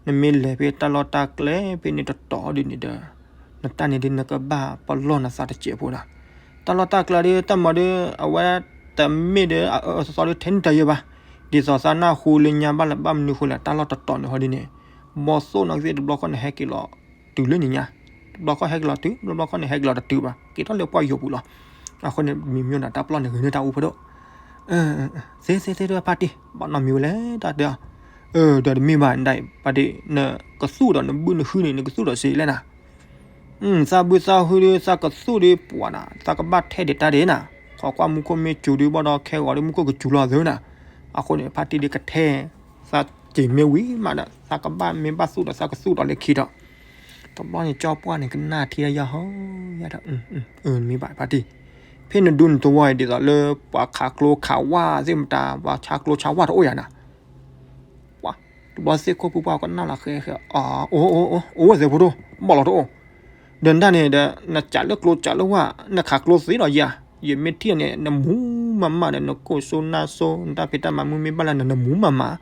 နမ့ၢ်လဲၤဖဲတၢ်လီၢ်တၢ်ကျဲဖဲန့ၣ်တတီၤဒ်န့ၣ်ဒီး နတၢ်န့ၣ်ဒ်နကဘၣ်ပလီၢ်နသးတစဲးဖိနီၤ, တၢ်လီၢ်တၢ်ကျဲဒ်တၢ်မၤဒ် အဝဲတမ့ၢ်ဒီးအအၢအၢသီသီဒ်ထဲန့ၣ်တၢ်ယဲၢ်ဘၣ်, ဒ်သိးသးနၢ်ဟူလၢညါဘၣ်လၢဘၣ်မနုၤဃိလဲၣ် တၢ်လီၢ်တတီၤန့ၣ်ဟီဒ်န့ၣ်, ဘီသိၣ်နီၢ်ကသ့ၣ်တဘျီဃီန့ၣ်ဟဲက့ၤလီၤတုၤလၢန့ၣ်ညါ, တဘျီဃီဟဲက့ၤလီၤတုၤ တဘျီဘျီဃီန့ၣ်ဟဲက့ၤလီၤတတုၤဘၣ် က့ၤထီၣ်လၢပှၢ်ယိာ်ပူၤလီၤ, အဃိန့ၣ် မံၤမ့ၢ်ဒီးတၢ်ပလီၢ်န့ၣ်ဂ့ၤန့ၢ်တၢ်အူဖိဒိၣ် သ့သ့သ့တဖါတံၢ် ဘၣ်နီတမံၤဝဲလဲၣ် တၢ်တဲအီၤ, ဒီးတမ့ၢ်ဘၣ်ဒၣ်အံၤ ဖါတံၢ် နကသူၣ်ဒီးနဘုနဟုန့ၣ် နကသူၣ်ဒီးစ့လဲၣ်နၤ, သးဘုသးဟုဒ်သးကသူၣ်ဒ်ပှၤနၤ သးကဘၣ်ထဲဒံးတၢ်ဒံးနၤ, ခိးကွၢ်မူခိၣ်မ့ၢ်စူၤဒံးဘၣ်ဒီး ခဲဂီၤဒ်မူခိၣ်ကစူၤလီၤသုနၤ, အဃိန့ၣ် ဖါတံၢ်ဒ်ကထဲ သးစ့ၤမ့ၢ်ဝံၤမးဒီး သးကဘၣ်မ့ၢ်ဘၣ်သူၣ်ဒီးသးကသူၣ်ဒီးလၢခံဒီး တဘျီန့ၣ် ကၠီပှၢ်န့ၣ် ကနၣ်ထံဒီးယၤဟီ ယၤဒီး မ့ၢ်ဘၣ်ဖါတံၢ်, ဖဲနဒူနသဝီအံၤဒ်သိးလၢ ပှၤခးကျိခးဝၣ်သ့ၣ်မတၤ ပှၤဆါကျိဆါဝၣ်တအိၣ်ယၤနၤ, ပှၤ တဘျီသ့ၣ်ခိၣ်ဖိပှၢ်ကနၣ်လီၤဃဲဃဲ အိၣ်အိၣ်အိၣ်အိၣ်ဝဲသ့ၣ်ဖိဒိၣ် ဘၣ်လီၤတအိၣ်, ဒီးနတၢ်န့ၣ်ဒီး နစးလၢကျိစးလၢဝၣ် နခးကျိသ့ဒီးယၤ, ယမ့ၢ်ထံၣ်န့ၣ် နမူမးမးဒီး နခိၣ်စိနၢ်စိ နတၢ်ဖံးတၢ်မၤမုၢ်မ့ၢ်ဘၣ်လၢန နမူမးမး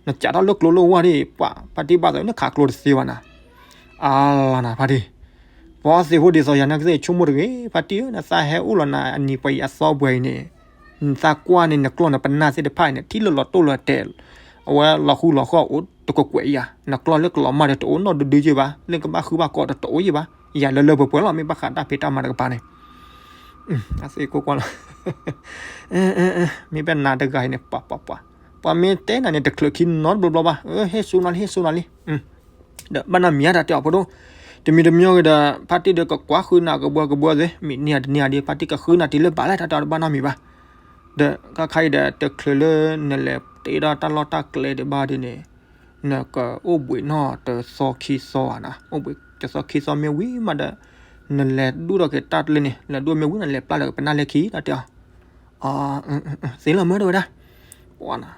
နစးထီၣ်လၢကျိလၢဝၣ်ဒ် ပှၤဖါတံၢ်ဘၣ်သး နခးကျိတသ့ဘၣ်နၤ, အါလီၤနၤဖါတံၢ်, ပှၤသ့ၣ်ဖိဒ်သိးယၤနၢ်ကသ့ၣ်ဆိကမိၣ်တဂ့ၤ ဖါတံၢ်ဧၢ နသးဟဲအိၣ်လီၤနၤအနံၤပှၤအံၤအသီပှဲၤအံၤန့ၣ်, နသးကွၢ်န့ၣ် နကျီၢ်နပနၢ်သ့ၣ်တဖၣ်အံၤန့ၣ် ထံၣ်လၢလီၤတိၢ်လီၤတဲာ် အဝဲလီၤဃူလီၤဃီအိၣ်တကကွဲးယၤ, နကျီၢ်လၢကလီၤမၢ်ဒီးတအိၣ်နီတဒုဒုယဲၢ်ဘၣ်, လၢကဘၣ်ဃုဘၣ်ကိးတအိၣ်ယဲၢ်ဘၣ်, ယၤလၢလၢပှဲၤပှဲၤလီၤ မ့ၢ်ဘၣ်ဃးတၢ်ဖံးတၢ်မၤတကပၤန့ၣ် အသ့ၣ်ကိၢ်ကွၢ်လီၤ, မ့ၢ်ဘၣ်နၤတဂၤအံၤန့ၣ် ပှၤပှၤပှၤ, ပှၤမ့ၢ်တဲနၤန့ၣ် တချုးခံနီတဘျီဘျီဘၣ်, ဟ့ၣ်စိနၤလံ ဟ့ၣ်စိနၤလံ, ဒီးဘၣ်နီတမံၤဧါ တၢ်တဲအီၤဖိဒိၣ်, တမံၤတမံၤဂ့ၤဒီး ဖါတံၢ်ဒီးကကွၢ်ဃုနၤကဘှီကဘှီသ့, မ့ၢ်န့ၢ်တန့ၢ်ဧါဒီး ဖါတံၢ်ကဃုနၤတုၤလၢဘၣ်လၢ တၢ်တဲအီၤတဘၣ်နီတမံၤဘၣ်, ဒီးခါခါအံၤဒီး တချုးလၢနလဲၤတ့ထီၣ်တၢ်လီၢ်တၢ်ကျဲဒံးဘၣ်ဒ်န့ၣ်, နကအိၣ်ဘှံးနီၢ်တသီခံသီဧါနၤ, အိၣ်ဘှံးတသီခံသီမ့ၢ်ဝံၤမးဒီး နလဲၤဒူၣ်ထီၣ်က့ၤတၢ်တလၢန့ၣ် လဲၤဒူၣ်မ့ၢ်ဝံၤ နလဲၤပျၢ်လၢပနၢ်လဲၤခံ တၢ်တဲအီၤ သ့လီၤမၢတဝဲဒၣ်, ပှၤနၤ,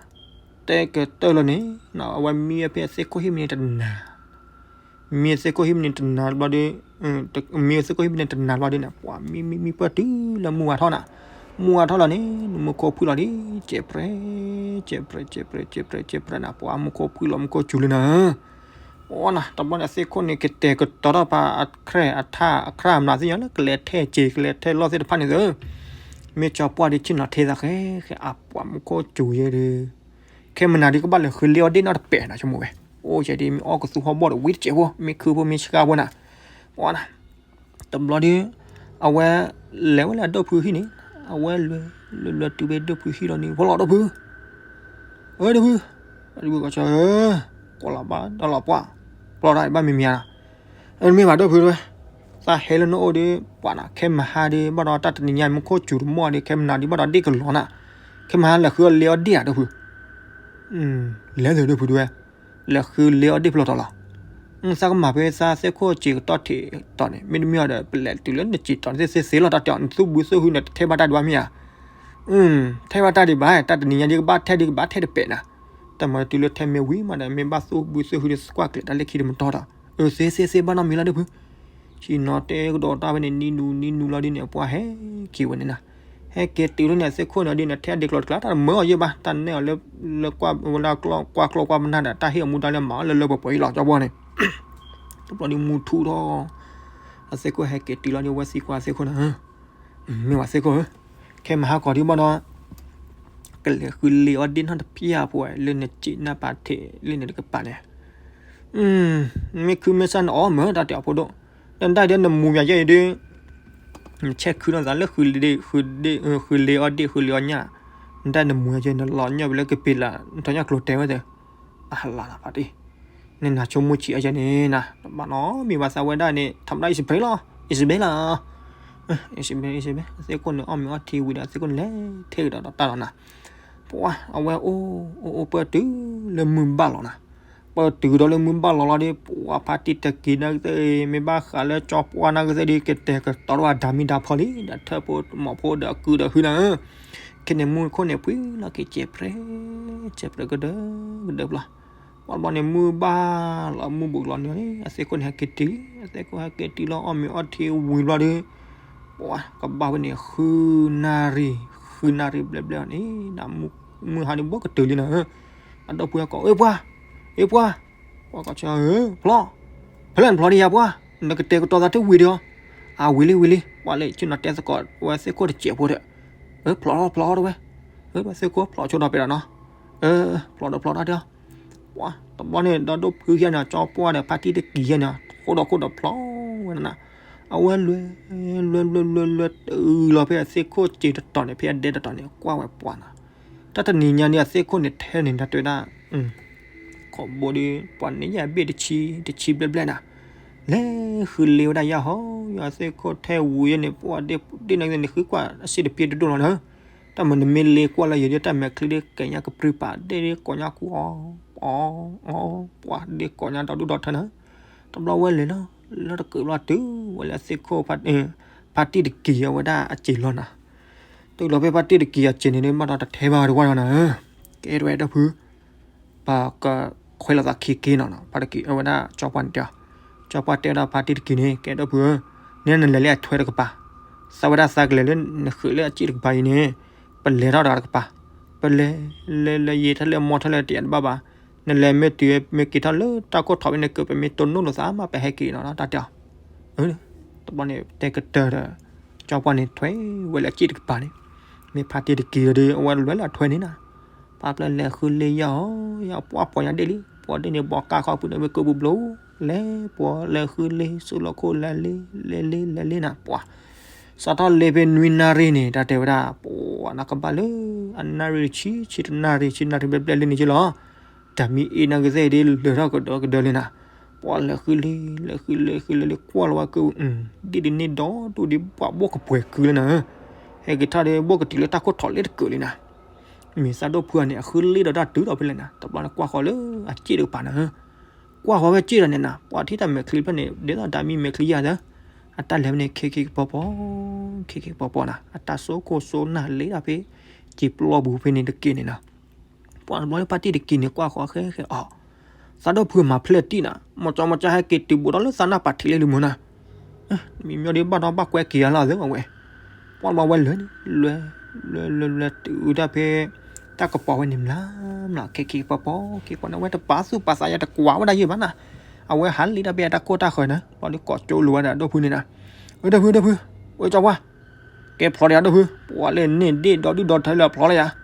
တဲကတၢၢ်လီၤန့ၣ်, အဝဲမံဝဲဖဲအသ့ၣ်ခိၣ်ဟံၣ်မနုၤတနၤ, မံအသ့ၣ်ခိၣ်ဟံၣ်မနုၤတနၤဘျီဒီး, မံအသ့ၣ်ခိၣ်ဟံၣ်မနုၤတနၤဘျီဒီးန့ၣ် ပှၤမံမံမံပၢၢ်တုၤလၢမုၢ်ဝါထီၣ်နၤ, မူအါထီၣ်လီၤန့ၣ် နမူခိၣ်ဖှံလီၤဒ် ကဲးပြဲး ကဲးပြဲး ကဲးပြဲး ကဲးပြဲး ကဲးပြဲးနၤ ပှၤမူခိၣ်ဖှံလီၤ မူခိၣ်စူၤလံနၤဧၢ. အိၣ်နၤ တဘျီန့ၣ် အသ့ၣ်ခိၣ်န့ၣ် ကတဲာ်ကတီၤထီၣ်ပှၤအခြဲၣ်အထၣ် အခြဲၣ်အမနုၤသ့ၣ်ညါလၢ ကလဲၤထဲစ့ၤ ကလဲၤထဲလီၢ်သ့ၣ်တဖၣ်န့ၣ်သၢ မ့ၢ်ကၠီပှၢ်ဒ်ဆ့ၣ်နီၤထဲသးဃဲ ဃဲအပှၤမူခိၣ်စူၤယဲဒုး ခဲမနၤဒ်ကဘၣ်လဲၤဃုလ့အီၣ်ဒ့ၣ်နီတပဲာ်နၤ ဆိကမိၣ်ဝဲ. အိၣ်ယဲဒ်မ့ၢ်အီၣ်ကသူဟီၣ်ဘီၣ်ဒီး ဝံတစဲးဖိ မ့ၢ်ခုဖိမ့ၢ်ဆှါဖိနၤ ပှၤနၤ တဘျီဒုး အဝဲလဲၤဝဲလၢအဒိၣ်ဖုဟံၣ်န့ၣ် အဝဲလဲၤ လဲၤလဲၤတုၤဖဲဒိၣ်ဖုဟံၣ်လီၤန့ၣ် ဖီလီၤဒိၣ်ဖု အၢဒိၣ်ဖု ဒိၣ်ဖုကီၢ်ဆၢဧၢ, ကိးလီၤဘၣ်ဒီးလီၤပှၢ်, ပျီတၢ်ဘၣ်မံၤမံၤဧါ, အၢမ့ၢ်ဘၣ်ဒိၣ်ဖုတဲဝဲ, သးဟဲလၢနအိၣ်ဒီး ပှၤနၤ ခဲမဟါဒီး ဘၣ်ဒီးတၢ်တနံၤညါမူခိၣ်စူၤတမီၢ်ဒီး ခဲမနၤဒီး ဘၣ်ဒီးဒ့ၣ်ကလီၤနၤ, ခဲမဟါလဲၤဃုအီၣ်လ့အီၣ်ဒ့ၣ်ဧါဒိၣ်ဖု, လဲၤသ့ဒိၣ်ဖုတဲဝဲ, လဲၤဃုလ့အီၣ်ဒ့ၣ်ဖျိထီၣ်လီၤ သးကမၤဖဲသးသ့ၣ်ခိၣ်စ့ၤကတီၢ်ထံးတီၤန့ၣ် မ့တမ့ၢ်အီၤဒီး ပလဲၤတုၤလၢနစ့ၤတီၤန့ၣ်သ့သ့လီၤတၢ်တဲအီၤ နသူၣ်ဘုသူၣ်ဟုန့ၣ် တထဲဘၣ်တၢ်ဒံးဘၣ်မ့ၢ်ဧါ, ထဲဘၣ်တၢ်ဒံးဘၣ် တၢ်တနံၤညါဒ်ကဘၣ်ထဲဒ်ကဘၣ်ထဲတပဲာ်နၤ, တၢ်မၤတုၤလၢထဲမ့ၢ်ဝံၤမးဒီး မ့ၢ်ဘၣ်သူၣ်ဘုသူၣ်ဟုဒီး သကွၢ်ကျဲၤတၢ်လၢခံတမတီၢ်ဒီး အၢသ့သ့သ့ဘၣ်နီတမံၤလီၤဒိၣ်ဖု, ဆ့ၣ်နီၤတဲကဒီးတၢ်ဝဲန့ၣ် နံၤနူၤနံၤနူၤလီၤဒ်န့ၣ် အပှၤဟဲက့ၤဝဲန့ၣ်နၤ, ဟဲက့ၤတုၤလၢန့ၣ် အသ့ၣ်ခိၣ်န့ၣ်ဒ်န့ၣ် ထဲအဒ့ကျိၤတကျါ တၢ်မၢအီၤယဲၢ်ဘၣ် တၢ်နဲၣ်အီၤလၢ လၢကွၢ်ဝဲဒၣ်ကွၢ်ကျိၣ်ကွၢ်ပနၢ်ဒီး တၢ်ဟ့ၣ်အမူဒါလၢမၤအီၤလၢလၢပှဲၤပှဲၤအံၤလီၤ ကၠီပှၢ်န့ၣ်, တဘျီဒ်မူထူၣ်ထီၣ်, အသ့ၣ်ခိၣ်ဟဲက့ၤတုၤလီၤဒ်ဝဲသံကွၢ်သ့ၣ်ခိၣ်န့ၣ်, မ့ၢ်ဝဲသ့ၣ်ခိၣ်ဧၢ, ခဲမဟါကီၤဒ်ဘၣ်ဒီး ကလဲၤဃုလ့အီၣ်ဒ့ၣ်နီတဖျၢၣ်ဖိဝဲ လၢနစ့ၤနၢ်ပာ်ထံးလၢန့ၣ်တကပၤန့ၣ်, မ့ၢ်ခုမ့ၢ်ဆၣ်နအီၣ်မၢတၢ်တဲအီၤဖိဒိၣ်, နဒၣ်ဒီးနမူယၤယဲအံၤဒ် နဆဲးခုနီၤသးလၢ ဃုလ့အီၣ်ဒ့ၣ် ဃုလ့အီၣ်ဒ့ၣ် ဃုလ့အီၣ်ညၣ်, နဒၣ်နမူယၤယဲ နလီၤညၣ်ဝဲလၢကပ့ၤလး နထီၣ်ညၣ်ကျိၤတဲဝဲသ့ၣ်, အဟလၢ်လီၤဖးတံၢ်, နနၤဆိကမိၣ်ဆံးအယဲန့ၣ်နၤ တဘၣ်နီတမံၤဘၣ်သးဝဲဒၣ်န့ၣ် ထီၣ်မတၢ်အံၣ်စဘ့လီၤ အံၣ်စဘ့လီၤ အံၣ်စဘ့ အံၣ်စဘ့ အသ့ၣ်ခိၣ်န့ၣ်အီၣ်မ့ၤအီထံဝံၤဒီး အသ့ၣ်ခိၣ်န့ၣ်လဲၤထဲကဒီးဒီးတၢ်လီၤနၤ, ပှၤအဝဲအိၣ်အိၣ်အိၣ်ပၢၢ်တုၤလၢမုၢ်ဘၣ်လီၤနၤ, ပၢၢ်တုၤဒီးလၢမုၢ်ဘၣ်လီၤလီၤဒီး ပှၤဖါတံၢ်တက့ၤနၤကသ့ၣ် မ့ၢ်ဘၣ်ဃးလၢကၠီပှၢ်နၤကသ့ၣ်ဒီး ကတဲာ်ကတီၤတဝဲဒၣ်မံၤဒၣ်ဖီလံ ဒီးထၢၣ်ဖိမီၤဖိဒီးအကုဒီးဟုနၤဧၢ, ခဲန့ၣ်မူခိၣ်န့ၣ်ပှံၤလီၤက့ၤ ကဲးပြဲး ကဲးပြဲးကဒၢကဒၢဘျီ, ပှၤဘျီန့ၣ်မုၢ်ဘၣ်လီၤ မုၢ်ဘူးလီၤန့ၣ် အသ့ၣ်ခိၣ်န့ၣ်ဟဲက့ၤတုၤလံ အသ့ၣ်ခိၣ်ဟဲက့ၤတုၤလီၤအီၣ်မ့ၤအီထံဝံၤဘျီဒီး ပှၤကဘၣ်ဝဲန့ၣ် ဃုနၣ်ရံၣ် ဃုနၣ်ရံၣ်ဘျဲၣ်ဘျဲၣ်အီၤန့ၣ် မုၢ်ဟါန့ၣ်ဘီကတုၤလံနၤဧၢ, အဒီပုၢ်ဝဲၢ်ကိး အ့ၣ်ပှၢ် အ့ၣ်ပှၢ်, ပှၤကိးဆၢဧၢ ဖျီ, ဖဲလဲၣ်နဖျီဒံးယၤပှၢ်, နကတဲာ်ကတီၤသးတဝံၤဒီး, အဝံၤလံဝံၤလံ ပှၤလၢဆ့ၣ်နီၤတဲသကိးဝဲသ့ၣ်ခိၣ်တစဲးဖိဒီး, ဖျီဖျီတဲဝဲ, သ့ၣ်ခိၣ်ဖျီဆိဒီးပဲဒီးနီၤ, ဖျီဒီးဖျီဒီးတဲအီၤ ပှၤတဘျီန့ၣ် ဒီဒိၣ်ဖုယဲန့ၣ် ကၠီပှၢ်ဒီးဖါတံၢ်တက့ၤယဲန့ၣ် ဃိဒီးဃိဒီးဖျီဝဲနၤ, အဝဲလဲၤ လဲၤလဲၤလဲၤလဲၤလဲၤတုၤလီၤဖဲအသ့ၣ်ခိၣ်စ့ၤတတီၤန့ၣ် ဖဲအဒဲတတီၤန့ၣ် ကွၢ်ဝဲပှၤနၤ, တၢ်တနံၤညါန့ၣ် အသ့ၣ်ခိၣ်န့ၣ်ထဲန့ၣ် တၢ်တဲဝဲဒၣ် ခိးဘိဒီး ပှၤန့ၣ်ယဘ့ၣ်တဆံ တဆံဘျဲၣ်ဘျဲၣ်နၤ, လဲၤဃုလ့ဝဲဒၣ်ယဲဟီ ယသ့ၣ်ခိၣ်ထဲဝံၤယဲန့ၣ် ပှၤဒ့ၣ်ဒ့ၣ်နၤန့ၣ် ဃုကွၢ်အစ့ၣ်တပျ့တဒိၣ်လီၤနၤ, တၢ်မၤနမ့ၢ်လ့ကွၢ်လၢယဲဒ်တၢ်မဲာ်ချံဒ်ကဲညါကပြုၢ်ပာ်ဒ့ၣ်ဒ်ကိးညါကူအီၤ အီၤ အီၤ ပှၤဒ့ၣ်ကိးညါဒီဒူၣ်ဒီထၢနၤ, တဘျီဝဲလဲၤလီၤ လၢတကုးဘျီတုၤဝဲလၢအသ့ၣ်ခိၣ် ဖါတံၢ်တက့ၤအဝဲဒၣ်အစ့ၣ်လီၤနၤ, တုၤလီၤဖဲဖါတံၢ်တက့ၤအစ့ၣ်န့ၣ် ဘၣ်ဒီးတထဲဘၣ်တဝၢ်လီၤနၤ, ကဲတဝဲဒီပုၢ် ပကခွဲးလိာ်သးခံက့ၤနီၤနီၤ ဖါတံၢ်တက့ၤအဝဲဒၣ်ကၠီပှၢ်န့ၣ်တဲအီၤ, ကၠီပှၢ်တဲဝဲဒၣ်ဖါတံၢ်တက့ၤန့ၣ် ကဲဒီပုၢ်ဧၢ, န့ၣ်နလဲၤလၢအထွဲတကပၤ, သးဝဲဒၣ်သးကလဲၤလၢနဃုာ်လၢအစ့ၣ်တကပၤအံၤန့ၣ်, ပလဲၤထီၣ်တဂၤတကပၤ, ပလဲၤ လဲၤ လဲၤယံာ်ထီၣ်လၢအမီၢ်ထီၣ်လၢ တယၤတဘၣ်ဘၣ်, နလဲၤမ့ၢ်တုၤမ့ၢ်က့ၤထီၣ်လၢတၢ်ခိၣ်ထီၣ်ဖဲန့ၣ် ကပမ့ၢ်တိၢ်နီၣ်လိာ်သးမး ပဟဲက့ၤနီၤနီၤ တၢ်တဲအီၤ, တဘျီန့ၣ် တဲကတၢၢ်ဒီး ကၠီပှၢ်န့ၣ် ထွဲဝဲလၢအစ့ၣ်တကပၤန့ၣ်, မ့ၢ်ဖါတံၢ်တက့ၤဒီး အဝဲလဲၤလၢအထွဲန့ၣ်နၤ, ပာ်ဖျါလဲၤဃုလ့ယဲဟီ ယပှၢ်ပှၤညါဒ့ၣ်လံ ပှၤဒ့ၣ်န့ၣ် ဘီကါခီပူၤန့ၣ် မ့ၢ်ကၢပူၤဘျီ လဲၤပှၤလဲၤဃုလ့ ဆူလီၢ်ခိၣ်လဲၤလ့ လဲၤလ့ လဲၤလ့နၤ ပှၤ စးထီၣ်လ့ဖဲနွံနၣ်ရံၣ်န့ၣ် တၢ်တဲဝဲဒၣ် ပှၤနကဘၣ်လၢ အနၣ်ရံၣ်တဆံ ဆံတနၣ်ရံၣ် ဆံနၣ်ရံၣ်ဘျဲၣ်ဘျဲၣ်လံန့ၣ်က့လီၤ, တၢ်မံၤအ့ၣ်နၤကသ့ၣ်ဒ်လဲၤထီၣ်ကဒီးကဒီးလံနၤ, ပှၤလဲၤဃုလ့ လဲၤဃုလ့ ဃုလ့လံ ကွၢ်လီၤဝဲကၢ ဒ့ၣ်ဒ်န့ၣ်ဒီး ဒိၣ်ဒ်ပှၤဘိၣ်ကပှဲၤကုလၢနၤဧၢ, ဟဲက့ၤထီၣ်ဒီး ဘိၣ်ကတုၤလၢတၢ်ခိၣ်ထီၣ်လ့တကုာ်လံနၤ, မ့ၢ်သးဒိၣ်ဖုအန့ၣ် အဃုလ့ဒီးတၢ်တုၤဒီးဖဲလဲၣ်နၤ တဘျီန့ၣ်ကွၢ်ဃီၤလၢအစ့ၣ်တကပၤနၤဧၢ, ကွၢ်ဃီၤဝဲစ့ၣ်ဒီးန့ၣ်နၤ ပှၤထံၣ်တၢ်မဲာ်ချံဖျၢၣ်န့ၣ် ဒ်သိးဒၣ်မံမဲာ်ချံယၤသၢ, အတၢ်လဲၤဖဲန့ၣ် ခ့ခ့ကပီၤပီၤ ခ့ခ့ကပီၤပီၤနၤ အတၢ်စိခိၣ်စိနၢ်လ့ဒၣ်ဖဲ စံာ်ပျီပူၤဖဲန့ၣ်တက့ၢ်န့ၣ်နၤ, ပှၤတဘျီလၢဖါတံၢ်တက့ၢ်န့ၣ် ကွၢ်ဃီၤဃဲဃဲအီၤ, သးဒိၣ်ဖုမၤဖျဲၣ်တံၢ်နၤ မီၢ်ကၠီမီၢ်ကၠီဟဲက့ၤတုၤဘူးဒီးလၢသးနၢ်ပာ်ထံးလၢလံမုၢ်နၤ မံၤမီၢ်ဒ်ဘၣ်ဒီးဘၣ်ကွဲက့ၤယၤလီၤသ့အဝဲ, ပှၤဘၣ်ဝဲလဲၤန့ၣ် လဲၤ လၢလၢလၢတုၤတၢ်ဖဲ တၢ်ကပီၤဝဲန့ၣ် မျးမျး ခဲခံပီၤပီၤ ခံပီၤန့ၣ် အဝဲတပာ်သူၣ်ပာ်သးယၤ တကွၢ်ဝဲဒၣ်ယဲၢ်ဘၣ်နၤ, အဝဲဟးလံတၢ်ဖဲအတၢ်ကိၢ်တၢ်ဃၢၤန့ၣ် ဘျီဒုးကိးကၠိလိာ်ဝဲဒၣ်ဒိၣ်ဖုန့ၣ်နၤ, ဝဲဒိၣ်ဖု ဒိၣ်ဖု, ဝဲကၠီပှၢ်, ကဲဖျီတယၤဒိၣ်ဖု, ပှၤလၢန့ၣ်ဒ့ၣ်ဒီဒုၣ်ဒီထၢလၢအဖျီလၢယၤ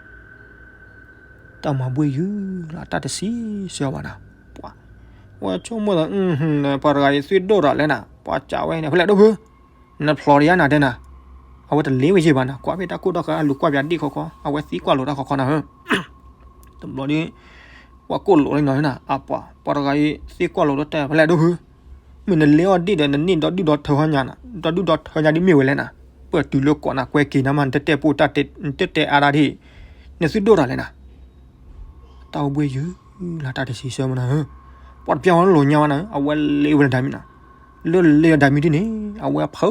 တၢ်မၤဘှ့ၣ်ယုၢ်လီၤ တၢ်တဆံးဆၢဘၣ်နၤ, ပှၤ, ဝဲဆိကမိၣ်သး ပှၤတဂၤအံၤသွံၣ်ဒိၣ်တၢ်လဲၣ်နၤ, ပှၤစံးဝဲန့ၣ် ဖဲလဲၣ်ဒိၣ်ဖု, နဖျီတယၤနၤတဲနၤ, အဝဲတလ့ဝဲယဲၢ်ဘၣ်နၤ, ကွၢ်ဖဲတၢ်ကိၢ်တၢ်ဃၢၤ အလူၤကွၢ်ပၠးဒ့ၣ်ခီခီ အဝဲသံကွၢ်လိာ်တၢ်ခီခီနၤဧၢ, တဘျီဒီး ပှၤကိၢ်လိာ်လံနီၤနၤ, အပှၤ ပှၤတဂၤအံၤသံကွၢ်လိာ်တၢ်ဖဲလဲၣ်ဒိၣ်ဖု, မ့ၢ်နလ့အီၣ်ဒ့ၣ်ဒီး နန့ၢ်ဒီဒုၣ်ဒီထၢဟီညါနၤ, ဒီဒုၣ်ဒီထၢညါဒ်မ့ၢ်ဝဲလဲၣ်နၤ, ပၢၢ်တုၤလၢကိးနၤကွဲက့ၤနၤမး နတတဲပူတၢ်တဲ နတတဲအါဒၣ်ဒ် နသွံၣ်ဒိၣ်တၢ်လဲၣ်နၤ တၢ်အိၣ်ဘှ့ၣ်ယုၢ်လၢတၢ်တဆံးဆၢမနၤဧၢ, ပှၤတပျၢ်ဝဲလိာ်ညါဝဲနၤဧၢ, အဝဲလ့ဝဲလၢဒၣ်မံၤနၤ, လၢလ့ဝဲဒၣ်မံၤဒ်န့ၣ် အဝဲဖု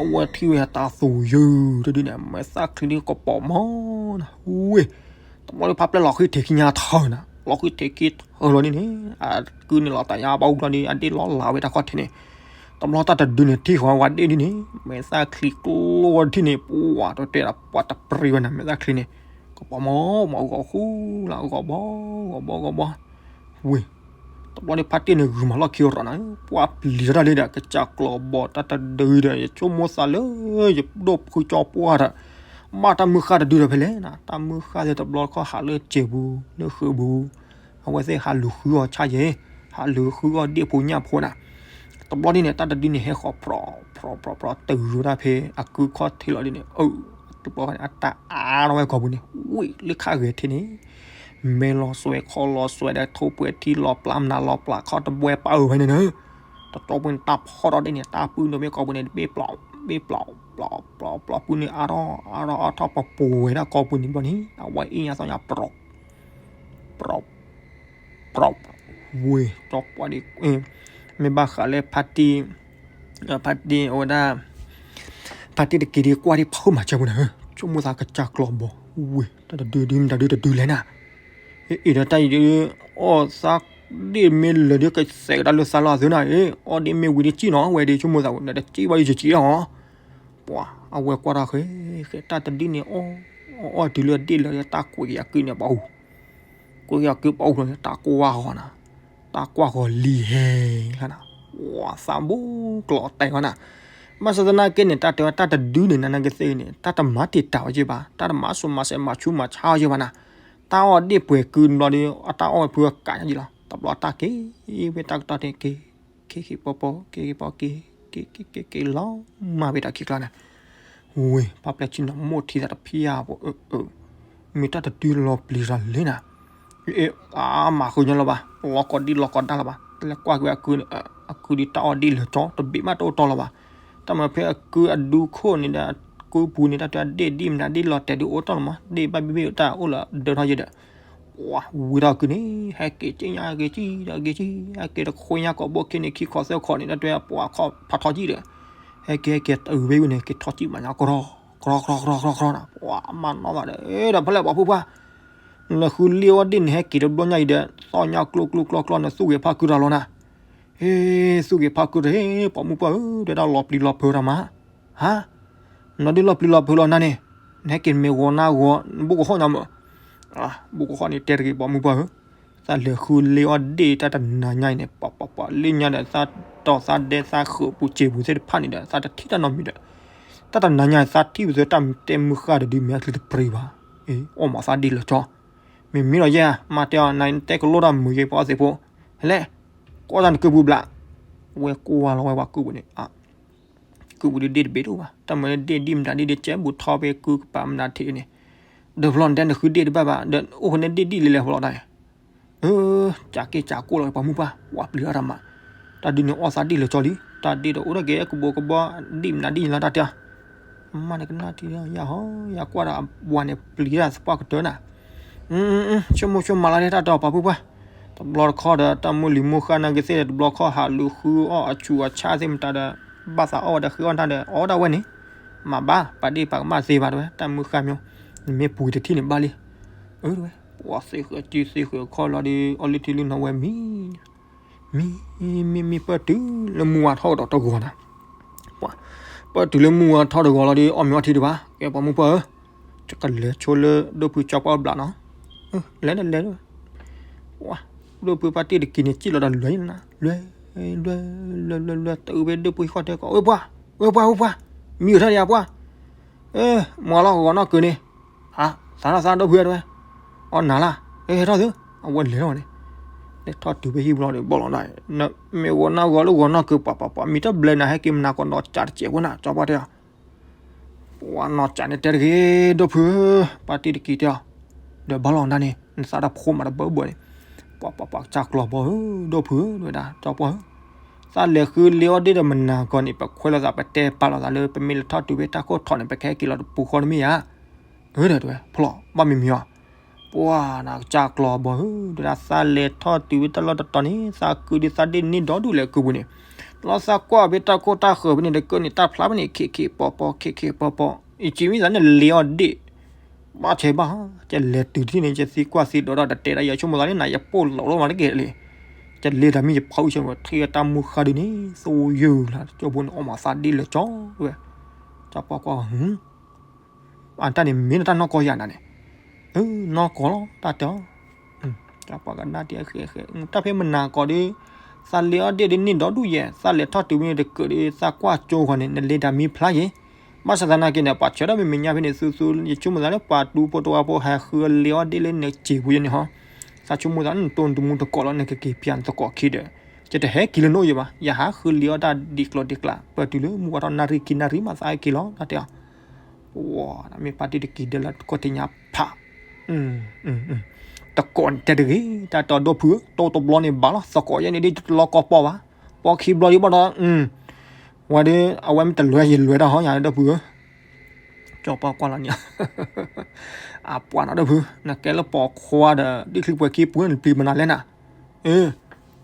အဝဲထံၣ်ဝဲတၢ်သူၣ်ယုၢ်တဒုန့ၣ် မဲာ်သၣ်ချံဒ်ကပီၤမီၤနၤ, ဝ့ၢ်, တဘျီဒီးဖးပျဲၢ်လီၤဃံထံးခံညါထၢနၤ, လီၤဃံထံးခံထၢလီၤဒ်န့ၣ်, အကုန့ၣ်လီၤတၢ်ယါဘၣ်အူဘျီဒီး အဒ့ၣ်လီၤလးဝဲတၢ်ခီၣ်ထံးန့ၣ်, တဘျီတၢ်တဒုန့ၣ် ထံၣ်ဃီၤဝဲဒ့ၣ်ဒ်န့ၣ် မဲာ်သၣ်ချံကျိထံၣ်န့ၣ် ပှၤတတဲဒၣ်ပှၤတပြံဝဲနၤ မဲာ်သၣ်ချံန့ၣ်, ကပီၤမီၤမီၤဂီၤဃူလၢဂီၤဘီ ဂီၤဘီဂီၤဘီ, ဝ့ၢ်, တဘျီန့ၣ်ဖါတ့ၢ်န့ၣ်ဂုာ်မၤလီၢ်ခံရီၤနၤ, ပှၤပျံၤထီၣ်တၢ်လံဒီး ကစၢ်ကျီၤဘီတၢ်တဒုဒီး ယဆိကမိၣ်သးလၢ ယဒိၣ်ဖုကၠီပှၢ်ဒီး ဘၣ်တၢ်မုၢ်ဃၢ်တဒုဒီးဖဲလဲၣ်နၤ, တၢ်မုၢ်ဃၢ်သ့ၣ်တဘျီတခီၣ်ဟးလၢစဲးပူၤ လၢဃုာ်ပူၤ, အဝဲသ့ၣ်ဟးလူၤဃုအီၤဆါယဲၢ်, ဟးလူၤဃုအီၤဒ့ၣ်ဖိညၣ်ဖိနၤ, တဘျီဒ်န့ၣ် တၢ်တဒုန့ၣ်ဟဲဃီၤဖြီဖြီဖြီဖြီ တုၤဝဲဒၣ်ဖဲအကုခီၣ်ထံးလီၤဒ်န့ၣ်, အၢ, တဘျီန့ၣ် အတၢ်အါထီၣ်ဝဲကီၢ်ပူၤန့ၣ် ဝ့ၢ်လၢခါဂဲၤထံးန့ၣ်, မဲလီၤစွဲခီလီၤစွဲဒီး ထိၣ်ပှဲၤထံလီၤပျၢ် မနၤလီၤပျၢ်ခီၣ်တဘှဲပာ်အၢၣ်ဝဲန့ၣ်နၤ, တတီၢ်ပူၤန့ၣ် တၢ်ဖီၣ်ထီၣ်ဒ်န့ၣ် တၢ်ပုၢ်ဒိၣ်မ့ၢ်ကီၢ်ပူၤန့ၣ် တဘ့ၣ်ပျီ ဘ့ၣ်ပျီ ပျီ ပျီ ပျီ ပျီ ပုၢ်န့ၣ်အါထီၣ် အါထီၣ်အါထီၣ် ပှဲၤဝဲဒၣ်ကီၢ်ပူၤန့ၣ်ဘျီန့ၣ် အဝဲအ့ၣ်ညါသီညါ ပြီ ပြီ ပြီ ဝ့ၢ် ကၠီပှၢ်ဒ် မ့ၢ်ဘၣ်ဃးလၢ ဖါတံၢ် ဖါတံၢ်အဝဲဒၣ် ဖါတံၢ်တက့ၤဒ်ကွၢ်ဒ်ဖုမၤစၢၤပူၤန့ၣ် ဆိကမိၣ်သးကစၢ်ကျီၤဘီ ဝ့ၢ် တၢ်တဒုဒုမတၤဒုတဒုလဲၣ်နၤ အ့ၣ်ဒီးတၢ်အံၤဒ် အီၣ်သးဒ့ၣ်မ့ၢ်လၢာ်ဒ်ကစဲးကဒါလၢသးလီၤအသုနၤ အ့ၣ် အီၣ်ဒ့ၣ်မ့ၢ်ဝံၤဒ်ကံၣ်နီၤ ဝဲဒ်ဆိကမိၣ်သးဝဲ နတကံၣ်ဘၣ်ဒ်ယကံၣ်လီၤ ပှၤ အဝဲကွၢ်တၢ်ဃဲ ဃဲတၢ်တဒုန့ၣ် အီၣ် အီၣ်တုၤလၢဒ့ၣ်လၢာ် တၢ်ကွဲးက့ၤအကုန့ၣ်ပှၤအူ ကွဲးက့ၤအကုပှၤအူလီၤန့ၣ် တၢ်ကွၢ်ဃီၤနၤ တၢ်ကွၢ်ဃီၤလံဟဲ လၢနၤ ပှၤသးဘူးကျီၤတဲာ်ဃီၤနၤ ဘၣ်ဆၣ်သနာ်က့န့ၣ် တၢ်တဲဝဲတၢ်တဒုန့ၣ် နနာ်က့သ့ၣ်န့ၣ် တၢ်တမၤတံာ်တာ်ဝဲက့ၤဘၣ် တၢ်တမၤစိၤမၤစဲးမၤဆူးမၤဆါဝဲက့ၤဘၣ်နၤ တၢ်အီၣ်ဒ့ၣ်ပှဲၤကုတဘျီဒီး အတၢ်အီၣ်ဝဲဖုအကးညါက့ၤလီၤ တဘျီတၢ်က့ၤ ဝဲတၢ်ကတီၢ်န့ၣ်က့ၤ က့ၤက့ၤပီပီ က့ၤက့ၤပီက့ၤ က့ၤက့ၤက့ၤက့ၤလီၤ မၤဝဲတၢ်ခံကျါန့ၣ် ဝ့ၢ် ပၢ်ပျဲၢ်ဆံနီၤ မိၢ်ထံသးတဖံးဧါ ပှၤအၢ အၢ မ့ၢ်တၢ်တဒုလီၤပျံၤတၢ်လဲၣ်နၤ အ့ အမၤဃုာ်ညီလီၤဘၣ် လီၤကီၢ်ဒံလီၤကီၢ်ဒါလီၤဘၣ် လဲၤကွၢ်က့ၤအကုန့ၣ် အကုဒ်တၢ်အီၣ်ဒ့ၣ်လၢာ်ကၠီ တဘ့ၣ်မးတအိၣ်တီလီၤဘၣ် တၢ်မၤဖဲအကုအဒူခိၣ်န့ၣ်ဒီး အကုပူၤန့ၣ် တၢ်တဲဒ့ၣ်ဒ်မနုၤဒ့ၣ်လီၤတဲာ်ဒုးအိၣ်တီလီၤမး ဒ့ၣ်ဘၣ်ဘ့ၣ်ဘ့ၣ်တၢ်အိၣ်လၢဒၢထီၣ်ယဲဒီး ပှၤဝံၤထီၣ်ကုန့ၣ် ဟဲက့ၤက့ၤညါက့ၤက့ၤဒီးက့ၤက့ၤ ဟဲက့ၤတခိၣ်ညါကိးဘိခံန့ၣ် ခံခီသၢခီန့ၣ် တၢ်တဲပှၤခီၣ်ဖးထီကံၣ်ဒီး ဟဲက့ၤဟဲက့ၤ တအုးဝဲဝံၤန့ၣ် က့ၤထီကံၣ်မးညါကရီ ကရီကရီကရီကရီကရီနၤ ပှၤမၤနီၣ်သးဒီး ဒီးဖဲလဲၣ်ပှၤဖိပှၢ် နဃုလ့အီၣ်ဒ့ၣ်န့ၣ် ဟဲက့ၤတဘျီညါအံၤဒီး သီၣ်ညါကျိကျိကျီကျီန့ၣ် သူၣ်ဂ့ၤဖးကုတၢ်လီၤနၤ ဟ့ သူၣ်ဂ့ၤဖးကုတၢ်ဟ့ ပှၤမုၢ်ပှၢ်ဧၢ တဲဒၣ်လီၤပျံၤလီၤဖုးတၢ်မး ဟါ နဒုးလီၤပျံၤလီၤဖုးလီၤနၤန့ၣ် နဟဲက့ၤမ့ၢ်ဂီၤနၤဂီၤ နဘိၣ်ကဟီၣ်ညါမး ဘိၣ်ကဟီၣ်န့ၣ် တဲတဂ့ၤ ပှၤမုၢ်ပှၢ်ဧၢ သးလဲၤဃုလ့အီၣ်ဒ့ၣ်တၢ်တနၤညါအံၤန့ၣ် ပှၤပှၤပှၤလ့ညါဒီး သးတီၢ်သးဒဲသးဃုာ်ပူၤစ့ပူၤသ့ၣ်တဖၣ်န့ၣ်ဒီး သးတထံၣ်တၢ်နီတမံၤဒီး တၢ်တနၤညါအံၤ သးထံၣ်ပသုတၢ်တဲမုၢ်ဃၢ်တဒု မ့ၢ်အချံတပြံဘၣ် အီၣ်မးသးဒ့ၣ်လၢာ်ကၠီ မ့မ့ၢ်လီၤယဲၢ် မၤတဲအီၤ နတဲကလိတၢ်မုာ်ယဲၢ် ပှၤအီၣ်သ့ၣ်ဖိ ဟဲလဲၣ် ကွၢ်တၢ်နကုပူၤဘျး ဝဲကွၢ်လီၤဝဲပှၤကုပူၤန့ၣ် ကုပူၤဒ်ဒ့ၣ်တဘ့ၣ်တအိၣ်ဘၣ် တၢ်မၤလၢဒ့ၣ်ဒ်မနုၤဒ်ဒ်ကဲဘူးထီၣ်ဖဲကုကပၤမနုၤထံးန့ၣ် ဒီးဖျီနတဲနဃုဒ့ၣ်တဘၣ်ဘၣ် ဒီးအိၣ်ဃိန့ၣ်ဒ့ၣ်ဒ်လဲၣ်လဲၣ်ဖျီတၢ် အၢ ကးက့ၤကးကိၢ်လီၤပှၤမုၢ်ပှၢ် ပှၤပျံၤအီၣ်တၢ်မး တၢ်ဒုးန့ၣ်အီၣ်သးဒ့ၣ်လၢာ်ကၠီလံ တၢ်ဒ့ၣ်ဒီးအိၣ်ထီၣ်က့ၤကဘိကဘီ ဒ်မနုၤဒ်လဲၣ်တၢ်တဲ မ့ၢ်န့ၣ်ကနၣ်ထံယဟီ ယကွၢ်ဒီးအဝၤန့ၣ်ပျံၤတၢ်သပှၢ်ကတၢၢ်နၤ ဆိကမိၣ်ဆိကမးလီၤဒ်တၢ်တဲပှၤမုၢ်ပှၢ် တဘျီတခီဒီး တၢ်မုၢ်လံၤမုၢ်ဃၢ်နာ်က့သ့ၣ်ဒီး တဘျီတခီဟးလူၤဃုအီၣ်အဆူးအဆါသ့ၣ်မတၤဒီး ဘၣ်သးအီၣ်ဝဲဒီးဃ့အီၣ်တၢ်ဒီး အီၣ်ဒၣ်ဝဲန့ၣ် မၤဘၣ် ပာ်ဒ့ၣ်ပာ်ကမၣ်သ့ဘၣ်တဲဝဲ တၢ်မုၢ်ဃၢ်မ့ၢ် နမ့ၢ်ပှ့ၤတထံၣ်န့ၣ်ဘၣ်လံ အၢ တဲဝဲ ပှၤသ့ဃုာ်စုသ့ဃုာ်ခီလီၤဒီး အီၣ်လုၢ်ထံလုၢ်နီၤဝဲမံ မံ မံ မံပၢၢ်တုၤလၢမူဝါထီၣ်ကဒီးတဂီၤနၤ ပှၤ ပတုၤလၢမုၢ်ဝါထီၣ်တဂီၤလီၤဒီး အီၣ်မ့ၤအီထံတဘၣ်, ကဲပှၤမုၢ်ပှၢ်ဧၢ, ကလဲၤဆိလၢဒိၣ်ဖုကၠီပှၢ်ဘျးနီၤ, လဲၤလဲၤလဲၤ, ဒိၣ်ဖုပှၢ်တံၢ်တကံၤန့ၣ် စံၣ်လီၤဒီးလွဲၢ်, လွဲၢ်, လွဲၢ်, လွဲၢ်, လွဲၢ်, တအုးဖဲဒိၣ်ဖုဟံၣ်ဃီတဲကီး, ဝဲၢ်ပှၢ်, ဝဲၢ်ပှၢ်, ဝဲၢ်ပှၢ်, မံအိၣ်ထီၣ်ဒံးဧါပှၢ်, မၤလီၤဂီၤနီၢ်ကၢၤန့ၣ်, သးနီၢ်သးဒိၣ်ဖုတဲဝဲ, အီၣ်နၤလၢ်, ဟဲထီၣ်သု, အဝဲလဲၤထီၣ်န့ၣ်, လဲၤထီၣ်တုၤဖဲဟံၣ်ဘျီဒီး ဘီၣ်လီၤဒၣ်, မ့ၢ်ဂီၤနီၢ်ဂီၤလၢဂီၤနီၢ်ကၢၤ ပှၤပှၤပှၤ မံတဘျဲၣ်နၤ ဟဲက့ၤမနၤကီးနီၢ်ကၠးတစဲးဖိနၤ ကၠီပှၢ်တဲအီၤ, ပှၤနီၢ်ကၠးန့ၣ်တဲတဂ့ၤ ဒိၣ်ဖုဧၢ, ပှၢ်တံၢ်တကံၤတဲအီၤ, ဒီးဘၣ်လီၤနၤန့ၣ် နသးတၢ်ဖိမးတဘၢဘၢန့ၣ်, ပှၤပှၤပှၤကစၢ်ကျီၤဘီဧၢ, ဒိၣ်ဖုဧၢ တဲဝဲဒၣ် ကၠီပှၢ်ဧၢ, သးလဲၤဃုလ့အီၣ်ဒ့ၣ်ဒီးမနၤကီးန့ၣ် ပခွဲးလိာ်သး ပတဲပာ်လိာ်သးလၢ ပမ့ၢ်လဲၤထီၣ်တုၤဖဲတၢ်ခိၣ်ထီးန့ၣ် ပကဟဲက့ၤလီၤတပူၤဃီတမ့ၢ်ဧါ, အၢ တဲဝဲ ဖျီၣ် ဘၣ်မံမံအီၤ, ပှၤနၤကစၢ်ကျီၤဘီဧၢ, တဲဝဲဒၣ် သးလဲၤထီၣ်တုၤဖဲတၢ်လီၢ်တတီၤန့ၣ် သးကုာ်ဒုးသးဒ့ၣ်န့ၢ်ဒီဒူၣ်လဲၤကုာ်ပူၤန့ၣ်, လီၤသးကွၢ်ဖဲတၢ်ခိၣ်တၢ်ဃၢၤဖဲန့ၣ် တကၢန့ၣ်တၢ်ဖျါဖဲန့ၣ် ခ့ခ့ပီပီ ခ့ခ့ပီပီ, ယစံးမ့ၢ်သးန့ၣ်လ့အီၣ်ဒ့ၣ်, ဘၣ်ဆဲးဘၣ်, ကလဲၤတုၤတထံၣ်န့ၣ် ကသံကွၢ်သံဒိးဒီး တတဲဒၣ် ယဆိကမိၣ်သးလၢနၤ ယပိၢ်လီၤလီၤမးတက့ၢ်လံ, ကလဲၤတၢ်မ့ၢ်ယဖီအုၣ်ဆဲး ထံၣ်တၢ်မုၢ်ဃါဒုးန့ၣ် သိယုၢ်လၢကၠိဖိန့ၣ် အီၣ်မးသးဒ့ၣ်လၢကၠီဝဲ, ကၠီပှၢ်ကွၢ် အတၢ်န့ၣ်မ့ၢ်နတၢ်နီၢ်ကီၢ်ယၤနၤန့ၣ်, နီၢ်ကီၢ်လီၤ တၢ်တဲအီၤ, ကၠီပှၢ်ကနၣ်တ့ၢ်ဃဲးဃဲး တၢ်ဖဲမနၤကီးဒီး, သးလ့အီၣ်ဒ့ၣ်ဒုးန့ၢ်ဒီဒူၣ်ယဲၢ် သးလဲၤထီၣ်တုၤဖဲန့ၣ်တကၢးဒီး သးကွၢ်ကၠိဃီန့ၣ် နလ့တၢ်မံဖျါယဲၢ်, ဘၣ်ဆၣ်သနာ်က့န့ၣ် ပှၤဆၢထၢၣ်မ့ၢ်မဲာ်ညါဖဲန့ၣ် သူသူ ယဆိကမိၣ်သးလၢပှၤတူဖိတဝါဖိဟဲဃုလ့အီၣ်ဒ့ၣ်လၢနစံာ်ပူၤယဲၢ်န့ၣ်ဟီ, သးဆိကမိၣ်သးနတိၢ်နတမူတကိးလီၤ နကက့ၤပၠးနသကိးခံဒီး, ယတဟဲက့ၤလၢနအိၣ်ယဲၢ်ဘၣ် ယဟးဃုလ့အီၣ်တၢ်ဒံးကျိၤဒံးကျါ ပတုၤလၢမုၢ်ဝါထီၣ်နၣ်ရံၣ်ခံနၣ်ရံၣ်မးသးဟဲက့ၤလီၤ တၢ်တဲအီၤ, ပှၤမ့ၢ်ပှၢ်တံၢ်တကံၤဒဲလၢတခိၣ်ထံးညါဖး တကိးန့ၣ်တဲတဂ့ၤ တၢ်တဲအီၤဒိၣ်ဖုဧၢ တိၢ်တဘျီန့ၣ်ဘၣ်လီၤ သကိးယဲၢ်န့ၣ်ဒ်တလီၤကီၢ်ပီၢ်ဘၣ်, ပီၢ်ခံဘျီဒ်ဘၣ်ဒီး, ဝဲဒီး အဝဲမ့ၢ်တလွဲယလွဲတၢ်ဟီယၤဒိၣ်ဖုဧၢ, ကၠီပှၢ်ကွၢ်လီၤန့ၣ်, အပှၤနီၢ်ဒိၣ်ဖု နကဲလၢပိာ်ခွါဒီး ဒ်ချံပှဲၤခံပူၤန့ၣ် နပျံၤမနုၤလဲၣ်နၤ, အၢ,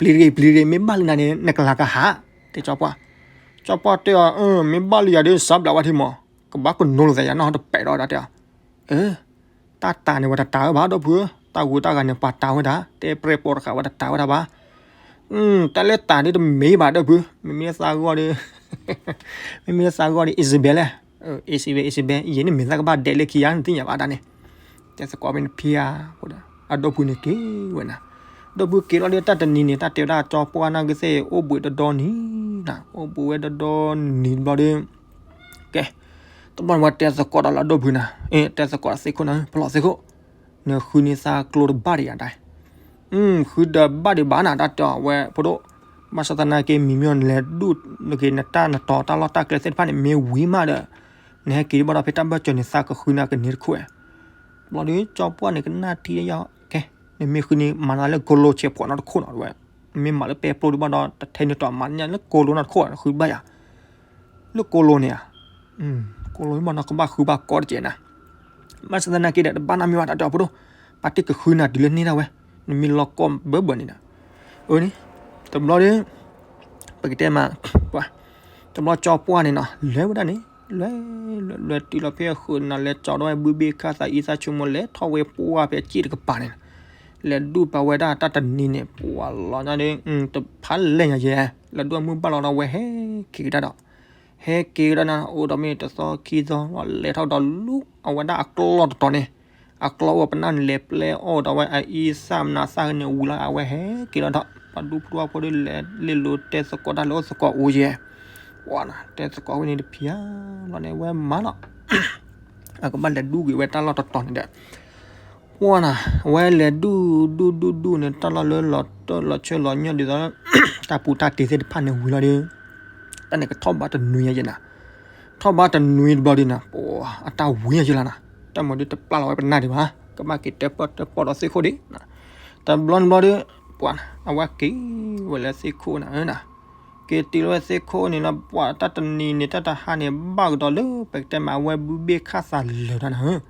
ပျံၤတဂ့ၤပျံၤတဂ့ၤ မ့ၢ်ဘၣ်လံနၤန့ၣ် နကလၤကဟး, တဲကၠီပှၢ်, ကၠီပှၢ်တဲအီၤ မ့ၢ်ဘၣ်လံယၤဒီး စးဘျးဝဲထံမး, ကဘၣ်ကနိလိာ်သးယၤနီၢ်တပဲာ်ဒီးတၢ်တဲအီၤ, အၢ တၢ်တၤန့ၣ်ဝဲတတၤဝဲဘၣ် ဒိၣ်ဖုဧၢ, တၢ်ဂူတၢ်ဂၤန့ၣ် ပှၤတၤဝဲဒၣ်, တဲပြဲၢ်ပိာ်တဃာ်ဝဲတတၤဝဲဒၣ်ဘၣ်, တၢ်လၢတၤဒ်တမ့ၢ်ဘၣ် ဒိၣ်ဖု, မ့မ့ၢ်လၢသးဂီၢ်ဒီး, မ့မ့ၢ်လၢသးဂီၢ်ဒီး Isabel လဲၣ်, Isabel Isabel ယဲန့ၣ်မ့ၢ်သးကဘၣ်ဒဲးလၢခံယါ နသ့ၣ်ညါဘၣ်တၢ်န့ၣ်, တဲသကိးမ့ၢ်နဖံဧါ, အဒိၣ်ဖုန့ၣ်က့ၤဝဲနၤ, ဒိၣ်ဖုက့ၤလီၤဒီး တၢ်တနံၤန့ၣ် တၢ်တဲဝဲဒၣ်ကၠီပှၢ်နၢ်ကသ့ၣ် အိၣ်ဘှံးတဒီနံၤနၤ, အိၣ်ဘှံးဝဲတဒီနံၤတဘျီဒီး ကဲ, တဘျီန့ၣ်ဝဲတဲသကိးဒီးလၢဒိၣ်ဖုနၤ, တဲသကိးသ့ၣ်ခိၣ်နၤ, ဖျီၣ်သ့ၣ်ခိၣ်, နဃုန့ၢ်သးကျိတဘၣ်ဒံးယၤဒၣ်, ဃုတဘၣ်ဒံးဘၣ်နၤ တၢ်တဲအီၤဝဲဖိဒိၣ်, ဘၣ်ဆၣ်သနာ်က့ မံၤမံၤအီၤ နလဲၤဒူၣ်နက့ၤ နတၢ်နတီၤတၢ်လီၢ်တၢ်ကျဲသ့ၣ်တဖၣ်န့ၣ် မ့ၢ်ဝံၤမးဒီး, နဟဲက့ၤဒံးဘၣ်ဒီး ဖဲတၢ်ဘၢၣ်စၢၤန့ၣ် သးကဃုနၤကန့ၢ်တခိၣ်ဝဲ, ဘျီဒီး ကၠီပှၢ်န့ၣ်ကနၣ်ထံယီၤ, ကဲ, နမ့ၢ်ဃုန့ၢ် မၤနၤလၢကိလိဆဲးဖှီၣ်နီတခိၣ်နီၤဝဲ, မ့ၢ်မၤလၢပဲပျိဒံးဘၣ်ဒီး တထဲန့ၣ်တီၤ မၤနၤလၢကိလိနီတခိၣ် ဃုဘၣ်ယၤ, လၢကိလိန့ၣ်ဧါ, ကိလိမ့ၢ်နီၤ ကဘၣ်ဃုဘၣ်ကိးတကဲးနၤ, ဘၣ်ဆၣ်သနာ်က့ဒီး တဘၣ်နၤမ့ၢ်ဘၣ်တၢ်တဲအီၤဖိဒိၣ်, ပာ်တ့ၢ်ကဃုနၤတုၤလၢန့ၢ်ဒၣ်ဝဲ, နမ့ၢ်လီၤကီၢ်ဘၢဘၢန့ၣ်ဒီး, အၢန့ၣ်, တဘျီဒီး, ပကတဲမး, ပှၤ, တဘျီကၠီပှၢ်န့ၣ်နီၤ လဲၤဝဲဒၣ်န့ၣ်, လဲၤ, လဲၤတုၤလီၤဖဲအဃုာ်နၤ လဲၤကၠီဒီးဝဲဘုဘ့ၣ်ခၣ်သး အံသၣ်ဆိကမိၣ် လဲၤထီၣ်ဝဲပှၢ်ဖဲစ့ၣ်တကပၤန့ၣ်, လဲၤဒူၣ်ပာ်ဝဲဒၣ်တၢ်တနံၤန့ၣ် ပှၤလီၤညါဒီး တဖးလဲၢ်ညါယဲ, လဲၤဒူၣ်မုၢ်ဘၣ်လီၤဒီး ဝဲဟဲက့ၤကဒါဒီး, ဟဲက့ၤကဒါနၤ အိၣ်ဒီးမ့ၢ်တသီခံသီ လဲၤထီၣ်ဒီးလူၤအဝဲဒၣ်အကျီၢ်တတီၤန့ၣ်, အကျီၢ်အိၣ်ပနၢ်န့ၣ် လဲၤပျဲအီၣ်ဒီးဝဲအအံသၣ်မနုၤသၣ်န့ၣ် ဝံၤလီၤ အဝဲဟဲက့ၤလီၤဒီး ပှၤဒူဖိတဝါဖိဒီး လဲၤလ့လိၤတဲသကိးတၢ်လၢအိၣ်သကိးအိၣ်ယဲ, ပှၤနၤတဲသကိးဝဲန့ၣ်တဖံးဧါ, ဘျီန့ၣ် ဝဲမၤလီၤ အကဘၣ်လဲၤဒူၣ်က့ၤဝဲတၢ်လီၢ်တတီၤန့ၣ်ဒီး, ပှၤနၤ, ဝဲလဲၤဒူၣ်ဒူၣ်ဒူၣ်ဒူၣ်န့ၣ် တၢ်လီၢ်လၢလီၤတၢၢ်လီၤဆၢလီၤညီဒ်သိး တၢ်ပူၤတၢ်တ့ၤသ့ၣ်တဖၣ်န့ၣ်ဝံၤလီၤဒီး, တၢ်န့ၣ်ကထီၣ်ဘးတနွံယဲနၤ, ထီၣ်ဘးတနွံတဘျီဒီးနၤ ပှၤအတၢ်ဝံၤယဲလီၤနၤ, တၢ်မၤဒုးတပျၢ်လီၤဝဲပနၢ်ဒံးဘၣ် ကဘၣ်က့ၤတဲပီၢ်တဲပီၢ်ဒီးသ့ၣ်ခိၣ်ဒံး, တဘျီနဘျီဒီး, ပှၤနၤ, အဝဲက့ၤဝဲလၢသ့ၣ်ခိၣ်နၤဧၢနၤ က့ၤတုၤလၢဝဲသ့ၣ်ခိၣ်န့ၣ်လီၤ ပှၤတၢ်တနံၤန့ၣ် တၢ်တဟါန့ၣ် ဘၣ်ကဒီးလၢ ပကတဲမး အဝဲဘုဘ့ၣ်ခၣ်သးလၢာ်တၢ်နၤဧၢ,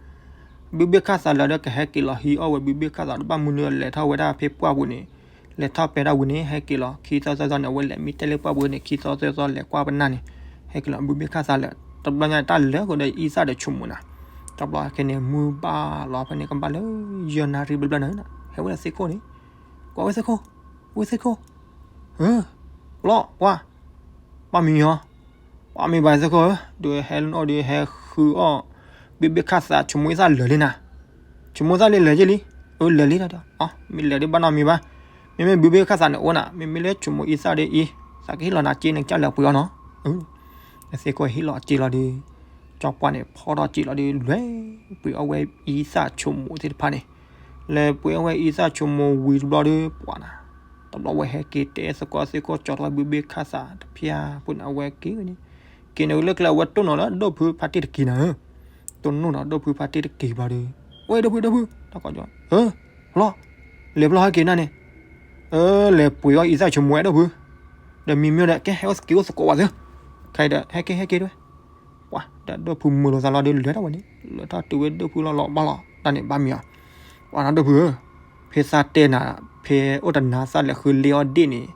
ဘုဘ့ၣ်ခၣ်သးလၢာ်ဒီး ကဟဲက့ၤလီၤဟံးအီၣ်ဝဲဘုဘ့ၣ်ခၣ်သးဒီး ဘၣ်မနုၤလဲၤထီၣ်ဝဲဒၣ်ဖဲပှၢ်ပူၤန့ၣ်, လဲၤထီၣ်ပဲဒၣ်ဝံၤန့ၣ် ဟဲက့ၤလီၤ ခံသီသၢသီန့ၣ် အဝဲလဲၤမံတဲလၢပှၢ်ပူၤန့ၣ် ခံသီသၢသီလဲၤကွၢ်ပနၢ်န့ၣ်, ဟဲက့ၤလီၤ ဘုဘ့ၣ်ခၣ်သးလၢာ် တဘျီညါတၢ်လၢာ်ဃိဒီးအံသၣ်ဒီးဆိကမိၣ်နၤ, တဘျီခဲန့ၣ် မုၢ်ဘၣ်လီၤဖဲန့ၣ် ကဘၣ်လၢ ယဲၢ်နၣ်ရံၣ်ဘျီဘျီနၤဧၢနၤ ဟဲဝဲဒၣ်သ့ၣ်ခိၣ်န့ၣ်, ကွၢ်ဝဲသ့ၣ်ခိၣ်, ဝဲသ့ၣ်ခိၣ်, ဟၢ, လီၤ ပှၤ, ဘၣ်မံမံဟီ, ပှၤမ့ၢ်ဘၣ်သ့ၣ်ခိၣ်ဧၢ, ဒုးဟဲလီၤအီၣ်ဒုးဟဲဃုအီၣ် ဘုဘ့ၣ်ခၣ်သး ဆိမိၣ်အံသၣ်လၢာ်လံနၤ, ဆိမိၣ်သၣ်လၢာ်လၢာ်ယ့ၢ်လံ, အၢလၢာ်လံတၢ်ဒီး အမ့ၢ်လၢာ်ဒုးဘၣ်နီတမံၤဘၣ်, မ့မ့ၢ်ဘုဘ့ၣ်ခၣ်သးန့ၣ်အိၣ်နၤ, မ့မ့ၢ်လၢဆိမိၣ်အံသၣ်ဒ်အံၤ, သးကဟ့ၣ်လီၤနၤစ့နကစၢ်လၢပှ့ၤအီၤနီၤ, အၢ နသ့ၣ်ခိၣ်ဟ့ၣ်လီၤစ့လီၤဒုး, ကၠီပှၢ်န့ၣ် ဖီထီၣ်စ့လီၤဒုး လဲၤပှ့ၤအီၣ်ဝဲအံသၣ်ဆိမိၣ်သ့ၣ်တဖၣ်န့ၣ်, လဲၤပှ့ၤအီၣ်ဝဲအံသၣ်ဆိမိၣ်ဝံၤတဘျီဒုး ပှၤနၤ, တဘျီဝဲဟဲက့ၤတဲသကိးသ့ၣ်ခိၣ် ကၠီထီၣ်ဘုဘ့ၣ်ခၣ်သးတဖၠါ ပှၤနၤအဝဲက့ၤန့ၣ်, က့ၤန့ၣ်လၢကျဲအဝဲတိၢ်နီၣ်ဒီးဒိၣ်ဖုဖါတ့ၢ်တက့ၤနၤဧၢ, တိၢ်နီၣ်ဒီးဒိၣ်ဖုဖါတ့ၢ်တက့ၤဘျီဒုး, ဝဲဒိၣ်ဖုဒိၣ်ဖု, တၢ်ကီကၠီ, ဖျီ, လဲၤဖျီဟဲက့ၤနၤန့ၣ်, အၢ လဲၤပှ့ၤအီၣ်အံသၣ်ဆိမိၣ်ဝဲဒိၣ်ဖု, ဒီးမံမ့ၢ်ဒီး ကဲဟဲအိၣ်သကိးအိၣ်သကိးဘၣ်သု, ခဲအံၤဒီး ဟဲက့ၤဟဲက့ၤတဝဲ ပှၤဒီးဒိၣ်ဖုမုာ်လိာ်သးလီၤဒုး လဲၤထီၣ်ဝဲန့ၣ် လဲၤထီၣ်တုၤဝဲဒိၣ်ဖုလီၤလီၤဘၣ်လီၤ တၢ်န့ၣ်ဘၣ်မံၤအီၤ, ပှၤနၤဒိၣ်ဖုဧၢ, ဖဲသးတဲနၤ ဖဲအိၣ်တနၤသးလဲၤဃုလ့အီၣ်ဒ့ၣ်န့ၣ်,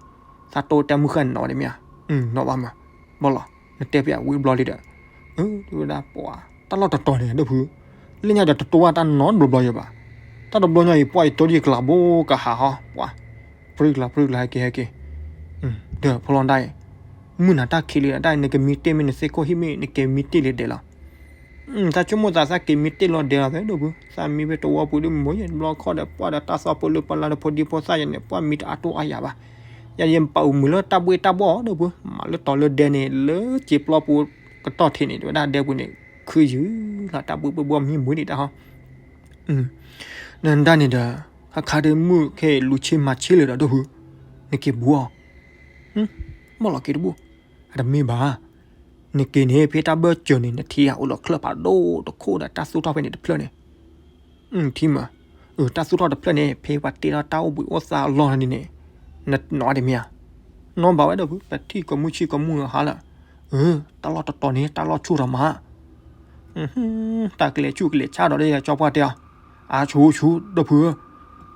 သးတိတဲမုၢ်ဃၢ်နီၤဝဲတမ့ၢ်ဧါ, နီၤဘၣ်မး, ဘၣ်လီၤ, နတဲဖဲအဝံၤဘျီလံဒီး, အၢ တဲဝဲဒၣ်ပှၤ တၢ်လီၢ်တတီၤန့ၣ် ဒိၣ်ဖု, လၢညါဒီးတတိၢ်ဘၣ်တၢ်နီတဘျီဘျီယၤဘၣ်, တၢ်တဘျီညါအံၤ ပှၤအံၤတိၢ်ဒံးကလးဘိကဟးဟီ ပှၤ ပြံကလးပြံကလး ဟဲက့ၤဟဲက့ၤ, ဒီးဖိလီၤဒၣ်အံၤ, မုၢ်နၤတၢ်ခံးလံဒၣ်အံၤ နကမံတ့ၢ်မ့ၢ်နသ့ၣ်ခိၣ်ဟံၣ်မ့ၢ် နကမံတ့ၢ်လံဒဲးလီၤ, သးဆိကမိၣ်သးသးက့ၤမံတ့ၢ်လီၤဒဲးလီၤသ့ဒိၣ်ဖု, သးမံဖဲတဝီပူၤဒ်မ့ၢ်ယဲၢ်တဘျီခီဒီး ပှၤဒီးတၢ်သီပလၢပလါဒီးဖိဒံဖိသၣ်ယဲၢ်န့ၣ် ပှၤမံတအါတိၢ်အါယၤဘၣ်, ယဲၢ်ယဲၢ်ပာ်အုးမုာ်လၢတၢ်ဘှ့ၣ်တၢ်ဘှီၣ်ဒိၣ်ဖု, မၤလၢတီၤလၢဒဲးန့ၣ် လၢစ့ပျီပူၤကတီၢ်ထံးန့ၣ် တဲဝဲဒၣ်ဒဲပူၤန့ၣ် ခုယုၢ်လီၤ တၢ်ဘှ့ၣ်ဘှီၣ်မံမုာ်ဒံးတၢ်ဟီ နဒၣ်န့ၣ်ဒီး ခါခါဒ်မုၢ်ခဲအံၤလူၤဆ့မၤဆ့လၢာ်ဒီးဒိၣ်ဖု, နက့ၤဘူးအီၤ, မ့ၢ်လီၤက့ၤတဘူး, အတမ့ၢ်ဘၣ်, နက့ၤန့ၣ် ဖဲတၢ်ဘၢၣ်စၢၤန့ၣ် နထံၣ်ဧါ အိၣ်ဒီးချၢၣ်ဖးဒိၣ်တခိၣ်ဒီးတၢ်သူၣ်ထီၣ်ဖဲန့ၣ်တဖျၢၣ်န့ၣ်, ထံၣ်မး, တၢ်သူၣ်ထီၣ်တဖျၢၣ်န့ၣ် ဖဲပှၤတ့ထီၣ်တၢ်အိၣ်ဘှံးအိၣ်သါအလီၢ်န့ၣ်န့ၣ်, နနီၣ်ဒ်မ့ၢ်ဧါ, နီၣ်ဘၣ်ဝဲဒီးဖု ပထံၣ်ကိးမုၢ်ဆံၣ်ကိးမုၢ်ဟါလၢ, အၢ, တၢ်လီၢ်တတီၤန့ၣ် တၢ်လီၢ်ဆူၣ်ထီၣ်မး တၢ်ကလဲၤဆူၣ်ကလဲၤဆါဒီး ကၠီပှၢ်တဲအီၤ, အါဆူၣ်ဆူၣ် ဒီပုၢ်ဧၢ,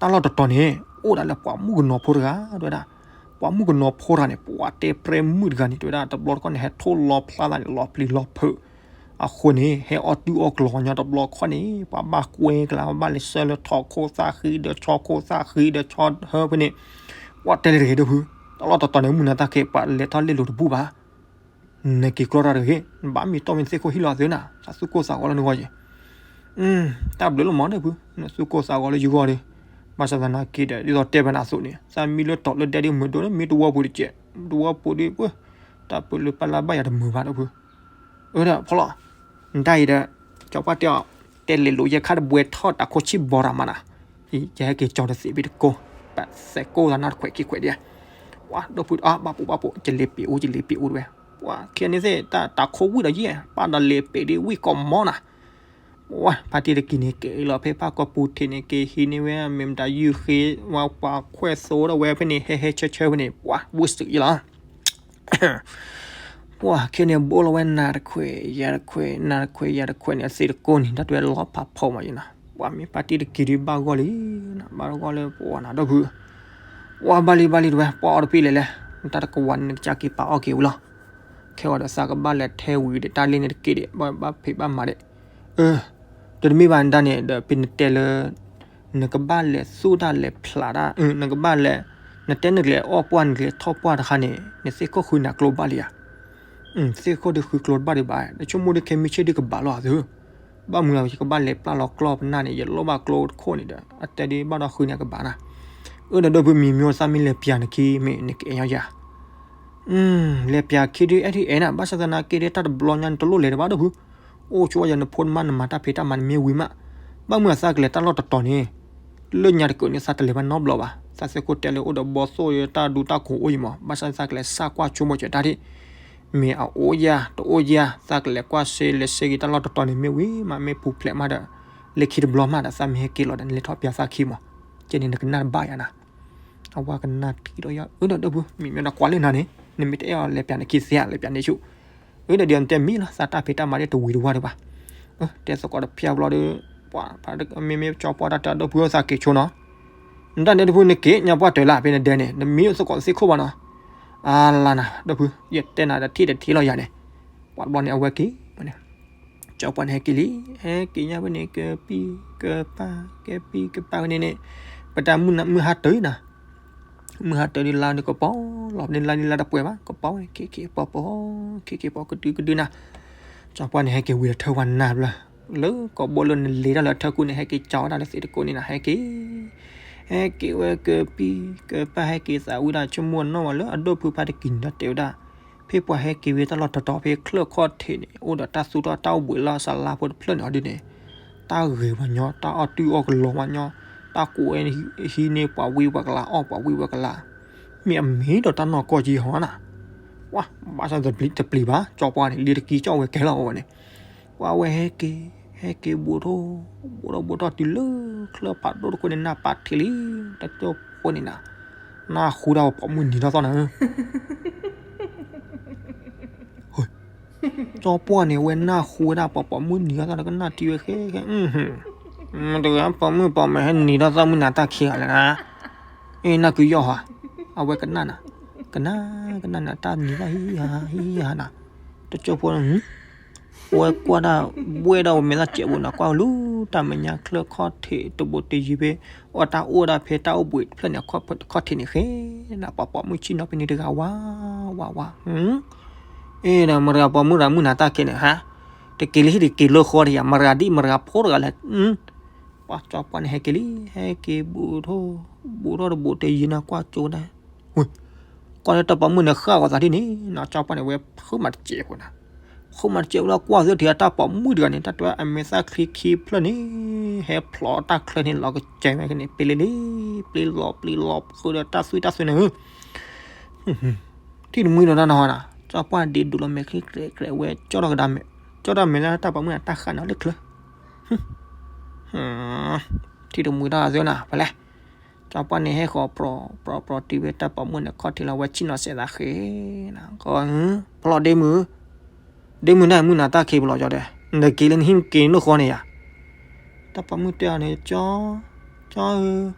တၢ်လီၢ်တတီၤန့ၣ် အိၣ်ဒၣ်လၢပှၤမုၣ်ကနီၤဖိတဂၤ တဲဝဲဒၣ်, ပှၤမုၣ်ကနီၤဖိတဂၤန့ၣ် ပှၤတဲပြဲမုၣ်တဂၤန့ၣ် တဲဝဲဒၣ် တဘျီတခီၣ်န့ၣ် ဟဲထိၣ်လီၤဖျါသးန့ၣ် လီၤပျံၤလီၤဖုး, အဃိန့ၣ် ဟဲအီၣ်တုၤအီၣ်ကျီၤညီတဘျီခီၣ်န့ၣ် ပှၤဘၣ်ကွဲကလါ ဘၣ်လဲၤဆှၢလၢထီၣ်ခိၣ်သၣ်ဃံဒီးဆီခိၣ်သၣ်ဃံဒီးဆီဟၢဖဲန့ၣ်, ပှၤတဲလၢတဂ့ၤ ဒီပုၢ်, တၢ်လီၢ်တတီၤန့ၣ် မုၢ်နၤတၢ်ခဲ ပှၤလဲၤထီၣ်လဲၤလိၤတဘူၣ်ဘၣ် နက့ၤကျီတၢ်တဂ့ၤ, နဘၣ်မံတီၢ်မ့ၢ်နသ့ၣ်ခိၣ်ဟံၣ်လီၤသ့နၤ, သးသူၣ်ကိၢ်သးဂီၤလၢနဂီၢ်ယဲၢ်, တၢ်ဘျုးလီၤမး ဒီပုၢ်, နသူၣ်ကိၢ်သးဂီၤလၢယဂီၢ်ဒီး, ဘၣ်ဆၣ်သနာ်က့ဒီး ဒ်သိးတဲဖဲနၤအသိးန့ၣ် သးမံလၢတီၤလၢဒဲဒ်မုာ်ဒိၣ်လၢမံတဝီပူၤတကဲး, တဝီပူၤဒီး, တၢ်ပၢၢ်လၢပၢ်လၢဘၣ်ယၤတမုာ်ဘၣ် ဒီပုၢ်, အၢဒီးဖီလီၤ, နတၢ်အံၤဒီး, ကၠီပှၢ်တဲအီၤ, တဲလဲၤလိၤယဲၢ်ခါတဘှဲထီၣ်တၢ်ခိၣ်ဆံၣ်ဘီရၤမးနၤ, ယဟဲက့ၤကၠီတသ့ဘၣ်တကိး, ပသဲကိၢ်သးနၢ်တခွဲးခံခွဲးဒံး, ပှၤ ဒီပုၢ်, ဘၣ်ပူၤဘၣ်ပူၤ ယလ့ၤပ့ၤအိၣ် ယလ့ၤပ့ၤအိၣ်တဝဲ, ပှၤခဲန့ၣ်သ့ၣ် တၢ်ခိၣ်ဝံၣ်ဒီးယဲၢ် ပၢ်ဒီးလ့ၤပ့ၤဒ်ဝံၣ်ကီးမီနၤ ဝဲ ဖါတံၢ်တကံၤန့ၣ် က့ၤလီၤဖဲဖးကီၢ်ပူၤထံးန့ၣ် က့ၤဟံးန့ၢ်ဝဲ မ့ၢ်မတၤယုၢ်ဃ့ ဝဲပှၤခွဲးသိဒီးဝဲဖဲန့ၣ် ဟဲဟဲဆၢဆၢဖဲန့ၣ် ပှၤဝံၣ်စူၤယလီၤ. ပှၤခဲန့ၣ် ဘိလီၤဝဲနၤတခွဲး ယၤတခွဲး နၤတခွဲး ယၤတခွဲးန့ၣ် အသ့ၣ်တကိးန့ၣ် တၢ်တွဲလီၤဖးဖီမးယနၤ. ပှၤမ့ၢ်ဖါတံၢ်တကံၤဒုးဘၣ်ဂီၢ်လံ, ဘၣ်ဂီၢ်လၢပှၤနၤဒီပုၢ်. ပှၤဘၣ်လံဘၣ်လံတဝဲ ပှၤအီၣ်တဖျၢၣ်လဲၣ်လဲၣ်, နတၢ်တကဝၤန့ၣ် နကစၢ်က့ၤပာ်အီၣ်က့ၤဝံၤလီၤ. ခဲအံၤဒီးသးကဘၣ်လဲၤထဲဝံၤဒီး တၢ်လ့ၣ်န့ၣ်တက့ၢ်ဒီး ဘၣ်ဖံးဘၣ်မၤဒီး, အၢ, တမ့ၢ်ဘၣ်နဒၣ်န့ၣ်ဒီး ဖဲနတဲလၢ နကဘၣ်လဲၤသူၣ်တၢ်လဲၤဖျးတၢ်, နကဘၣ်လဲၤ, နတဲနကလဲၤအီၣ်ပှၢ် နကလဲၤထီၣ်ပှၢ်တခါန့ၣ် နသ့ၣ်ခိၣ်ဃုနၤကျိဘၣ်လံဧါ. သ့ၣ်ခိၣ်ဒုးဃုကျိတဘၣ်ဒံးဘၣ်, တဆိကမိၣ်ဒုးခဲမုၢ်ဆ့ၣ်ဒုးကဘၣ်လီၤသု. ဘၣ်မနုၤလၢ ယကဘၣ်လဲၤပျၢ်လီၤကျီပနၢ်န့ၣ် ယလိၣ်ဘၣ်ကျိတခိၣ်န့ၣ်ဒီး အတဲဒုးဘၣ်ဒီးဃုန့ၣ်ကဘၣ်နၤ. အၢ ဒီးဒီပုၢ်မံၤမံၤသးမ့ၢ်လဲၤပျးနခံမ့ၢ်နကအဲၣ်ညါယၤ လဲၤပျးခံဒုးအဲၣ်ဒုးအဲၣ်နၤ ဘၣ်ဆၣ်သနာ်က့ဒုးတၢ်တဘျီညါန့ၣ် တလိၣ်လဲၤတဘၣ်ဒီပုၢ်. အိၣ်ဆိယၤနဖိနမါနမၤတၢ်ဖံးတၢ်မၤနမ့ၢ်ဝံၤမး. ဘၣ်မနုၤသးကလဲၤတၢ်လီၢ်တတီၤန့ၣ် လၢညါတကၢၢ်န့ၣ် သးတလဲၤဘၣ်နီတဘျီဘၣ်. သးသ့ၣ်ခိၣ်တဲလၢအိၣ်ဒီးဘီသိၣ်ဒီးတၢ်ဒူတၢ်ခိးအိၣ်အံၤမး. ဘၣ်ဆၣ်သးကလဲၤစၢ်ကွၢ်ဆိကမိၣ်စၢၤတၢ်ဒ် မ့ၢ်အအိၣ်ယၤ တအိၣ်ယၤ သးကလဲၤကွၢ်စ့လဲၤစ့က့ၤတၢ်လီၢ်တတီၤန့ၣ် မ့ၢ်ဝံၤမး မ့ၢ်ပူၤဖျဲးမးဒီး လၢခံတဘျီမးဒီး သးမ့ၢ်ဟဲက့ၤလီၤဒီး နလဲၤထီၣ်ပျးသးခံမး. ကဲန့ၣ်နကနၣ်တဘၣ်ယၤနၤ. အဝဲကနၣ်ထံဒီးယၤ အၢ ဒီးဒီပုၢ် မံၤမံၤဒီးကွၢ်လၢနၤန့ၣ် နမ့ၢ်တအဲၣ်အီၤလဲၤပျးနခံသ့ဧါ လဲၤပျးန့ၢ်ဆူၣ်. အၢ ဒီးဒ်နတဲမ့ၢ်လီၤ သးတၢ်ဖံးတၢ်မၤဒ်တဝံၤတဝါဒံးဘၣ်. တဲသကိးတဖျၢၣ်ဘျီဒီး ပှၤ မ့မ့ၢ်ကၠီပှၢ်တၢ်တဲဒီပုၢ်သးက့ၤဆိနီၤ. နတၢ်န့ၣ်ဒီပုၢ် နက့ၤညါပှၢ်တၢၢ်လၢ ဖဲနဒဲန့ၣ် နမံၤသကိးသ့ၣ်ခိၣ်ဘၣ်နီၤ. အါလါနၤ ဒီပုၢ် ယတဲနၤတထံၣ်တထံၣ်လီၤယၤန့ၣ်. ပှၤဘျီန့ၣ် အဝဲက့ၤ ကၠီပှၢ်န့ၣ်ဟဲက့ၤလံ, ဟဲက့ၤညါဖဲန့ၣ် ကပံၢ်ကပၢ် ကပံၢ်ကပၢ်ဖဲန့ၣ်န့ၣ်, ပတၢ်မုၢ်နၤမုၢ်ဟါတၢၢ်နၤ, မုၢ်ဟါတၢ်ဒုးလါဒုးကပီၤလီၤ, ဒုးလါဒုးလါတပှဲၤဘၣ်, ကပီၤဝဲ ခ့ခ့ပီၤပီၤ ခ့ခ့ပီၤ ကဒုကဒုနၤ, ကၠီပှၢ်န့ၣ် ဟဲက့ၤဝံၤဒီးထၢဝဲနၢ်ဘျီ, လၢကီၢ်ဘီလၢနလဲၤတၢ်လၢထၢကူန့ၣ် ဟဲက့ၤကၠီဝဲဒၣ်လၢသ့ၣ်တကိးန့ၣ်နၤ, ဟဲက့ၤ ဟဲက့ၤဝဲကပံၤကပၢ် ဟဲက့ၤသးဝံၣ်ဒၣ် ဆိကမိၣ်နီၣ်ဝဲလၢအဒိၣ်ဖုဖါတကံၤန့ၣ်ဒီးတဲဝဲဒၣ်, ဖဲပှၤဟဲက့ၤဝံၤတၢ်လီၢ်တတီၤ ဖဲချၢၣ်ခီၣ်ထံးန့ၣ် အိၣ်ဒီးတၢ်သူၣ်ထီၣ်တၢ်အိၣ်ဘှံးလၢအစလါဖိတဖျၢၣ်န့ၣ်အီၤဒ်န့ၣ်, တၢ်ဂဲၤပှၤညီ, တၢ်အီၣ်တုၢ်အီၣ်ကလီပှၤညီ, တၢ်ကူးဝဲဟံးန့ၢ်ပှၤဝံပှၤကလၤ အီၣ်ပှၤဝံပှၤကလၤ, မ့ၢ်အမ့ၢ်ဒီးတၢ်နီၢ်ကီၢ်က့ၤဟီနၤ, ပှၤဘၣ်ဆၣ်တပျံၤဘၣ်, ကၠီပှၢ်န့ၣ် လံတကံကၠီၣ်ဝဲကဲလီၤအီၤဝဲန့ၣ်, ပှၤဝဲဟဲက့ၤ ဟဲက့ၤဘူးထိၣ် ဘူးထီၣ်ဘူးထီၣ်တုၤလၢချၢၣ်ဖးဒိၣ်တခိၣ်န့ၣ် နၢ်ပၢၢ်ထံလံ, တၢ်ကၠိဖိန့ၣ်နၤ, နၢ်ဟူဒၣ်ပှၤပိာ်မုၣ်နံၤထီၣ်သီနၤဧၢ ကၠီပှၢ်န့ၣ် အဝဲနၢ်ဟူဝဲဒၣ်ပှၤပိာ်မုၣ်နံၤထီၣ်သီန့ၣ် ကနၣ်ထံဝဲဃဲဃဲ, မတဂၤပိာ်မုၣ်ပိာ်မၢၤဟဲနံၤထီၣ်သီမုၢ်နၤတၢ်ခံဂၤလဲၣ်နၤ, အ့ၣ်နၢ်ကုယီၢ်ဟါ, အဝဲကနၣ်နၤ, ကနၣ် ကနၣ်နၤတၢ်နံၤထီၣ်ဟံးဟါဟံးဟါနၤ, တကၠိဖိန့ၣ် အဝဲကွၢ်ဒၣ် ဘှဲၣ်ဒၣ်ဝဲမဲာ်သၣ်စဲးပူၤန့ၣ် ကွၢ်လူတၢ်မဲာ်ညါချၢၣ်ခီၣ်ထံးတဘူးတယံၤဖဲ အီၣ်တၢ်အိၣ်ဒၣ်ဖဲတၢ်အိၣ်ဘှံးတဖျၢၣ်န့ၣ် ခီၣ်ထံးန့ၣ်ဃဲ, နပှၤပိာ်မုၣ်ဆ့ၣ်နီၤဖဲန့ၣ်တဂၤဝါ ဝါ ဝါ, အ့ၣ်ဒီးမတဂၤပိာ်မုၣ်တဂၤမုၢ်နၤတၢ်ခံန့ၣ်ဟါ, တက့ၤလၢဟံၣ်တက့ၤလၢဃီတယၤ မတဂၤဒ်မတဂၤဖိတဂၤလဲၣ်, ပှၤကၠီပှၢ်န့ၣ်ဟဲက့ၤလံ ဟဲက့ၤဘူးထိၣ် ဘူးထိၣ်တဘူးတယံၤန့ၣ် ကွၢ်ကၠိဒၣ် ဝ့ၢ်, ကွၢ်လၢတၢ်ပိာ်မုၣ်န့ၣ်ဃၣ်ဂီၤသးဒ်န့ၣ်နီၤ ကၠီပှၢ်န့ၣ် ဝဲဖုးမၤတစဲးဖိနၤ, ဖုးမၤတစဲးဖိလၢကွၢ်သ့ထံၣ်အတၢ်ပိာ်မုၣ်တဂၤန့ၣ် တၢ်တဲအမဲာ်သၣ်ချံခံဖျၢၣ်န့ၣ် ဟဲဖျိးတၢ်ချၢန့ၣ် လီၤကစဲးဝဲန့ၣ် ပ့လ့လ့ ပ့လီၤပ့လီၤဖုးဒီးတၢ်သွံၣ်တၢ်သွံၣ်န့ၣ် ထံၣ်တမှံဒီးတၢ်နီၤနၤ, ကၠီပှၢ်ဒ့ဒူးလီၤမဲာ်ချံကြဲးကြဲးဝဲ ကၠီထီၣ်ကဒါမဲာ်, ကၠီထီၣ်မဲာ်လၢတၢ်ပိာ်မုၣ်န့ၣ် တၢ်ဃၣ်န့ၣ်လၢချၢ ထံၣ်တမှံတၢ်သ့နၤ ဖဲလဲၣ်, ကၠီပှၢ်န့ၣ်ဟဲဃီၤပြီၤ ပြီၤပြီၤတုၤဖဲတၢ်ပိာ်မုၣ်န့ၣ်ခီၣ်ထံးလီၤ ဝဲဆ့ၣ်နီၤစဲးသးဃဲနၤ, ပလီၢ်ဒ့မုၣ်, ဒ့မုၣ်န့ၣ် မုၢ်နၤတၢ်ခံပလီၢ်ကၠီတဲ, နတက့ၤလၢနဟံၣ်က့ၤနလိၣ်ဃီန့ၣ်ယၤ တၢ်ပိာ်မုၣ်တဲအီၤန့ၣ် ကၠီ, ကၠီဧ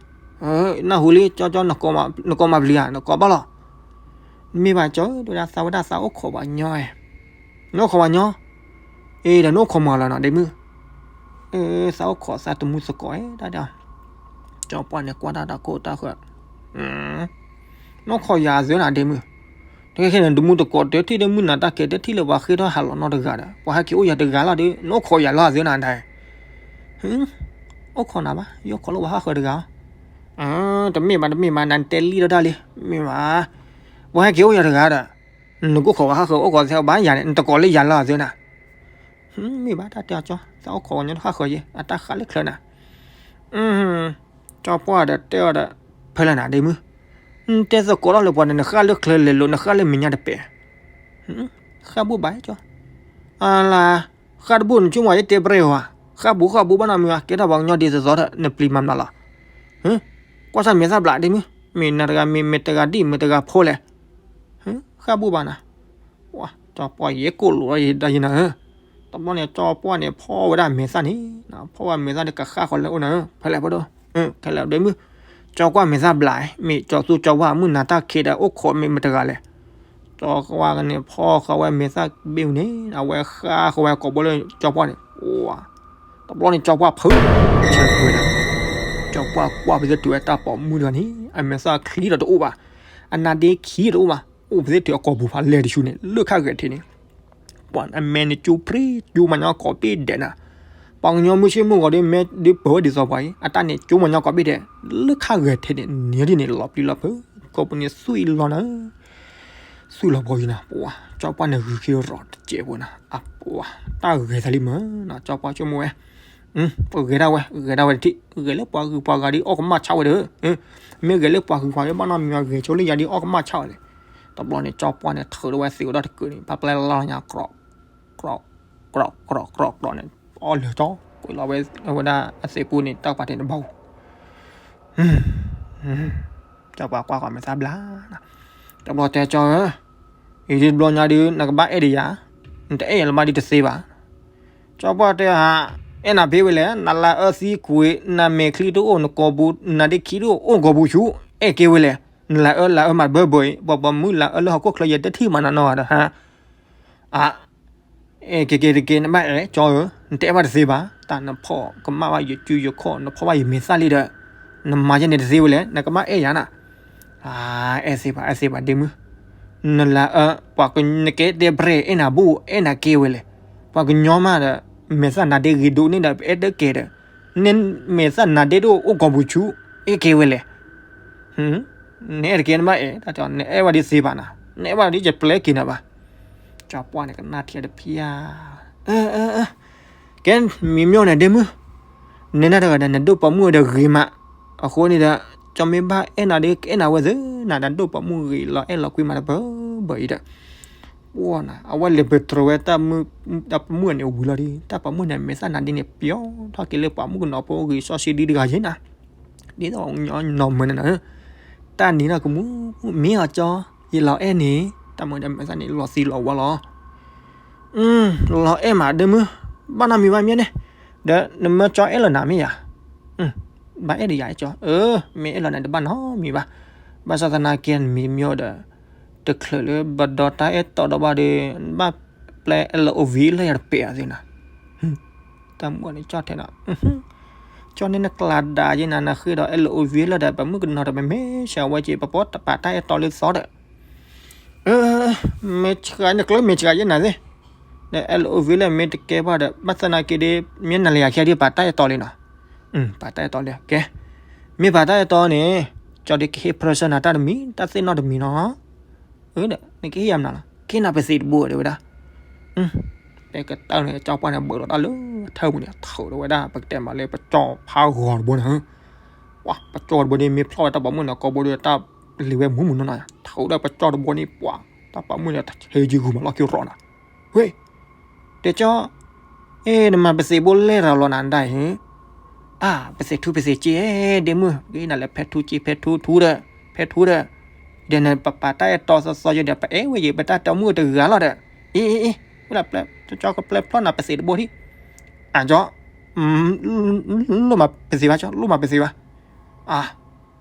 ၢ, နၢ်ဟူလံ ကၠီကၠီ နကိးမၤပျံၤဧါ နကိးဘၣ်လီၤ, မ့ၢ်ဘၣ်ကၠီ တဲဝဲဒၣ်သးဝဲဒၣ်သးအိၣ်ခိးပှၤကညီဧါ, နအိၣ်ခိးပှၤကညီ, အ့ဒီးနအိၣ်ခိးမၤလီၤနီၤ ဒ့မုၣ်, သးအိၣ်ခိးသးတမူသကိးဧါ တၢ်တဲ, ကၠီပှၢ်န့ၣ်ကွၢ်တၢ်တၢ်ခိၣ်တၢ်ဃၢၤ, နအိၣ်ခိးယၤသ့နၤ ဒ့မုၣ်, တခဲခဲန့ၣ် တမူတကိး တထံၣ်လၢမုၢ်နၤတၢ်ကဲ တထံၣ်လၢပှၤဃ့ထီၣ်ဟးလီၤနီတဂၤဒီး ပှၤဟဲက့ၤအိၣ်ယၤတဂၤလီၤဒီး နအိၣ်ခိးယၤလီၤသ့နၤဒၣ် အိၣ်ခိးနၤဘၣ် ယအိၣ်ခိးလၢပှၤဟးဃၢၤတဂၤ, တမ့ၢ်ဘၣ် တမ့ၢ်ဘၣ် နတဲလံဒီးဒၣ်လံ မ့ၢ်ဘၣ်, ပှၤဟဲက့ၤအိၣ်ယၤတဂၤဒီး နကအိၣ်ခိးပှၤဟးဃၢၤ အိၣ်ခိးသ့ဘၣ်ယၤန့ၣ် နတကိးလၢယၤလီၤသ့နၤ, မ့ၢ်ဘၣ်တၢ်တဲအီၤကၠီ သးအိၣ်ခိးပှၤကညီတဟးဃၢၤယဲ အတၢ်ဃၣ်လၢချၢနၤ ကၠီပှၢ်ဒီးတဲအီၤဒီး ဖဲလဲၣ်နၤ ဒ့မုၣ်, နတဲသကိးထီၣ်လၢပှၤန့ၣ် နဃၣ်လၢချၢလဲၤလိာ် နဃၣ်လၢမဲာ်ညါတပဲာ်, ဃၣ်ဘိၣ်ဘၣ်ကၠီ, အလၤ, ဃၣ်တဘိၣ်နဆိကမိၣ်ယတဲပရဲၢ်ဝဲ, ဃၣ်ဘိၣ်ဃၣ်ဘိၣ်ဘၣ်နီတမံၤ ကဲထီၣ်ပှၤကညီဒ်သိးသိးဒီး နပျံၤမၤမနုၤလီၤ, ကွၢ်ဆၣ်မဲာ်သၣ်ဘျးဒ့မုၣ်, မ့ၢ်နၤတဂၤမ့ၢ်မ့ၢ်တဂၤဒ်မ့ၢ်တဂၤဖိလဲၣ်, ဃၣ်ဘိၣ်ဘၣ်နၤ ကၠီပှၢ်ယဲကိၣ်လိာ်ဒီးယနၤဧၢ, တဘျီန့ၣ် ကၠီပှၢ်န့ၣ် ဖီၣ်ဝဲဒၣ်မဲာ်သၣ်န့ၣ်, ဖီၣ်ဝဲမဲာ်သၣ်ဒီးကဃၣ်ဃီၤလၢအိၣ်နၤဧၢ, ဖဲလဲၣ်ဖိဒိၣ်, ခဲလၢာ်ဒ့မုၣ်, ကၠီကွၢ်မဲာ်သၣ်ဘျး မ့ၢ်ကၠီသူကၠီဝါမုၢ်နၤတၢ်ခံဒီးအိၣ်ခိးမ့ၢ်မတဂၤလဲၣ်, ကၠီဝါန့ၣ် ဖီၣ်ဃီၤဝဲမဲာ်သၣ်ဘ့ၣ်န့ၣ် အဝဲဃၣ်ဃီၤဝဲကိာ်ဘိလၢကၠီပှၢ်န့ၣ်, တဘျီန့ၣ် ကၠီပှၢ်ဖုး ဆၢကွံာ်ဝဲဒၣ်, ကၠီပှၢ်ကွၢ်ပသ့တုၤဝဲတၢ်ပိာ်မုၣ်တဂၤန့ၣ် အမဲာ်သၣ်ချံဒီးတအိၣ်ဘၣ်, အနါဒ့ခံဒီးတအိၣ်ဘၣ်, အိၣ်ပသ့တုၤအကိာ်ပူၤဖးလဲၢ်တဆူန့ၣ် လၢခၣ်ဂဲၤထံးန့ၣ် ပှၤအမဲာ်န့ၣ်ကၠိပြံ ကၠိမၤညီကိးဘ့ၣ်ဒဲးနၤ, ပှၤကညီမုၢ်ဆ့ၣ်မုၢ်ဂီၤဒီးမဲာ်ဒုးပၢၤဝဲဒ်သိးပှၤအံၤ အတၢ်န့ၣ်ကၠိမၤညီကိးဘ့ၣ်ဒဲး, လၢခၣ်ဂဲၤထံးန့ၣ် နံၤဒ်န့ၣ် လီၤပျံၤလီၤဖုး, ကိာ်ပူၤန့ၣ်သွံၣ်လီၤနၤ, သွံၣ်လီၤပှၤအံၤနၤ, ပှၤ ကၠီပှၢ်န့ၣ်ဂုာ်ခံရီၤတစဲးဖိနၤ, အပှၤ တၢ်ဂဲၤသးလံမၢ်နီၤ, ကၠီပှၢ်ဆိကမိၣ်ဝဲ ပဂဲၤဒၣ်ဝဲ ဂဲၤဒၣ်ဝဲတထံၣ် ဂဲၤလၢပှၤဂုၤပှၤဂၤဒ်အီၣ်ကမၣ်ဆၣ်ဝဲဒီး, မ့ၢ်ဂဲၤလၢပှၤဂုၤပှၤဂၤဘၣ်နီတမံၤ ဂဲၤဆိလၢယၤဒ်အီၣ်ကမၣ်ဆၣ်ဝဲန့ၣ်, တဘျီန့ၣ် ကၠီပှၢ်န့ၣ် ထုးထီၣ်ဝဲသ့ဝဲဒီတကုာ်န့ၣ် ပှၤပျဲလီၤညါ ကြီၣ်, ကြီၣ်, ကြီၣ်, ကြီၣ်န့ၣ် အီၣ်လၢာ်တီ ကွံာ်လီၤဝဲ ဝဲဒၣ်အသ့ၣ်ပူၤန့ၣ် တၢ်ကပၤတ့ၢ်တဘၣ်အူ ကၠီပှၢ်ကွၢ်ဃီၤမဲာ်သၣ်ဘျါနၤ, တဘျီတဲကၠီဧၢ, အံၤဒ်တဘျီညါဒုး နကဘၣ်အဲၣ်ဒံးယၤ, နတအဲၣ်ယၤလၢၤဘၣ်ဒ်တသ့ဘၣ်. ကၠီပှၢ်တဲဟး, အဲၣ်နၤဖဲဝဲလဲၣ်, နလၤအၢသံကွံာ်, နမဲာ်ချံတအိၣ်နကိာ်ပူၤ, နဒ့ခံတအိၣ်အိၣ်ကိာ်ပူၤဆူ, အဲၣ်က့ၤဝဲလဲၣ်, နလၤအၢလၤအၢမၤတဘၢဘၢအံၤ, ပှၤပိာ်မုၣ်လၤအၢလၢဟီၣ်ခိၣ်ချၢယဲတထံၣ်မးနနီၢ်ဂၤဒီးဟါ, အ အဲၣ်က့ၤက့ၤတက့ၤ နဘၣ်အဲၣ်ကၠီဧၢ, နတအဲၣ်ဘၣ်တသ့ဘၣ်, တၢ်နဖီၣ်ကမၣ်ဘၣ်ယစုယခီၣ် နဖီၣ်ဘၣ်ယမဲာ်သၣ်လံဒီး, နမၤယဲန့ၣ်တသ့ဝဲလဲၣ်, နကဘၣ်အဲၣ်ယၤနၤ. အ အဲၣ်သ့ဘၣ် အဲၣ်သ့ဘၣ်ဒ့မုၣ်, နလၢအ ပှၤကနကဲတဲပြဲၢ် အဲၣ်နၤဘူၣ် အဲၣ်နၤကဲဝဲလဲၣ်, ပှၤကညီမးဒီး မဲာ်သၣ်နါဒ့ဂ့ၤဒိၣ်န့ၣ်ဒီး ပအဲၣ်ဒိးကဲဒီး, နမဲာ်သၣ်နါဒ့ဒိၣ်အိၣ်ကီၢ်ပူၤဆူၣ် အဲၣ်ကဲဝဲလဲၣ်, နအဲၣ်တကဲနဘၣ်အဲၣ်, နအဲၣ်ဝဲဒ်သ့ဘၣ်နၤ, နအဲၣ်ဝဲဒ်ယပျဲက့ၤနၤဘၣ်, ကၠီပှၢ်န့ၣ်ကနၣ်ထံတဖံဧါ, ကဲ မံၤမျိၣ်န့ၣ်ဒ့မုၣ်, နနတဂၤဒီး နဒိၣ်ပိာ်မုၣ်ဒီးဂ့ၤမး, အဃိန့ၣ်ဒီး ကၠီမ့ၢ်ဘၣ်အဲၣ်နၤဒီး အဲၣ်နၤဝဲသ့နၤဒီး ဒိၣ်ပိာ်မုၣ်ဂ့ၤလီၤအဲၣ်လီၤကွံမးတဘၢဘၢအံၤဒီး, ပှၢ်နၤ အဝဲလဲၤပတြၢၤဝဲ တၢ်ပိာ်မုၣ်န့ၣ်ဝံၤလီၤဒီး တၢ်ပိာ်မုၣ်န့ၣ် မဲာ်သၣ်နါဒ့န့ၣ် ပျီထီၣ်က့ၤလၢပှၤမုၣ်ကနီၤဖိဂ့ၤစီဆှံဒ်တဂၤယဲနၤ, ဒ်သိးနီၢ်မၢနၤနၤ, တၢ်နံၤနီၢ်ကမူ မ့ၢ်အီၤကၠီ ယလီၤအဲၣ်န့ၣ် တၢ်မၢဒီးမဲာ်သၣ်န့ၣ်လီၤသံလီၤဝါလီၤ လီၤအဲၣ်မးဒ့မုၣ်, ဘၣ်နီတမံၤဘၣ်မ့ၢ်န့ၣ်, ဒီးနမၢကၠီအဲၣ်လီၤနၤမ့ၢ်ယၤ, ဘၣ်အဲၣ်ဒီးယၤကၠီ, မ့ၢ်အဲၣ်လီၤနၤတဘၣ်နီတမံၤဘၣ်, ဘၣ်ဆၣ်သနာ်က့မံၤမျိၣ်ဒီး, တချုးလၢပဒီတၢ်အဲၣ်တီဒီးဘၣ်ဒီး, ဘၣ်ပျဲ L O V လၢယၤတပဲာ်အသ့နၤ, တၢ်မၢန့ၣ်ကၠီထဲနီၤ, ကၠီန့ၣ်နကျးဒၣ်ယဲနၤ နဃ့ဒီး L O V လၢဒီး ပမုၣ်ကနီၤဒီး ပမ့ၢ်ဆှးဝဲက့ၤ ပပှၤပာ်တၢ်အဲၣ်တီလၢသီဒီး မ့ၢ်ဆှးနကျၢၢ်မ့ၢ်ဆှးယဲနၤသ့, ဒီး L O V လၢမ့ၢ်တကဲဘၣ်ဒီး ဘၣ်သနာ်က့ဒီး မ့ၢ်နၤလၢယၤခဲဒီးပာ်တၢ်အဲၣ်တီလံနီၤ, ပာ်တၢ်အဲၣ်တီလံ, ကဲ, မ့ၢ်ပာ်တၢ်အဲၣ်တီန့ၣ်, ကၠီဒီးကဟ့ၣ် present နၤတၢ်တမံၤ တၢ်သ့ၣ်နီၣ်တမံၤနီၤ, ဒီး နကဟ့ၣ်ယၤမနုၤလီၤ ကဟ့ၣ်နၤပသံးတဘိတဲဝဲဒၣ်, တဲကတၢၢ်န့ၣ် ကၠီပှၢ်န့ၣ် ဘၢးဒီးတၢ်လၢထၢပူၤန့ၣ် ထုးဒီးဝဲဒၣ် ပကတဲမးလၢပကၠီဖးဂီၤတဘိန့ၣ်, ပှၤ ပကၠီတဘိန့ၣ် မ့ၢ်ဖျီၣ်ဝဲတၢ်ပိာ်မုၣ်န့ၣ် ကိးဘိဒီးတၢ်လံၤဝဲမူးမူးနီၢ်နီၢ်, ထုးဒီးပကၠီတဘိန့ၣ် ပှၤ တၢ်ပိာ်မုၣ်န့ၣ် တဆဲယုၢ်ဂုာ်မးလီၢ်ခံရီၣ်နၤ, ဝ့ၢ် တဲကၠီ, အဲ နမၤပသံးဘိလဲၣ်ရၤလီၤနၤဒၣ်အံၤ, အါ ပသံးထူပသံးက့ ဒ့မုၣ် ကနၤလၢဖဲထူက့ ဖဲထူထူဒီး, ဖဲထူဒီး, ဒီးနပပာ်တၢ်အဲၣ်တီသီသီယဲဒီး ပအဲၣ်ဝဲယံၤ ပတၢ်ပိာ်မုၣ်တဂၤလီၤဒီး, အံၤ အံၤ အံၤ, ဝဲဒၣ်ပျဲ ကၠီကပျဲဖျီၣ်နၤပသံးတဘိထံၣ်, အကၠီ လိၣ်မးပသံးဘၣ် ကၠီ လိၣ်မးပသံးဘၣ်, အါ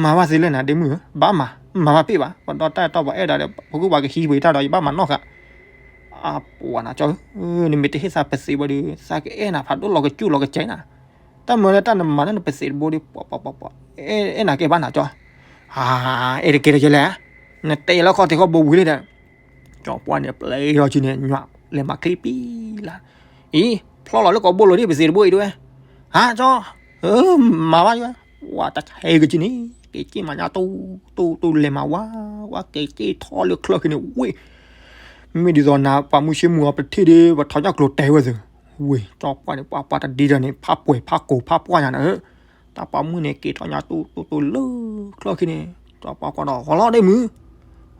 မၤဘၣ်သ့လဲၣ်နၤ ဒ့မုၣ်ဧၢ, ဘၣ်မၤ မၤဘၣ်ပ့ၢ်ဘၣ်, ပဒီတၢ်အဲၣ်တီပှၤအဲၣ်ဒၣ်ဒီး ပဂုၢ်ပှၤကဟံးပှၤတၢ်ဒီး ယဘၣ်မၤနီၣ်ဃာ်, အပှၤနၤကၠီဧၢ, နမ့ၢ်တဟ့ၣ်သးပသံးဘၣ်ဒီး သးကအဲၣ်နၤဖးဒိၣ်လီၤကစူၢ်လီၤကစဲးနၤ, တၢ်မၤလၢတၢ်နမၤလၢနပသံးတဘိဒီး ပှၤ ပှၤ ပှၤ ပှၤ အဲၣ်နၤကဲဘၣ်နၤကၠီ, အါ အဲၣ်တကဲတကဲလဲၣ်, နတဲယလၢခီၣ်ထံးခီၣ်ဘိဝံၤလံဒီး ကၠီပှၢ်န့ၣ် ပျဲထီၣ်ဆူန့ၣ် ညွးလဲၤမၤချံပံလၢ်, အံၤ ဖျီၣ်လီၤလၢကိာ်ဘိလိၤဒ်ပသံးတဘိအံၤတဝဲ, ဟါကၠီ, မၤဘၣ်ယွဲ, ဝဲတၢ်ဆဲးကစံန့ၣ် က့ၤက့ၢ်မၤညါတူတူတူလဲၤမၤဝါ, ဝဲက့ၤက့ၢ်ထီၣ်လၢချၢၣ်ခံန့ၣ် ဝ့ၢ်, မ့ၢ်ဒ်သိးနၤ ပှၤမုၢ်ဆ့မုၢ်အီၤပထံၣ်ဒီး ပထီၣ်ညၣ်ကျိၤတဲဝဲသ့, ဝ့ၢ် ကၠီပှၢ်န့ၣ် ပှၤပှၤတဒံဒီးန့ၣ် ဖးပှဲၤဖးကိာ်ဖးပှၢ်ညါနၤဧၢ တၢ်ပိာ်မုၣ်န့ၣ် က့ၤထီၣ်ညါတူတူတူလၢချၢၣ်ခံန့ၣ်, ကၠီပှၢ်ကွၢ်ဒီး ဟီလီၤဒ့မုၣ်,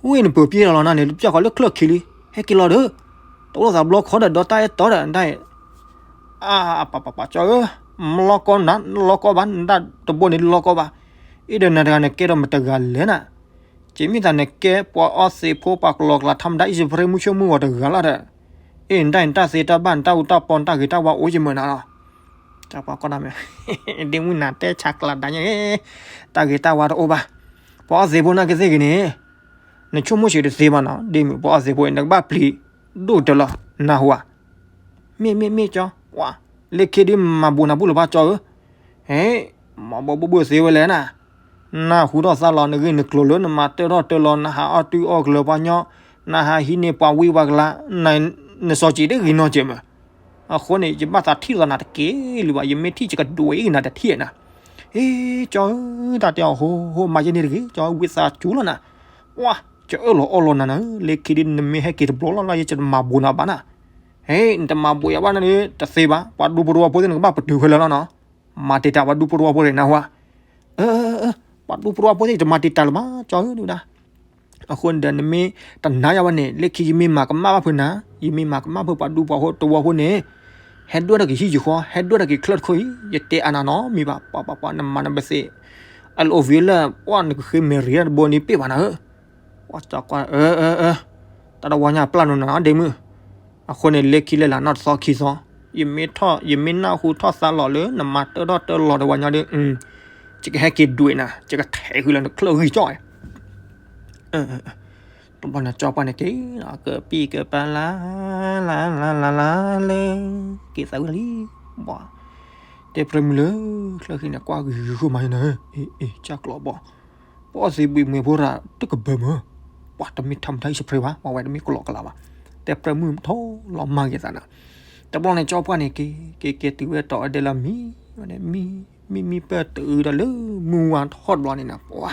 ဝ့ၢ်နပၢၤပျဲလီၤလီၤနၤန့ၣ် ပျဲဃီၤလၢချၢၣ်ခံလံ, ဟဲက့ၤလီၤဒီး, တအိၣ်သးဘျီခီဒီး ဒီတၢ်အဲၣ်တီဒီး ဒ်အံၤ, အါ အပှၤ ပှၤ ပှၤ ကၠီဧၢ, မလီကီနၤ လီကီဘၣ် နတၢ်တဘိန့ၣ်လီကီဘၣ်, အ့ၣ်ဒီးနၤတဂၤနကဲဒီးမတၤတဂၤလဲၣ်နၤ, က့မ့ၢ်သးနကဲပှၤအီသံးဖိ ပှၤကလီကလး ထီမတၤ အံၣ်စရ့မုၢ်ဆိကမိၣ်ဂီၤတဂၤလီၤဒီး, အ့ၣ် နတၢ်အံၤနတၢ်သ့တၢ်ဘၣ် နတၢ်အူတၢ်ပီ နတၢ်ဂ့ၤတၢ်ဝါအိၣ်ယမုာ်နၤလီၤ, ကၠီပှၢ်ကွၢ်ဒီးမ့ၢ်, ဒ့မုၣ်နၤတဲဆါကျးဒၣ်ညါ, တၢ်ဂ့ၤတၢ်ဝါတအိၣ်ဘၣ်, ပှၤအီသံးဖိနာ်က့သ့ၣ်ဂ့ၤန့ၣ်, နဆိကမိၣ်ဆံးတသ့ဘၣ်နီၤ ဒ့မုၣ် ပှၤအီသံးဖိအံၤ နကဘၣ်ပျံၤဒိၣ်တၢ်လီၤ နၢ်ဟူဧါ, မ့ၢ် မ့ၢ် မ့ၢ်ကၠီ, လၢခံဒုးမၤဘိးနၤဘူၣ်လၢၤဘၣ်ကၠီဧၢ, ဟဲ, မၤဘိးဘိၣ်ဘိၣ်သ့ဝဲလဲၣ်နၤ, နၢ်ဟူထီၣ်သါလီၤ နဂ့ၢ်နကျိၤလၢနမၤတၢထီၣ်တၢလီၤ နဟးအီၣ်တုၤအီၣ်ကျၢၤပှၤညီ, နဟးဟံးန့ၢ်ပှၤဝံပှၤကလၤ, နစီၤစံးတဂ့ၤနီတစဲးမး, အဃိန့ၣ် ယဘၣ်သးထံၣ်လိာ်သးနၤတက့ၢ်လၢၤဘၣ် ယမ့ၢ်ထံၣ်ယကဒွဲၣ်အံၤနၤတထံၣ်နၤ, ဟ့ ကၠီဧၢ, တၢ်တဲအီၤ ဟိ ဟိ မၤယဲန့ၣ်တဂ့ၤ ကၠီ ဝံသးစူၤလီၤနၤ, ပှၤ ကအၢၣ်လီၤအီလီၤနၤနၤ, လၢခံဒုးနမ့ၢ်ဟဲက့ၤတဘျီလီၤလီၤ ယကမၤဘိးနၤဘၣ်နၤ, ဟ့ နတမၤဘိးယၤဘၣ်နၤန့ၣ် တသ့ဘၣ် ပှၤဒူဖိတဝီဖိသ့ၣ် နကဘၣ်ပတုာ်ခဲလၢာ်လီၤနီၤ, မၤတံာ်တာ်ပှၤဒူဖိတဝီဖိသ့ၣ်နၢ်ဟူဧါ, အၢ ပှၤဒူဖိတဝီဖိသ့ၣ် တမၤတံာ်တာ်လၢၤဘၣ် ကၠီဧၢ ဒုၣ်ဒါ အဃိန့ၣ်ဒီး နမ့ၢ်တနာ်ယၤဘၣ်န့ၣ် လၢခံယမ့ၢ်မၤကမၣ်ဘၣ်ဖုးနၤ, ယမ့ၢ်မၤကမၣ်ဖုးပှၤဒူပှၤဖိတဝီဖိန့ၣ်, ဟဲဒွဲၣ်တၢ်က့ၤဟံၣ်ယဃီ ဟဲဒွဲၣ်တၢ်က့ၤချၢၣ်တခီအံၤ ယတဲအါနၤနီတမံၤဘၣ်, ပှၤပှၤပှၤ နမၤနပသ့ၣ်, အလၢအိၣ်ဝံၤလၢ ပှၤနကဃ့မဲာ်ရံတဘိန့ၣ်ပ့ၢ်ဘၣ်နၤဧၢ, ပှၤကၠီကွၢ် အၢ အၢ အၢ, တၢ်တဝီညါပျၢ်နုာ်နၤ ဒ့မုၣ်, အဃိန့ၣ် လၢခံလၢလာ်နီၢ်တသီခံသီ, ယမ့ၢ်ထီၣ် ယမ့ၢ်နၢ်ဟူထီၣ်သါလီၤလၢ နမၤတၢထီၣ်တၢလီၤတဝီညါဒီး, ယကဟဲက့ၤဒွဲၣ်နၤ ယကထဲးဃုာ်လၢနချၢၣ်ဂံၢ်ကၠီ, တဘျီန့ၣ်ကၠီပှၢ်န့ၣ်က့ၤ ကပံၢ်ကပၤလၢ လၢ လၢ လၢ လၢ လၢ လၢ က့ၤသးဝံၤလံ, ဘၣ်, တဲပြၢမုၢ်လၢ ချၢၣ်ဃံန့ၣ် ကွၢ်ဂံၢ်ဂံၢ်ဃိမးန့ၣ်, အ့ အ့ ကၢ်ကျီးဘၣ်, ပှၤ အီၣ်သံးဘှံးမ့ၤဖိတၢ်တကဘၢမုၢ်, ပှၤတမ့ၢ်ထီမတၤအံၣ်စဖရ့ဘၣ်, ပှၤဝဲတမ့ၢ်ကလီကလးဘၣ်, တဲပြၢမုၢ်ထီလီၤမၢ်က့ၤသးနၤ, တဘျီန့ၣ် ကၠီပှၢ်န့ၣ် က့ၤ က့ၤက့ၤတုၤဝဲတီၤအဒဲလီၤမံ, မံ မံ မံပၢၢ်တုၤဒီးလၢမုၢ်ဝါထီၣ်တဘျီန့ၣ်နၤ, ပှၤ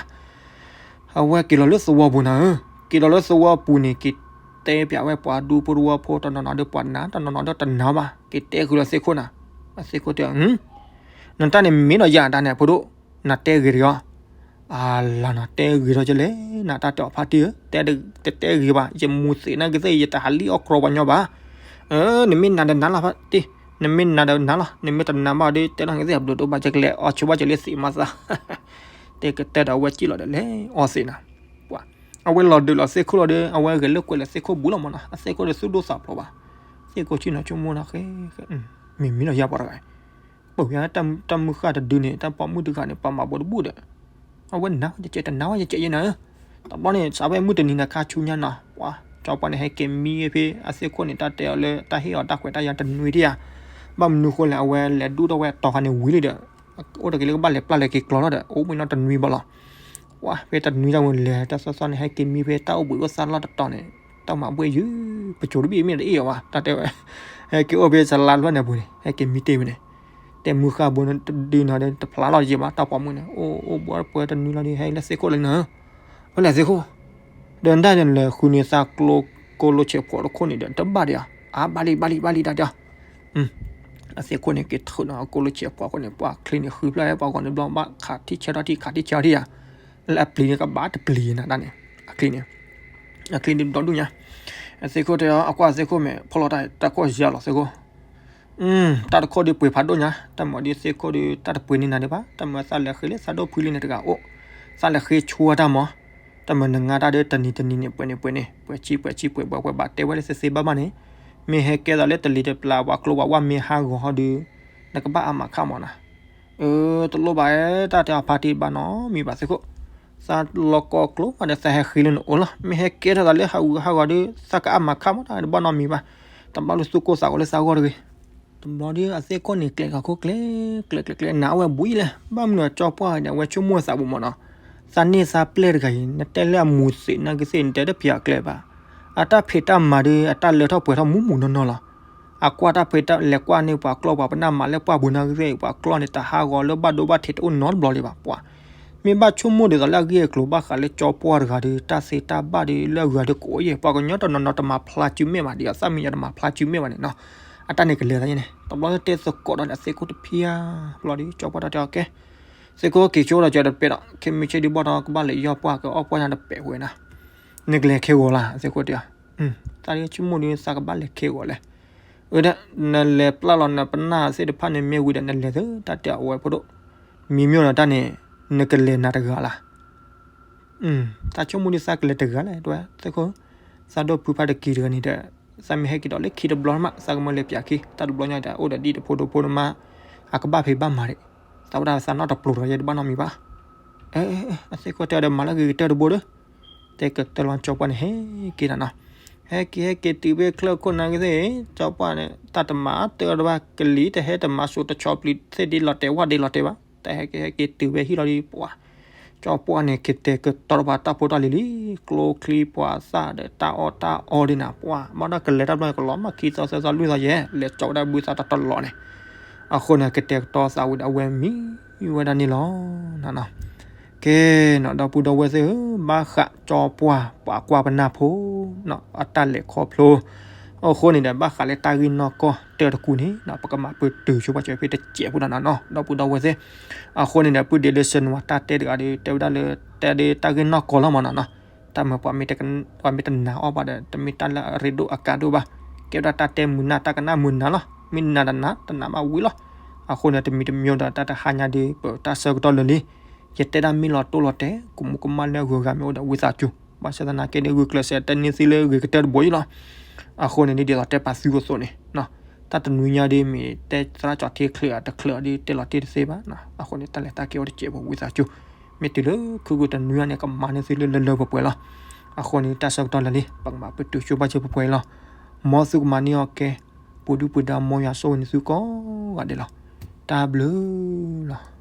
အဝဲက့ၤလီၤလၢသဝီပူၤနၤဧၢ, က့ၤလီၤလၢသဝီပူၤန့ၣ် က့ၤတဲပၠးဝဲပှၤဒူဖိတဝီဖိတနီၤနီၤဒီးပှၤနၤ တနီၤနီၤဒီးတနၤဘၣ်, က့ၤတဲဃုာ်လီၤသ့ၣ်ခိၣ်နၤ, အသ့ၣ်ခိၣ်တဲအီၤ နတၢ်န့ၣ်မ့ၢ်ဒီးယၤတၢ်န့ၣ် ဖိဒိၣ်, နတဲဂ့ၤတဂ့ၤအီၤ, အလၤနၤတဲဂ့ၤထီၣ်ကလဲၣ်, နတၢ်တဲအီၤဖါတံၢ်ဧၢ, တဲတတဲဂ့ၤဘၣ်, ယမူၤသ့ၣ်နာ်က့သ့ၣ် ယတဟးလံၣ်အီၣ်ကြီပှၤညီဘၣ်, နမ့ၢ်နၤဒီးနၤလီၤဖါတံၢ်, နမ့ၢ်နၤဒီးနၤလီၤ, နမ့ၢ်တနၤဘၣ်ဒီး တဲလီၤနကသ့ၣ်အဘျုးဒိၣ်ဘၣ် ယကလဲၤအီၣ်ဆိဘၣ်ကလဲၤသ့ၣ်မၤသး တဲကတဲဒီးအဝဲစံၣ်လီၤဒီးလဲၤအီၣ်သ့ၣ်နၤ, ပှၤ အဝဲလီၤဒုးလီၤသ့ၣ်ခိၣ်လီၤဒီး အဝဲဂဲၤလၢကွဲးလၢသ့ၣ်ခိၣ်ဘူးလီၤမးနီၤ, အသ့ၣ်ခိၣ်ဒီးသူၣ်ဒိၣ်သးဖျိးဘၣ်, သ့ၣ်ခိၣ်ဆ့ၣ်နီၤဆိကမိၣ်နီၤ, မ့ၢ်မ့ၢ်လီၤယၤပှၤတဂၤ, ပဝဲတၢ်မုၢ်ဃၢ်တဒုန့ၣ် တၢ်ပိာ်မုၣ်တဂၤန့ၣ် ပှၤမၤဘိတဘူၣ်ဒီး, အဝဲနၤဝဲယကဲးတနၤဝဲယကဲးယဲနၤဧၢ, တဘျီန့ၣ် စးဖဲမုၢ်တနံၤန့ၣ်ခါဆူညါနီၤ, ပှၤ ကၠီပှၢ်န့ၣ် ဟဲက့ၤမံဖဲအသ့ၣ်ခိၣ်န့ၣ် တၢ်တဲအီၤလၢတၢ်ဟ့ၣ်အီၤတၢ်ခွဲးတၢ်ယာ်တနွံတယၤ, ဘၣ်မနုၤဃိလဲၣ် အဝဲလဲၤဒူၣ်ထီၣ်ဝဲတီၤခါန့ၣ်ဝံၤလံဒီး, အိၣ်တက့ၤလၢကဘၣ်လဲၤပျၢ်လဲၤက့ၤကျီလီၤဒီး အိၣ်မ့ၢ်နီတနွံဘၣ်လီၤ, ပှၤ ဖဲတနွံတၢ်ဝံၤလဲၤတၢ်စီစီန့ၣ် ဟဲက့ၤမံဖဲတၢ်အိၣ်ဘှံးအိၣ်သါလီၢ်တတီၤန့ၣ်, တၢ်မၤဘှဲၣ်ယုၢ် ပစိၤတဘ့ၣ်မ့ၢ်တအ့ၣ်အီၤဘၣ် တၢ်တဲဝဲ, ဟဲက့ၤအိၣ်ဖဲစလါဖျၢၣ်န့ၣ်ပူၤန့ၣ် ဟဲက့ၤမံတ့ၢ်ဝဲန့ၣ်, တဲမုၢ်ဃၢ်ဘိတဒုနီၤဒီး တဖျါလီၤယံာ်ဘၣ် တၢ်ပိာ်မုၣ်န့ၣ် အိၣ်အိၣ်ဘှီပှဲၤတနွံလီၤဒီး ဟဲလၢသ့ၣ်ခိၣ်လၢနၤ, ဝဲလဲၤသ့ၣ်ခိၣ်, ဒီးနတၢ်လဲၤဃုန့ၢ်သးကျိ ကိၢ်လိဆဲးဖှီးတခိၣ်န့ၣ်ဒီး တဘၣ်ဒံးဧါ, အါဘၣ်လံဘၣ်လံဘၣ်လံတၢ်တဲအီၤ အသ့ၣ်ခိၣ်န့ၣ် က့ၤထုးနီၤ အကိၢ်လိဆဲးဖှီးခိၣ်န့ၣ် ပှၤချံန့ၣ်ဃုဖျၢၣ် ပှၤဂီၤန့ၣ်ဘျီဘၣ်ခးထံၣ်ဆၢထီၣ်ထံၣ် ခးထံၣ်ဆၢထီၣ်ထံၣ်ဧါ, လၢအပျံၤန့ၣ်ကဘၣ်တပျံၤနၤတၢ်န့ၣ်, အချံန့ၣ်, အချံန့ၣ်ဘျီဒူၣ်ညါ, အသ့ၣ်ခိၣ်တဲအီၤ အကွၢ်သ့ၣ်ခိၣ်မ့ၢ်ဖီၣ်လီၤတၢ်တၢ်ခိၣ်ယၤလီၤသ့ၣ်ခိၣ် တၢ်တခိၣ်ဒုးပှ့ၤဖးဒိၣ်ညါ, တၢ်မၤဒ်သ့ၣ်ခိၣ်ဒုး တၢ်တပှ့ၤန့ၢ်နၤဒံးဘၣ်, တၢ်မၤသးလဲၤဃ့လၢသးဒိၣ်ဖုလံန့ၣ်တဂၤအိၣ်, သးလဲၤဃ့ဆိတၢ်မၤ, တၢ်မၤနငါတၢ်ဒုးတနံၤတနံၤန့ၣ် ပှဲၤန့ၣ်ပှဲၤန့ၣ် ပှဲၤဆံပှဲၤဆံပှဲၤဘှဲပှဲၤဘၣ် တဲဝဲလၢသ့သ့ဘၣ်ဘၣ်န့ၣ်, မ့ၢ်ဟဲကဲသးလၢတလံၤတပျၢ်ပှၤကျိပှၤဝၣ်မ့ၢ်ဟးဂီၤဟီဒုး, နကဘၣ်အါမးခးမးနၤ အၢ တလိၣ်ဘၣ် တၢ်တဲအဖါတံၢ်ဘၣ်နီတမံၤဘၣ်သ့ၣ်ခိၣ်, သးလီၤကီကျိမးဒီးသးဟဲဃ့လၢနအိၣ်လီၤ, မ့ၢ်ဟဲကဲထီၣ်သးလၢဟးဂူာ်ဟးဂီၤဒီး သးကအါမးခးမးတၢ်တဘၣ်နီတမံၤဘၣ်, တဘၣ်လူၤသူၣ်ကိၢ်သးဂီၤလၢသးဂီၢ်တဂ့ၤ. တဘျီဒီးအသ့ၣ်ခိၣ်န့ၣ် ကျဲၤခးခိၣ်ကျဲၤ ကျဲၤကျဲၤကျဲၤ နၤအဝဲဘူးယံၤလဲၣ်, ဘၣ်မနုၤကၠီပှၢ်န့ၣ် အဝဲဆိကမိၣ်သးပူၤမးနီၤ, သးန့ၢ်သးပျဲၢ်တဂၤအံၤ နတဲလၢအမူၤသ့ၣ်နာ်က့သ့ၣ် နတဲတဖျါအကျဲဘၣ်, အတၢ်ဖံးတၢ်မၤဒီး အတၢ်လၢထီၣ်ပှဲၤထီၣ်မူးမူးနီၢ်နီၢ်လီၤ. အကွၢ်တၢ်ဖံးတၢ်လဲၤကွၢ်န့ၢ်ပှၤကျီပှၤပနၢ်မၤလၢပှၢ်ပူၤနာ်က့သ့ၣ် ပှၤကျီန့ၣ် တဟးဂီၤလၢဘၣ်ဒိဘၣ်ထံးတအိၣ်နီတဘျီလံဘၣ် ပှၤ မ့ၢ်ဘၣ်ဆိကမိၣ်ဒ်သိးလၢအဂ့ၢ်အကျိၤဘၣ်ဃးလၢကၠီပှၢ်တဂၤဒီး တၢ်သ့တၢ်ဘၣ်ဒီး လၢအဂၤဒီးကအိၣ်ယဲၢ် ပှၤကညီတနီၤနီၤတမၤဖျါစုမဲာ်ဘၣ် ဒ်သိးသၣ်မံယၤတမၤဖျါစုမဲာ်ဘၣ်န့ၣ်နီၤ, အတၢ်န့ၣ်ကလဲၤသးယဲန့ၣ် တဘျီတဲသကိးဒီးအသ့ၣ်ခိၣ်တဖျါဘျီဒီး ကၠီပှၢ်တၢ်တဲအီၤကဲ သ့ၣ်ခိၣ်က့ၤဆိဒီးကၠီတပဲဒီး ခဲမုၢ်ဆ့ၣ်ဒုးဘၣ်ဒီးကဘၣ်လဲၤယီၢ်ပှၢ်ကအီၣ်ပှၢ်ညါတပဲာ်ဝဲနၤ, နကလဲၤခဲဂီၤလၢ သ့ၣ်ခိၣ်တဲအီၤ, သးဒုးဆိကမိၣ်ဒုးသးကဘၣ်လဲၤခဲဂီၤလဲၣ် အၢဒၣ် နလဲၤပျၢ်လီၤနပနၢ်သ့ၣ်တဖၣ်န့ၣ်မ့ၢ်ဝံၤဒီးနလဲၤသၢ တၢ်တဲအဝဲဖိဒိၣ်, မံၤမ့ၢ်ဒီးတၢ်န့ၣ် နကလဲၤနၤတဂၤလၢ်, သးဆိကမိၣ်ဒုးသးကလဲၤတဂၤလဲၣ် တဲဝဲသ့ၣ်ခိၣ်, သးဒိၣ်ဖုဖါတကံၤတဂၤန့ၣ်ဒီး သးမ့ၢ်ဟဲက့ၤဒီးလၢခံတဘျီမး သးကမၢလဲၤပၠးခံ တၢ်တဘျီညါဒီး အိၣ်ဒီးဒ်တဖိဒိၣ်ဖိဒိၣ်မး အကဘၣ်ဖံးဘၣ်မၤဒံး, သးဝဲဒၣ်သးနီၢ်တပျိၤဒီးယဲတဘၣ်နီတမံၤဘၣ်, အသ့ၣ်ခိၣ်တဲဒီးမၤလၢဂ့ၤကတၢၢ်တဘိဒီး တဲကတၢၢ်လီၤကၠီပှၢ်န့ၣ် ဟဲက့ၤနၤနီၤ, ဟဲက့ၤဟဲက့ၤတုၤဖဲချၢခိၣ်နၢ်က့သ့ၣ် ကၠီပှၢ်န့ၣ် တၢ်တမၤတၢ်တဘၣ်ကလံၤ တဟဲတမၤစိၤတဆီပျံၤသ့ၣ်ဒ်လီၤတဲာ်ဝၣ်ဒ်လီၤတဲာ်ဘၣ်, တၢ်ဟဲက့ၤဟဲက့ၤတုၤဖဲဟံၣ်လီၤဒ်ပှၤ, ကၠီပှၢ်န့ၣ် ကတဲာ်ကတီၤတဘၣ်တၢ်ဖိတၢ်လံၤလံ, ကျိချံပှၤသၣ်ဒီးတၢ်အီၣ်တၢ်အီဒ်နၤ ပှၤ ဘၣ်ဒီးကလဲၤတၢ်ဘျီန့ၣ် ကလီၤမၢ်ခံသီသၢသီလွံၢ်သီယဲၢ် လဲၤကၠီဝဲဒၣ်ဘုသးတၢ်တလီၤန့ၣ်, အဃိန့ၣ် ကတဲာ်ကတီၤသးဝံၤဒီးအဝဲမံဝဲဒၣ်န့ၣ်လီၤ. ကဲနီၤ ဒီပုၢ်ဒီဝဲၢ်သ့ၣ်ဧၢ, ဘၣ်ဃးကၠီပှၢ် ပှၤကွၢ်ပနၢ်ဖိနီၤ အတၢ်လဲၤခီဖျိ, အဃိန့ၣ်ဒီး ဘၣ်ဃးလၢတၢ်ဂ့ၢ်နီၢ်ကီၢ်တၢၢ်တကူၣ်န့ၣ်နီၤ ပကမၤပတုာ်ဆိပာ်စၢၤဖဲတစဲးဖိနီၤနီၤ ဒီပုၢ်ဒီဝဲၢ်သ့ၣ်, အဃိန့ၣ်ဒီး ပုၢ်ဒ့လၢစၢနဝၤတၢ်တဲတဂၤဒီး တဲဝဲဒၣ်လၢ တဲဒၣ်တၢ်ဂ့ၢ်နီၢ်ကီၢ်လီၤမးနီၤနီၤ, တၢ်မၤပှၤမ့ၢ်တနာ်အီၣ်ဘၣ်ဒီး တမ့ၢ်တၢ်လၢအရ့ဒိၣ်အကါဒိၣ်ဘၣ်, ကဲဝဲဒၣ်တၢ်တဲမုာ်နၢ် တၢ်ကနၣ်မုာ်နၢ်လီၤ, မ့ၢ်နၢ်တနၢ် တနၢ်ဘၣ်ဝံၤလီၤ. အဃိန့ၣ် တမံၤတမံၤဒီး တၢ်တဟါညါဒီး ပတၢ်ဆၢကတီၢ်လၢာ်လံ, ယတဲဒၣ်မ့ၢ်လီၤတိၢ်လီၤတဲာ် ကမူးကမၣ်လၢအဂုၤအဂၤမ့ၢ်အိၣ်ဒီးဝံသးစူၤ, ဘၣ်ဆၣ်သနာ်က့ဒီး ဂုာ်ကျဲးစၢးတဲန့ၢ်သုလၢဂ့ၤကတၢၢ်တဘိအံၤလီၤ. အဃိန့ၣ် ဒ်သိးတဲပာ်သုအသိးန့ၣ် တၢ်တနွံညါဒီးမ့ၢ်တဲသရၣ်ကၠီထံချၢအတချၢအီၤဒီး တဲလီၤတံၢ်တသ့ဘၣ်, အဃိန့ၣ် တၢ်လဲၤတၢ်က့ၤအိၣ်တစဲးဖိဝံသးစူၤ, မ့ၢ်တုၤလၢခုကူတနွံညါန့ၣ် ကမၤန့ၢ်သုလၢလၢလၢပှဲၤပှဲၤလီၤ. အဃိန့ၣ် တၢ်ဆၢကတီၢ်လၢာ်လံ ပကမၤပတုာ်ဆိပာ်စၢၤပှဲၤပှဲၤလီၤ. မ်သုကမၤန့ၢ်အီၤကဲ ပူၤဒုၣ်ပူၤဒါ မ်ယွၤဆိၣ်ဂ့ၤန့ၢ်သုကိးဂၤဒဲးလီၤ. တၢ်ဘျုးလီၤ.